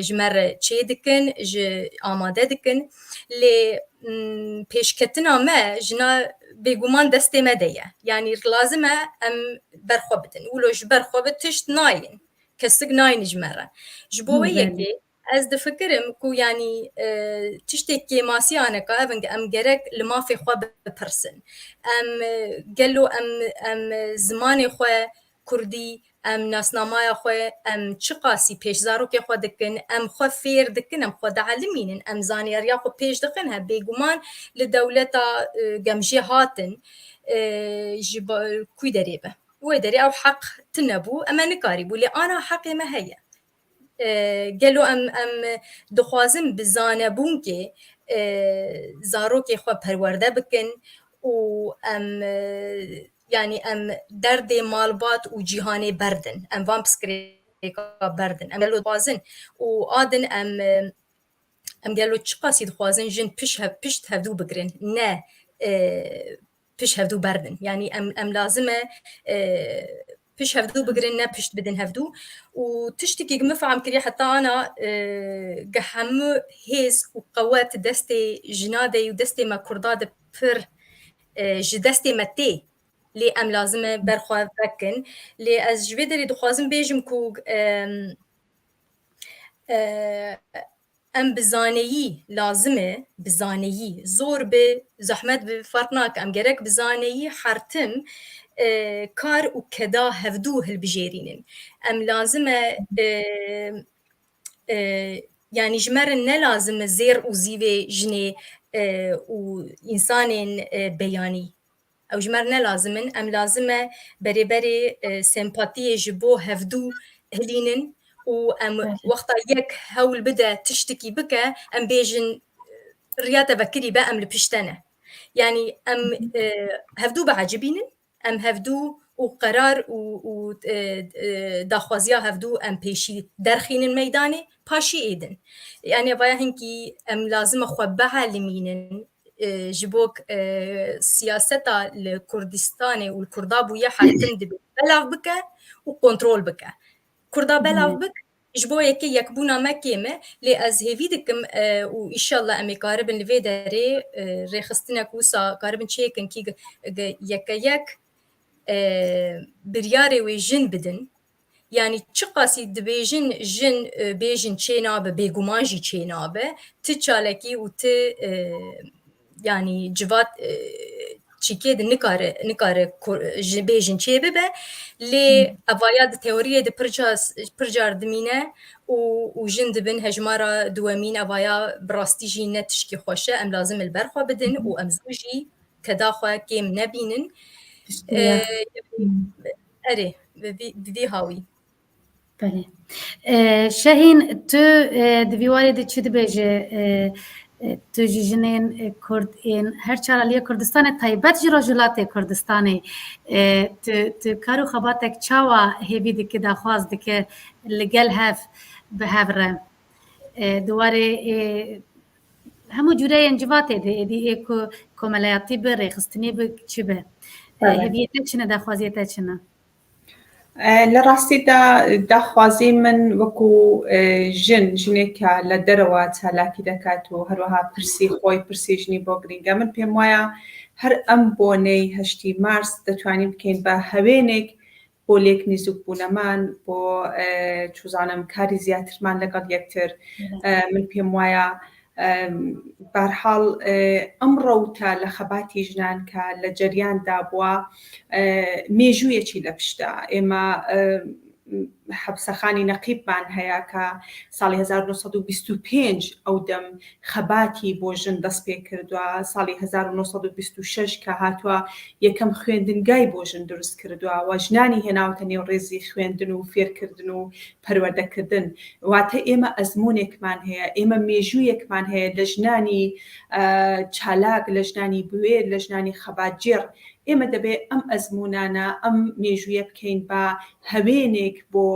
ji me re çê dikin ji amade dikin lê pêşketina me jina bêguman destê me de ye yanî lazim e em ber xwe bidin wilo ji ber xwe bi tişt nayên kesik nayên ji me re ji bo wê yekê Ez difikirim ku yanî tiştê kêmasî aneka ev in em gerek li mafê xwe bipirsin. Em gelo em em zimanê xwe kurdî, em nasnamaya xwe, em çiqasî pêş zarokê xwe dikin, em xwe fêr dikin, em xwe dielimînin, em zanyariya xwe pêş dixin he bêguman li dewleta gemjê hatin ji kû derê be. Wê derê ew heq tune bû, em e nikarîbû lê ana heqê me heye. Gelo em em dixwazin bi zanebûnkê zarokê xwe perwerde bikin û em yanî em derdê malbat û cîhanê berdin. Em van pirsgirêka berdin. Em gelo dixwazin û a din em em gelo çiqasî dixwazin jin piş hev pişt hevdû bigirin ne piş hevdû berdin. Yanî em em lazim e piş hevdû bigirin ne pişt bidin hevdû û tiştekî min fehm kiriye heta ana ge hemû hêz û qewet destê jina de û destê me kurda de pir ji destê me tê lê em lazim e ber xwe vekin lê ez ji vê derê dixwazim bêjim ku Em bi zaneyî lazim e, bi zaneyî, zor be, zehmet be ferq nake, em gerek bi zaneyî her tim kar û keda hevdû hilbijêrînin. Em lazim e yanî ji me re ne lazim e zêr û zîvê jinê û însanên beyanî. Ew ji me re ne lazim in. Em lazim e berê berê sempatiyê ji bo hevdû hilînin û em wexta yek hewl bide tiştekî bike em bêjin riya te vekirî be em li pişt te ne. Yanî em hevdû biecibînin, em hevdû û qerar û û daxwaziya hevdû em pêşî derxînin meydanê paşî êdin. Yanî vaya hinkî em lazim e xwe bielimînin ji bo siyaseta li Kurdistanê û li Kurda bûye her tim dibê belav bike û kontrol bike. Kurda belav bik ji bo yekê yekbûna me kêm e lê ez hêvî dikim û îşallah em ê karibin li vê derê rêxistinek wisa karibin çêkin kî yeke yek biryarê wê jin bidin Yanî çiqasî dibêjin jin bêjin çê nabe bêguman jî çê nabe. Ti çalekî û ti yanî civat çîkê di nikare nikare ji bêjin çê bibe. Lê evaya di teoriyê de pir car pir car dimîne û û jin dibin hejmara duwemîn evaya bi rastî jî ne tişkî xweş e. Em lazim e li ber xwe bidin û em zû jî keda xwe kêm nebînin. Erê, bi vî bi vî hawî. Belê. Şehîn tu di vî warê de çi dibêje tu ji jinên Kurd ên her çar aliyê Kurdistanê taybet ji Rojhilatê Kurdistanê tu tu kar û xebatek çawa hêvî dike daxwaz dike li gel hev bi hev re di warê hemû cureyên civatê de êdî ê ku komeleyatî bi rêxistinî bi çi be hêviyê te çi ne daxwaziyê te çi ne? Li rastî de daxwazî min wekû jin, jinêka li derewa çalakî dekat û herwiha pirsî xۆی pirsî ژنی بۆ گرینگە. من پێم وایە هەر ئەم بۆنەی هەشتی مارس دەتوانین بکەین بە هەوێنێک بۆ لێک نیزوک بوونەمان، بۆ چوزانم کاری زیاترمان لەگەڵ یەکتر. من پێم وایە بارحاڵ ئەم ڕەوتە لە خەباتی ژنان کە لە جەریاندا بووە مێژوویەکی لە پشتە ئێمە حەبسەخانی نەقیبمان هەیە کە ساڵی 1925 ئەو دەم خەباتی بۆ ژن دەست پێ کردووە ساڵی 1926 کە هاتووە یەکەم خوێندنگای بۆ ژن دروست کردووە و ژنانی هێناوتە نێو ڕێزی خوێندن و فێرکردن و پەروەردەکردن واتە ئێمە ئەزموونێکمان هەیە، ئێمە مێژوویەکمان هەیە لە ژنانی چالاک، لە ژنانی بوێر، لە ژنانی خەباتگێڕ. ئێمە دەبێ ئەم ئەزموونانە، ئەم مێژوویە بکەین بە هەوێنێک بۆ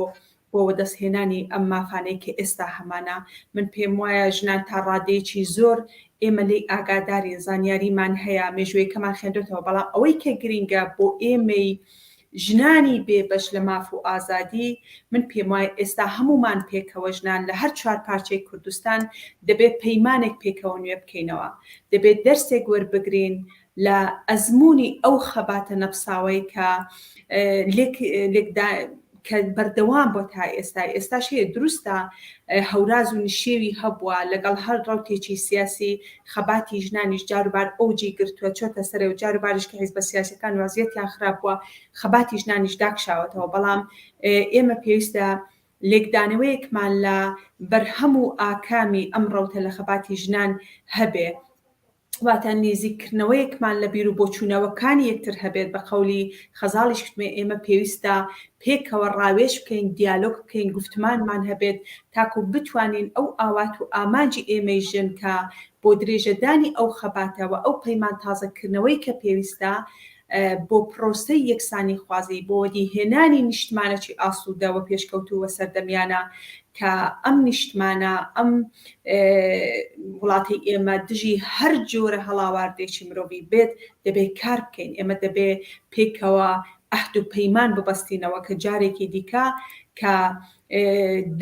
بۆ وەدەستهێنانی ئەم مافانەی کە ئێستا هەمانە. من پێم وایە ژنان تا ڕادەیەکی زۆر ئێمە لێی ئاگادارین، زانیاریمان هەیە، مێژوویەکەمان خوێندۆتەوە، بەڵام ئەوەی کە گرینگە بۆ ئێمەی ژنانی بێ بەش لە ماف و ئازادی، من پێموایە ئێستا هەموومان پێکەوە ژنان لە هەر چوارپارچەی کوردستان دەبێ پەیمانێک پێکەوە نوێ بکەینەوە، دەبێ دەرسێک وەربگرین لە ئەزموونی ئەو خەباتە نەپساوەی کە لێک لێکدا کە بەردەوام بۆ تا ئێستا ئێستاش هەیە دروستە هەوراز و نشێوی هەبووە لەگەڵ هەر ڕەوتێکی سیاسی خەباتی ژنانیش جاروبار ئەوجی گرتووە چۆتە سەرێ و جاروباریش کە حیزبە سیاسیەکان وەزیەتیان خراپ بووە خەباتی ژنانیش داکشاوەتەوە بەڵام ئێمە پێویستە لێکدانەوەیەکمان لە بەرهەم و ئاکامی ئەم ڕەوتە لە خەباتی ژنان هەبێ. واتە نیزیککردنەوەیەکمان لە بیر و بۆچوونەوەکانی یەکتر هەبێت، بە قەولی خەزاڵیش کتمێ ئێمە پێویستە پێکەوە ڕاوێژ بکەین، دیالۆگ بکەین، گوفتمانمان هەبێت تاکوو بتوانین ئەو ئاوات و ئامانجی ئێمەی ژن کە بۆ درێژەدانی ئەو خەباتە و ئەو پەیمان تازەکردنەوەی کە پێویستە بۆ پرۆسەی یەکسانیخوازی، بۆ وەدیهێنانی نیشتمانەکی ئاسوودە و پێشکەوتوو و سەردەمیانە کە ئەم نیشتمانە، ئەم وڵاتەی ئێمە دژی هەر جۆرە هەڵاواردێکی مرۆڤی بێت، دەبێ کار بکەین. ئێمە دەبێ پێکەوە عەهد و پەیمان ببەستینەوە کە جارێکی دیکە کە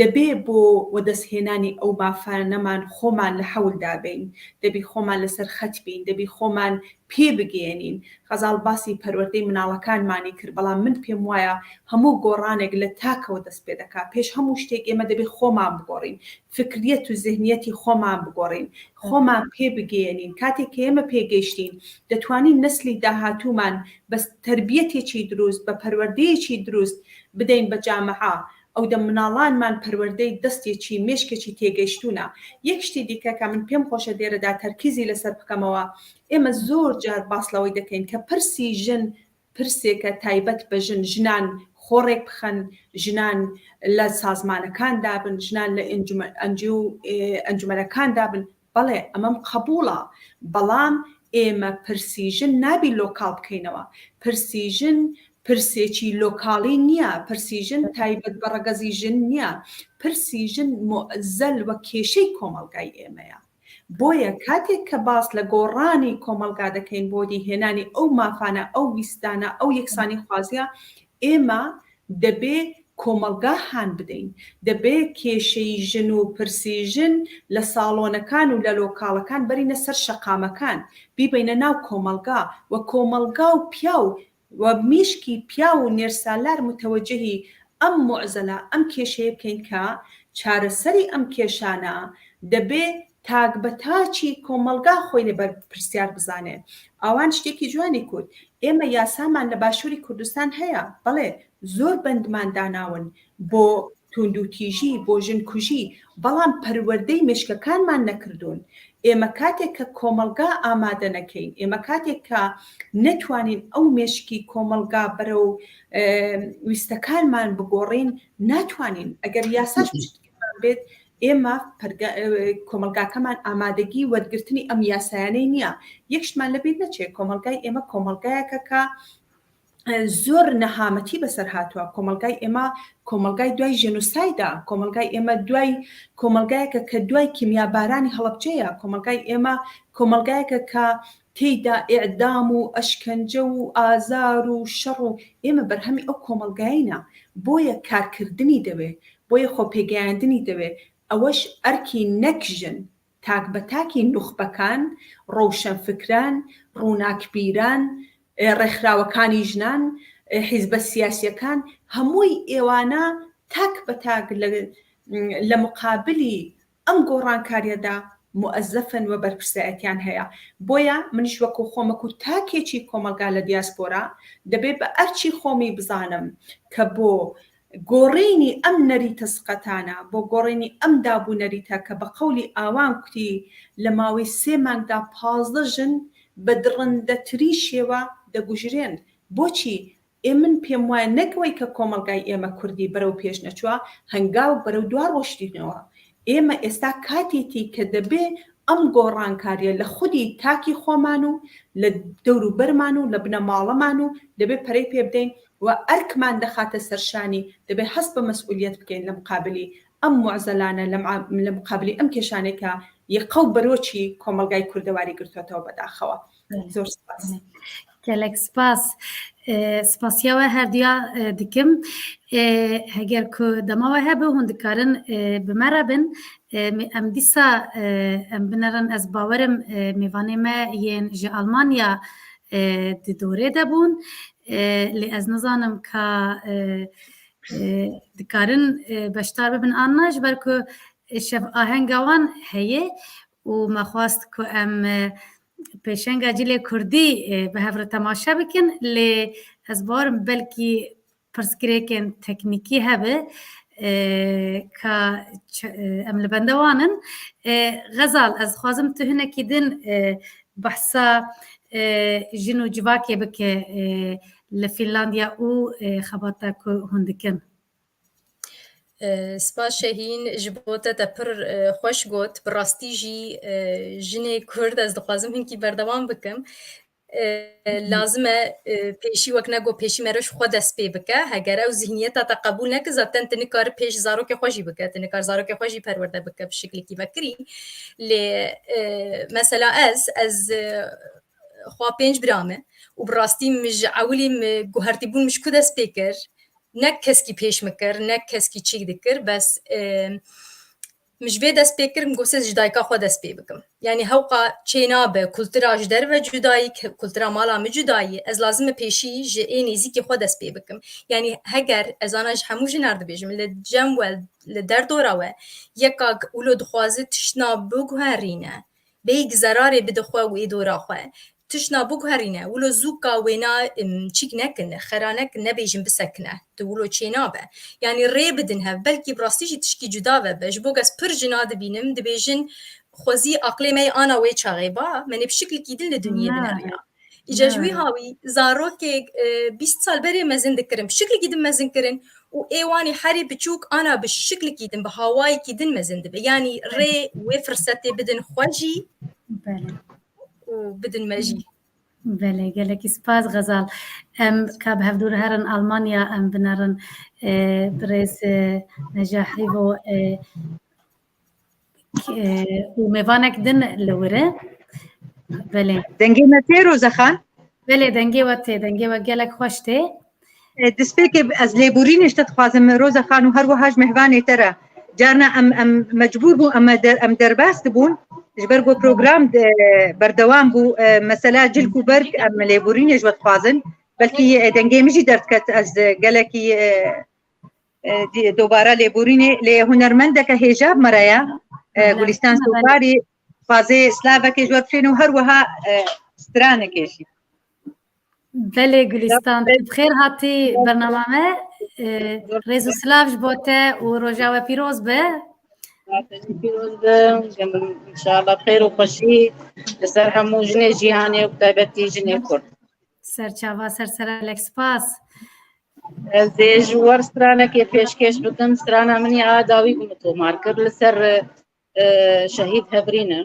دەبێ بۆ وەدەستهێنانی ئەو مافانەمان خۆمان لە حەولدا بین، دەبی خۆمان لەسەر خەت بین، دەبی خۆمان پێ بگەیەنین. غەزاڵ باسی پەروەردەی مناڵەکانمانی کرد، بەڵام من پێم وایە هەموو گۆڕانێک لە تاکەوە دەست پێ دەکا. پێش هەموو شتێک ئێمە دەبێ خۆمان بگۆڕین، فکریەت و زهنیەتی خۆمان بگۆڕین، خۆمان پێ بگەیەنین. کاتێک کە ئێمە پێگەیشتین، دەتوانین نەسلی داهاتوومان بە تەربیەتێکی دروست، بە پەروەردەیەکی دروست بدەین بە جامعە، ئەودەم مناڵانمان پەروەردەی دەستێکی مێشکێکی تێگەیشتوونە. یەک شتی دیکە کە من پێم خۆشە لێرەدا تەرکیزی لەسەر بکەمەوە، ئێمە زۆر جار باس لەوەی دەکەین کە پرسی ژن پرسێکە تایبەت بە ژن، ژنان خۆ ڕێکبخەن، ژنان لە سازمانەکاندا بن، ژنان لە ئەنجومەنەکاندا بن، بەڵێ ئەمەم قەبوڵە، بەڵام ئێمە پرسی ژن نابی لۆکاڵ بکەینەوە، پرسی ژن پرسێکی لۆکاڵی نییە، پرسی ژن تایبەت بە ڕەگەزی ژن نییە، پرسی ژن موعزەل و کێشەی کۆمەڵگای ئێمەیە. بۆیە کاتێک کە باس لە گۆڕانی کۆمەڵگا دەکەین بۆ دیهێنانی ئەو مافانە، ئەو ویستانە، ئەو یەکسانیخوازییە، ئێمە دەبێ کۆمەڵگا هان بدەین، دەبێ کێشەی ژن و پرسی ژن لە ساڵۆنەکان و لە لۆکاڵەکان بەرینە سەر شەقامەکان، بیبەینە ناو کۆمەڵگا و کۆمەڵگا و پیاو و میشکی پیاو و نێرسالار متەوەجەهی ئەم موعزەلە، ئەم کێشەیە بکەین کە چارەسەری ئەم کێشانە دەبێ تاک بە تاکی کۆمەڵگا خۆی لێ بەرپرسیار بزانێ. ئاوان شتێکی جوانی کوت، ئێمە یاسامان لە باشووری کوردستان هەیە، بەڵێ زۆر بەندمان داناون بۆ. توندوتیژی، بۆ ژنکوژی، بەڵام پەروەردەی مێشکەکانمان نەکردوون. ئێمە کاتێک کە کۆمەڵگا ئامادە نەکەین، ئێمە کاتێک کە نەتوانین ئەو مێشکی کۆمەڵگا بەرەو ویستەکانمان بگۆڕین، ناتوانین ئەگەر یاساش پشتگیرمان بێت، ئێمە کۆمەڵگاکەمان ئامادەگی وەرگرتنی ئەم یاسایانەی نییە. یەک شتمان لەبیر نەچێت، کۆمەڵگای ئێمە کۆمەڵگایەکە کە زۆر نەهامەتی بەسەر هاتووە کۆمەڵگای ئێمە کۆمەڵگای دوای ژێنوسایدە کۆمەڵگای ئێمە دوای کۆمەڵگایەکە کە دوای کیمیابارانی هەڵەبجەیە کۆمەڵگای ئێمە کۆمەڵگایەکە کە تێیدا ئیعدام و ئەشکەنجە و ئازار و شەڕ و ئێمە بەرهەمی ئەو کۆمەڵگایینە بۆیە کارکردنی دەوێ بۆیە خۆپێگەیاندنی دەوێ ئەوەش ئەرکی نەک ژن تاک بە تاکی نوخبەکان، ڕەوشەنفکران، ڕووناکبیران، ڕێکخراوەکانی ژنان، حیزبە سیاسییەکان، هەمووی ئێوانە تاک بە تاک لە مقابلی ئەم گۆڕانکارییەدا موئەزەفن و بەرپرسایەتیان هەیە. بۆیە منیش وەکوو خۆم وەکوو تاکێکی کۆمەڵگا لە دیاسپۆرا دەبێ بە ئەرکی خۆمی بزانم کە بۆ گۆڕینی ئەم نەریتە سقەتانە، بۆ گۆڕینی ئەم داب و نەریتە کە بە قەولی ئاوان کوتی لە ماوەی سێ مانگدا 15 ژن بە دڕندەترین شێوە دەگوژرێن. بۆچی؟ ئێ من پێم وایە نەک ئەوەی کە کۆمەڵگای ئێمە کوردی بەرەو پێش نەچووە، هەنگاو بەرەو دوا ڕۆشتینەوە. ئێمە ئێستا کاتێتی کە دەبێ ئەم گۆڕانکاریە لە خودی تاکی خۆمان و لە دەوروبەرمان و لە بنەماڵەمان و دەبێ پەرەی پێ بدەین و ئەرکمان دەخاتە سەر شانی دەبێ هەست بە مەسئولیەت بکەین لە مقابلی ئەم موعزەلانە لە مقابلی ئەم کێشانەی کە یەقە و بەرۆکی کۆمەڵگای کوردەواری گرتۆتەوە بەداخەوە. زۆر سپاس. گەلەک سپاس. سپاسیا we herduya dikim. Heger ku dema we hebe hûn dikarin bi me re bin. Em dîsa em binerin ez bawerim mêvanê me yên ji Almanya di dorê de bûn. Lê ez nizanim ka dikarin beşdar bibin an na ji ber ku şev ahenga wan heye û me xwest ku em pêşenga cilê Kurdî bi hev re temaşe bikin lê ez bawerim belkî pirsgirêkên teknîkî hebe ka em li bende wan in. Xezal ez dixwazim tu hinekî din behsa jin û civakê bike li Fînlandiya û xebata ku hûn dikin. Spas Şehîn ji bo te te pir xweş got. Bi rastî jî jinê Kurd ez dixwazim hinkî berdewam bikim. Lazim e pêşî wek nego pêşî me ji xwe dest pê bike. Heger ew zihniyeta te qebûl neke zaten tu nikari pêş zarokê xwe jî bike. Tu nikar zarokê xwe jî perwerde bike bi şiklekî vekirî. Lê mesela ez ez xwe pênc bira me û bi rastî min ji ewilî min guhertîbûn min ji ku dest pê kir ne keskî pêş min kir ne keskî çîk dikir bes min ji vê dest pê kir min got ez ji dayika xwe dest pê bikim yanî hewqa çê nabe kultura ji derve cudayî kultura mala min cudayî ez lazim e pêşî ji ê nêzîkê xwe dest pê bikim yanî heger ez ana ji hemû jinar dibêjim li cem we li derdora we yeka wilo dixwaze tiştna biguherîne Bêyî zerarê bide xwe û ê dora xwe. Tiştna biguherîne, wilo zûka wêna çîk nekin, xera nekin, nebêjin bisekine, tu wilo çênabe. Yanî rê bidin hev, belkî bi rastî jî tişkî cuda vebe. Ji bo ku ez pir jina dibînim, dibêjin xwezî aqlê me yê ana wê çaxê ba, me nê bi şiklekî din li dinyê bineriya. Îca ji wî hawî zarokê 20 sal berê mezin dikirin, bi şiklekî din mezin kirin û ê wanî herî biçûk ana bi şiklekî din, bi hawayekî din mezin dibe. Yanî rê wê firsetê bidin xwe jî û bidin me jî. Belê, gelekî spas Xezal. Em ka bi hevdû re herin Almanya em binerin birêz Necah Hîvo û mêvanek din li wir e. Belê. Dengê me tê Roza Xan? Belê dengê we tê, dengê we gelek xweş tê. Destpêkê ez lêborînê ji te dixwazim Roza Xan û her wiha ji mêvanê te re. Carna em em mecbûr bûn em em derbas dibûn ji ber ku program berdewam bû mesela cilk û berg em lêborînê ji we dixwazin. Belkî dengê min jî derdiket ez gelekî Dobara lêborînê lê hunermendeke hêja bi me re ye Gulîstan Sobarî xwazê slavekê ji we bixêne û her wiha stranekê jî. Belê Gulîstan tu bi xêr hatî bernama me. Rêz û silav ji bo te û roja we pîroz be. Pîroz be İnşallah xêr û xweşî li ser hemû jinê cîhanê û taybetî jinê Kurd. Serçava ser serelek spas. Ez ê ji wer stranekê pêşkêş bikim strana min ya dawî ku min tomar kir li ser şehîd Hevrîn e.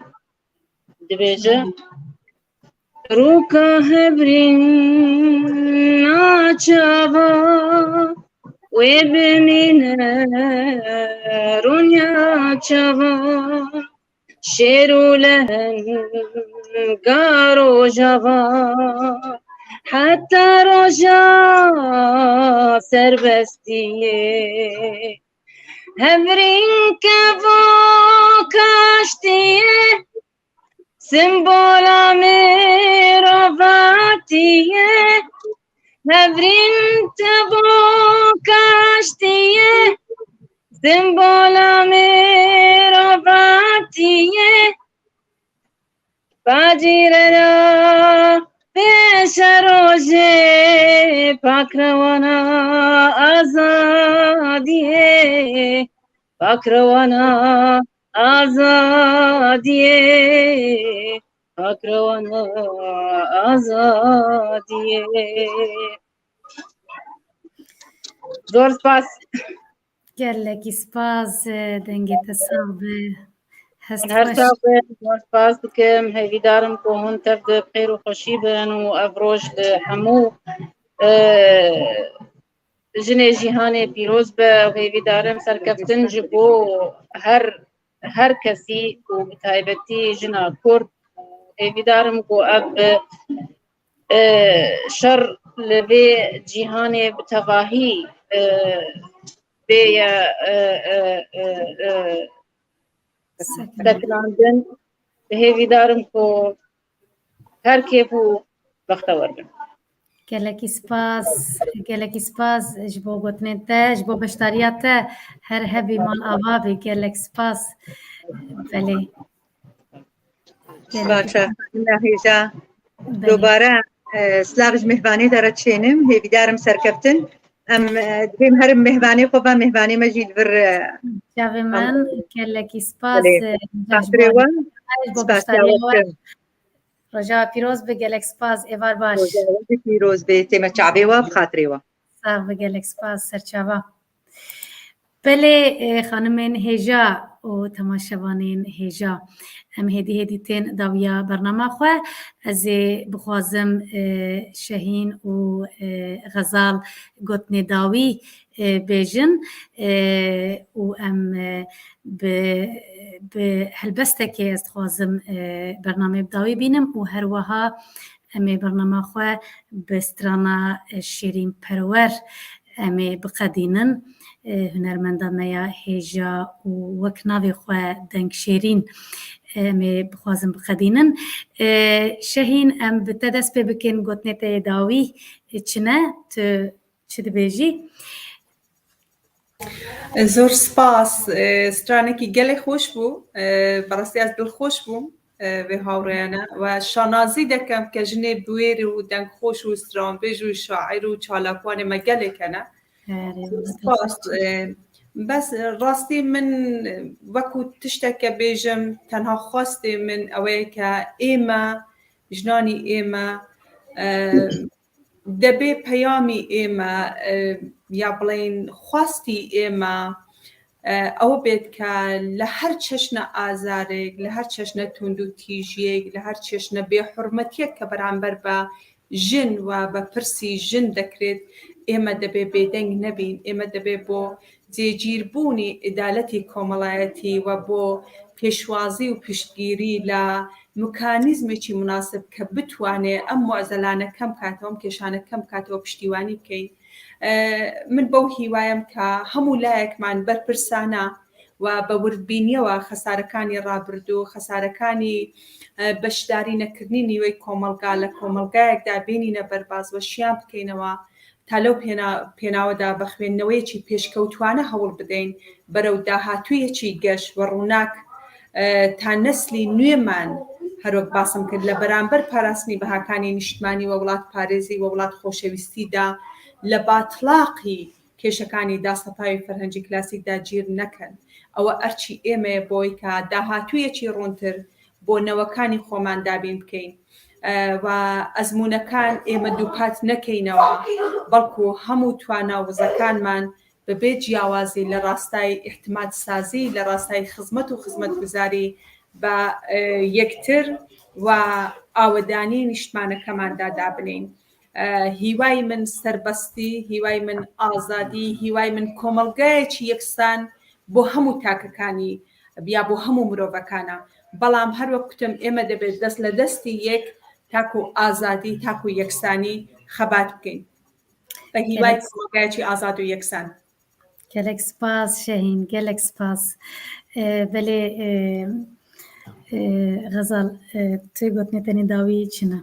Dibêje Rûka Hevrîn naçava wê bimîne ronya çava şêr û lehenga rojava heta roja serbestiyê Hevrîn kevoka aştiyê Sembola mirovatiyê Hevrîn kevoka aştiyê Sembola mirovatiyê Pacîrera pêşerojê pakrewana azadiyê pakrewana azadiyê pakrewana azadiyê Zor spas. Gelekî spas dengê te sax be. Hest Her xweş. sax be, zor spas dikim. Hêvîdarim ku hûn tev di xêr û xweşî bin û ev roj li hemû jinê cîhanê pîroz be û hêvîdarim serkeftin ji bo her her kesî û bi taybetî jina Kurd û hêvîdarim ku ev şer li vê cîhanê bi tevahî bêye sekinandin. Hêvîdarim ku her kêf û bextewer bin. Gelekî spas, gelekî spas ji bo gotinên te, ji bo beşdariya te her hebî mal ava bî gelek spas. Belê. Başa, hêja. Dubare silav ji mêvanê de re çênim, hêvîdarim serkeftin. Em dibêm herim mêvanê xwe ve mêvanê me jî li vir Çavê min gelekî spas Xatirê we, ji bo beşdariya we. Roja pîroz be gelek spas êvar baş. Roja we pîroz be tême çavê we bi xatirê we. Sax be gelek spas serçava. Belê xanimên hêja û temaşevanên hêja em hêdî hêdî tên dawiya bernama xwe ez ê bixwazim Şehîn û Xezal gotinê dawî bêjin û em bi bi helbestekê ez dixwazim bernameyê bi dawî bînim û her wiha em ê bernama xwe bi strana Şêrîn Perwer em ê biqedînin. Hunermenda me ya hêja û wek navê xwe Deng Şêrîn em ê bixwazin biqedînin. Şehîn em bi te dest pê bikin gotinê te yê dawî çi ne? Tu çi dibêjî? Zor spas. Stranekî gelê xweş bû. Bi rastî ez dilxweş bûm vê hawreyane we şanazî dekem ke jinê biwêr û dengxweş û stranbêj û şair û çalakvanê me gelek hene. Spas. Bes rastî min wekû tişteke bêjim tenha xwestê min ew ye ke ême jinanî ême دەبێ پەیامی ئێمە یا بڵێین خواستی ئێمە ئەوە بێت کە لە هەر چەشنە ئازارێک لە هەر چەشنە توند و تیژیەک لە هەر چەشنە بێحورمەتیەک کە بەرامبەر بە ژن و بە پرسی ژن دەکرێت ئێمە دەبێ بێدەنگ نەبین ئێمە دەبێ بۆ جێگیربوونی عیدالەتی کۆمەڵایەتی و بۆ پێشوازی و پشتگیری لە مکانیزمێکی موناسب کە بتوانێ ئەم موعزەلانە کەم کاتەوە ئەم کێشانە کەم کاتەوە پشتیوانی بکەین من بەو هیوایم کە هەموو لایەکمان بەرپرسانە و بە وردبینیەوە خەسارەکانی ڕابردوو خەسارەکانی بەشداری نەکردنی نیوەی کۆمەڵگا لە کۆمەڵگایەکدا بێنینە بەرباز و شیان بکەینەوە تا لەو پێناوەدا بە خوێندنەوەیەکی پێشکەوتوانە هەوڵ بدەین بەرەو داهاتوویەکی گەش و ڕووناک تا نەسلی نوێمان هەروەک باسم کرد لە بەرامبەر پاراستنی بەهاکانی نیشتمانی و وڵاتپارێزی و وڵات خۆشەویستیدا لە باتڵاقی. کێشەکانی داسەپاوی فەرهەنگی کلاسیکدا گیر نەکەن. ئەوە ئەرکی ئێمەیە بۆی کە داهاتوویەکی ڕوونتر بۆ نەوەکانی خۆمان دابین بکەین و ئەزموونەکان ئێمە دووپات نەکەینەوە، بەڵکو هەموو توانا و وزەکانمان بەبێ جیاوازی لە ڕاستای ئیعتماد سازی، لە ڕاستای خزمەت و خزمەتگوزاری بە یەکتر و ئاوەدانی نیشتمانەکەماندا دابنێین. هیوای من سەربەستی، هیوای من ئازادی، هیوای من کۆمەڵگایەکی یەکسان بۆ هەموو تاکەکانی یا بۆ هەموو مرۆڤەکانە. بەڵام هەر وەک کوتم ئێمە دەبێت دەست لە دەستی یەک تاکو ئازادی، تاکو یەکسانی خەبات بکەین. بە هیوای کۆمەڵگایەکی ئازاد و یەکسان. گەلەک سپاس شەهین گەلەک سپاس بەلێ غەزال توی گوتنێ تەنی داوی چنە؟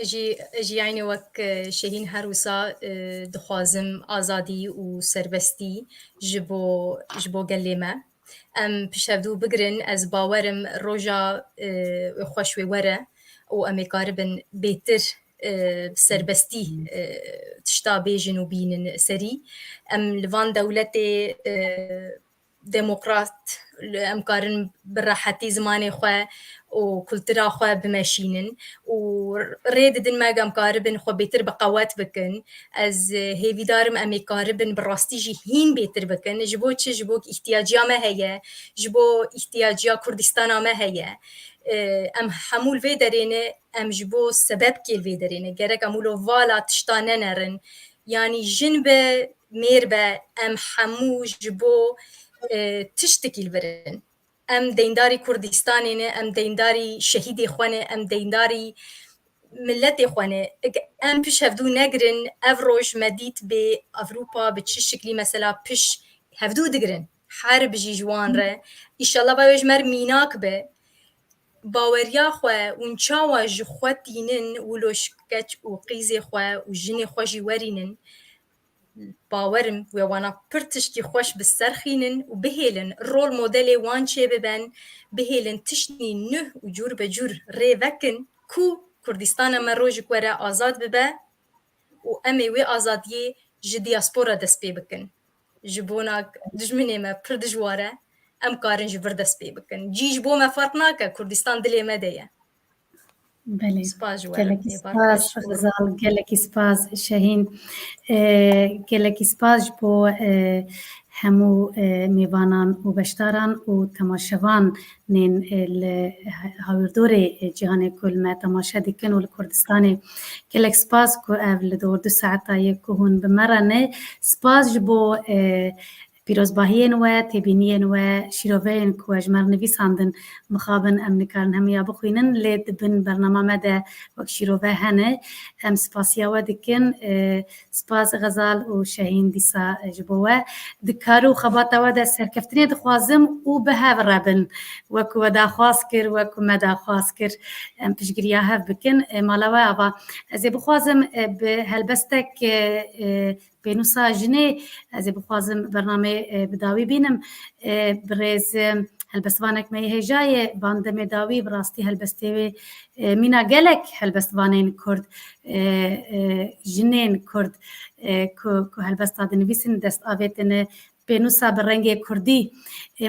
ژی یعنی وەک شەهین هەر وسا دخوازم ئازادی و سەربەستی ji bo ji bo gelê me em pişevdû bigirin ez bawerim roja xweş wê were û em ê karibin bêtir serbestî tişta bêjin û bînin serî em li van dewletê demokrat em karin bi rehetî zimanê xwe û kultura xwe bimeşînin û rê didin me em karibin xwe bêtir bi qewet bikin. Ez hêvîdarim em ê karibin bi rastî jî hîn bêtir bikin. Ji bo çi? Ji bo îhtiyaciya me heye, ji bo îhtiyaciya Kurdistana me heye. Em hemû li vê derê ne, em ji bo sebebkê li vê derê ne. Gerek em wilo vala tişta nenerin. Yanî jin be mêr be em hemû ji bo tiştekî li vir in. Em deyndarî Kurdistanê ne, em deyndarî şehîdê xwe ne, em deyndarî miletê xwe ne. Em piş hevdû negirin, ev roj me dît bê Ewropa bi çi şiklî mesela piş hevdû digirin. Her bijî ji wan re. Îşallah va wê ji me re mînak be. Baweriya xwe hûn çawa ji xwe tînin wilo ji keç û qîzê xwe û jinê xwe jî werînin. Bawer im wê wana pir tiştî xweş bi ser xînin û bihêlin rol modelê wan çêbiben, bihêlin tiştî nuh û cûr be cûr rê vekin ku Kurdistana me rojik were azad bibe û em ê wê azadiyê ji diaspora dest pê bikin. Ji bona dijminê me pir dijwar e, em karin ji vir dest pê bikin. Cî ji bo me ferq nake, Kurdistan dilê me de ye. Belê. Gelekî spas Xizal, gelekî spas Şehîn. Gelekî spas ji bo hemû mêvanan û beşdaran û temaşevanên li hawîrdorê cîhanê ku li me temaşe dikin û li Kurdistanê. Gelek spas ku ev li dor du saeta ye ku hûn bi me re ne. Spas ji bo Pîrozbahiyên we, têbîniyên we, şîroveyên ku we ji me re nivîsandin mixabin em nikarin hemûya bixwînin lê di bin bernama me de wek şîrove hene. Em spasiya we dikin. Spas Xezal û Şehîn dîsa ji bo we. Di kar û xebata we de serkeftinê dixwazim û bi hev re bin. Wek ku we daxwaz kir, wek ku me daxwaz kir em piştgiriya hev bikin. Mala we ava. Ez ê bixwazim bi helbestek Pênûsa jinê ez ê bixwazim bernameyê bi dawî bînim. Birêz helbestvanek me yê hêja ye van demê dawî bi rastî helbestê wê mîna gelek helbestvanên Kurd jinên Kurd ku ku helbesta dinivîsin dest avêtine pênûsa bi rengê Kurdî.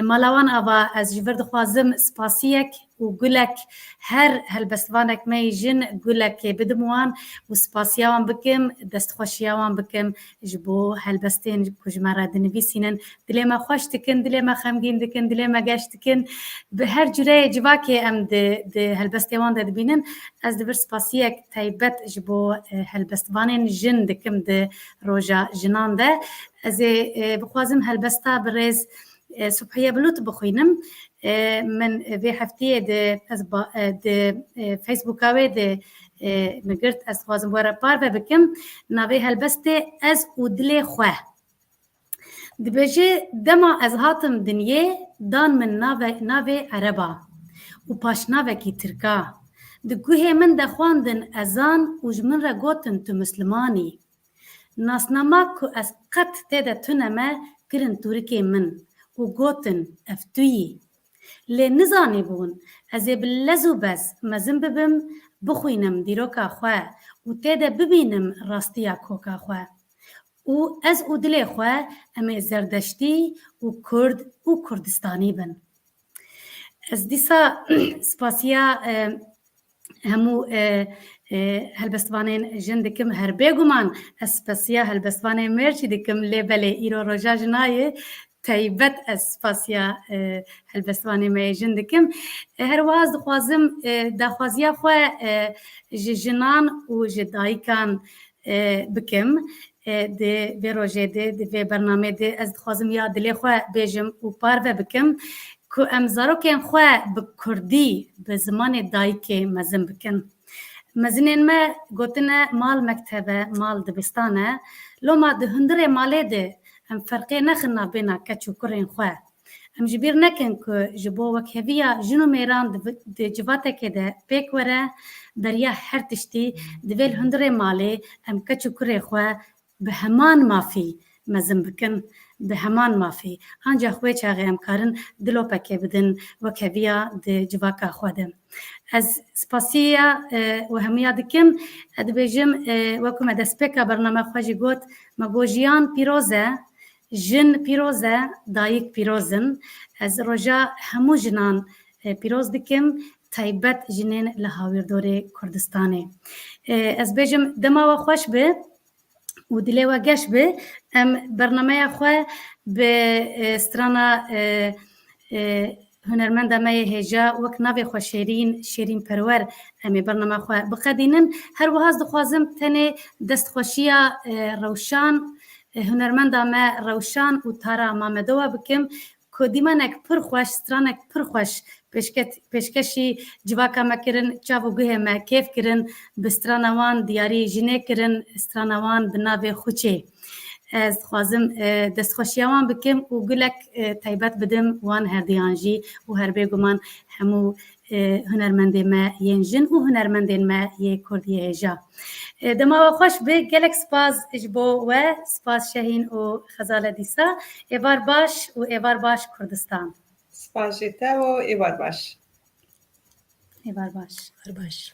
Mala wan ava ez ji vir dixwazim spasiyek û gulek her helbestvanek me yî jin gulekê bidim wan û spasiya wan bikim, destxweşiya wan bikim ji bo helbestên ku ji me re dinivîsînin. Dilê me xweş dikin, dilê me xemgîn dikin, dilê me geş dikin. Bi her cureyê civakê em di di helbestê wan de dibînin. Ez di vir spasiyek taybet ji bo helbestvanên jin dikim di roja jinan de. Ez ê bixwazim helbesta bi rêz Subhiye Bulut bixwînim. Min vê hefteyê di ez di Facebooka wê di min girt ez dixwazim we re parve bikim. Navê helbestê ez û dilê xwe. Dibêje dema ez hatim dinyê dan min nave navê ereba û paşnavekî tirka. Di guhê min de xwendin ezan û ji min re gotin tu misliman î. Nasnama ku ez qet tê de tune me kirin tûrikê min û gotin ev tu yî. Lê nizanîbûn ez ê bi lez û bez mezin bibim, Bixwînim dîroka xwe û tê de bibînim rastiya koka xwe. Û ez û dilê xwe em ê zerdeştî û kurd û kurdistanî bin. Ez dîsa spasiya hemû helbestvanên jin dikim her bêguman ez spasiya helbestvanên mêr jî dikim lê belê îro roja jinayê taybet ez spasiya helbestvanê me yê jin dikim. Her wiha ez dixwazim daxwaziya xwe ji jinan û ji dayikan bikim di vê rojê de di vê bernameyê de ez dixwazim ya dilê xwe bêjim û parve bikim ku em zarokên xwe bi kurdî bi zimanê dayikê mezin bikin. Mezinên me gotine mal mekteb e, mal dibistan e. Loma di hundirê malê de em ferqê nexin navbêna keç û kurên xwe. Em ji bîr nekin ku ji bo wekheviya jin û mêran di civatekê de pêk were, beriya her tiştî divê li hundirê malê em keç û kurê xwe bi heman mafî mezin bikin, bi heman mafî. Ancax wê çaxê em karin dilopekê bidin wekheviya di civaka xwe de. Ez spasiya we hemûya dikim. Ez dibêjim wek ku me destpêka bername xwe jî got, me got jiyan pîroz e, Jin pîroz e, dayik pîroz in. Ez roja hemû jinan pîroz dikim, taybet jinên li hawîrdorê Kurdistanê. Ez bêjim dema we xweş bi û dilê we geş bi, em bernameya xwe bi strana Hunermenda me yê hêja wek navê xwe Şêrîn, Şêrîn Perwer em ê bernama xwe biqedînin. Her wiha ez dixwazim tenê destxweşiya Rewşan, hunermenda me Rewşan û Tara Mamedowa bikim ku dîmenek pir xweş, stranek pir xweş pêşkeşî civaka me kirin, çav û guhê me kêf kirin bi strana wan diyarî jinê kirin, strana wan bi navê Xuçê. Ez dixwazim destxweşiya wan bikim û gulek taybet bidim wan herdiyan jî û her bêguman hemû hunermendê me yên jin û hunermendên me yê Kurd yê hêja. Dema we xweş bi gelek spas ji bo we, spas Şehîn û Xezale dîsa. Êvar baş û êvar baş Kurdistan. Spas ji te û êvar baş. Êvar baş. Êvar baş.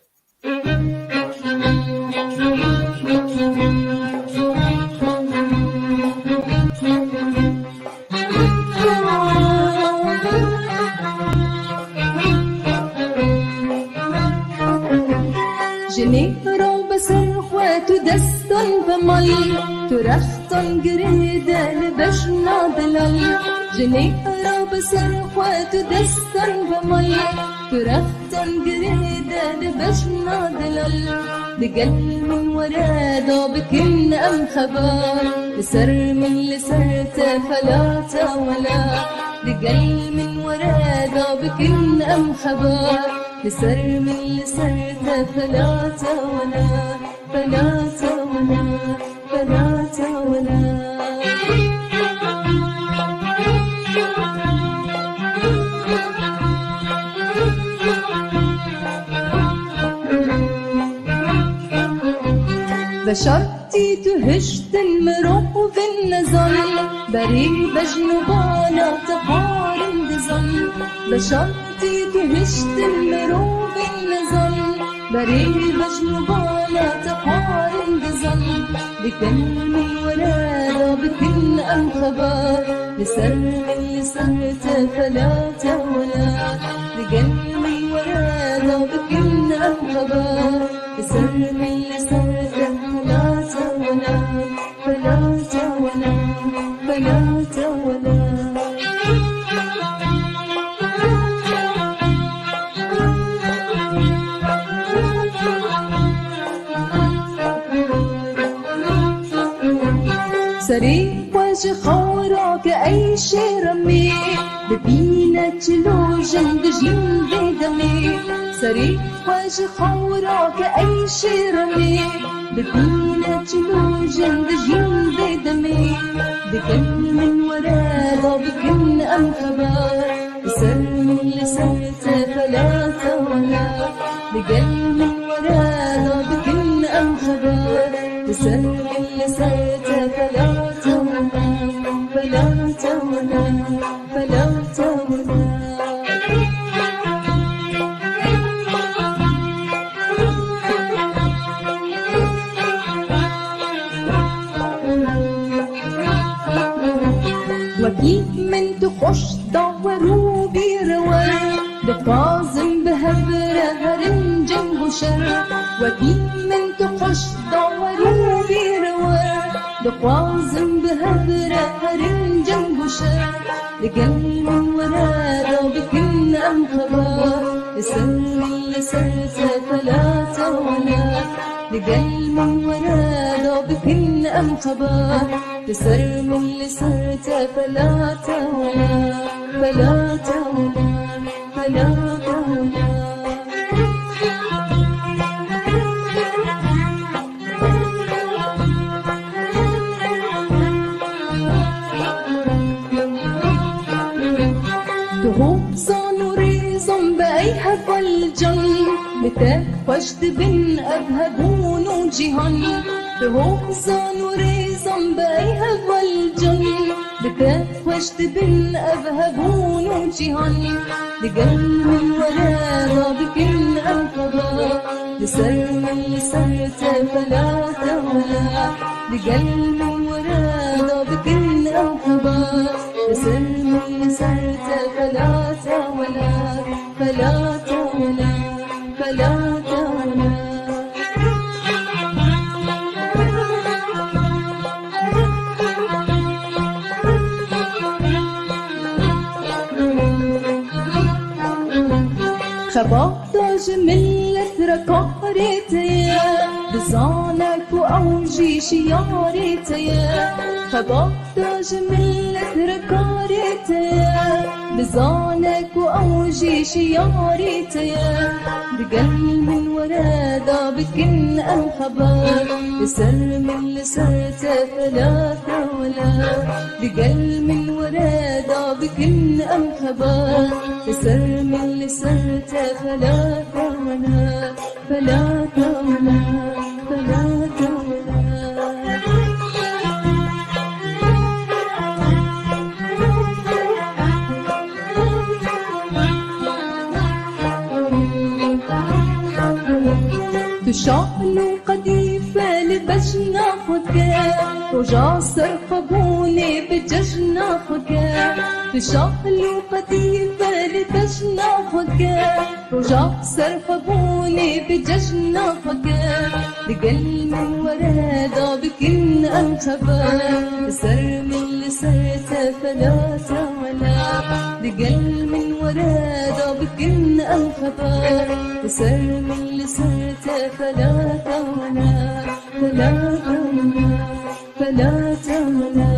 Jinê ra bi ser xwe tu destan vemal Tu rextan girêde li bejna delal Jinê ra bi ser xwe tu destan vemal Tu rextan girêde li bejna delal Digel min were da bikin em xebar Li ser min li ser te felata wela Digel min were da bikin em xebar Li ser min li ser te felata wela Felata wela Felata wela Veşartî tu hiştin mirovên nezan Berê bejn û bala te xwarin dizan Veşartî tu hiştin mirovên nezan Berê bejn û bala te xwarin dizan Dikin min were da bikin em xebar Li ser min li ser te felate wela Dikin min were da bikin em xebar Li ser min li ser te felate wela Felate wela Felate wela Serê xwe ji xewra ke ey şêremê Bibîne çilo jin dijîn vê demê Serê xwe ji xewra ke ey şêremê Bibîne çilo jin dijîn vê demê Digel min were da bikin em xeber Li ser min li ser te felata wela Digel min were da bikin em xeber Li ser min li ser te felata wela Felata wela Felata wela. وەکی من tu xweş dawer û bîrewer dixwazim bi hevre herin ceng û şer wekî min tu xweş dawer û bîrewer dixwazim bi hevre herin ceng û şer digel min were da bikin em xebat li ser min li ser te fela tewela digel min were da bikin em xebat li ser min li ser te fela tewela fela tewela fela tewela. تهوبزان وريزان بأي هفل جن بتا خوش دبن أبهبون وجهان تهوبزان وريزان بأي هفل جن بتا خوش دبن أبهبون وجهان دقل من ورانا بكن أم خبا لسر من لسر فلا تولا دقل من ورانا بكن أم خبا لسر من لسر فلا تولا فلا تولا فلا تولا. خباطة ملت ركارتيا بزانك وأوجي شيارتيا خباطة ملت ركارتيا بزانك وأوجي شيارتيا دقل من ورادا بكن أم خبر لسر من لسر فلا تولا دقل من ورادا بكن أم خبر لسر من لسر فلا تولا فلا تولا فلا تولا. تشعل قديفة لبجنا خدك رجع سرخبوني بججنا خدك تشعل قديفة لبجنا خدك رجع سرخبوني بججنا خدك دقل من ورادا بكن أم خبر سر من لسرت فلا تولا دقل من ورادا بكن أم خبر سر من لسرت فلا تولا فلا تولا فلا تولا.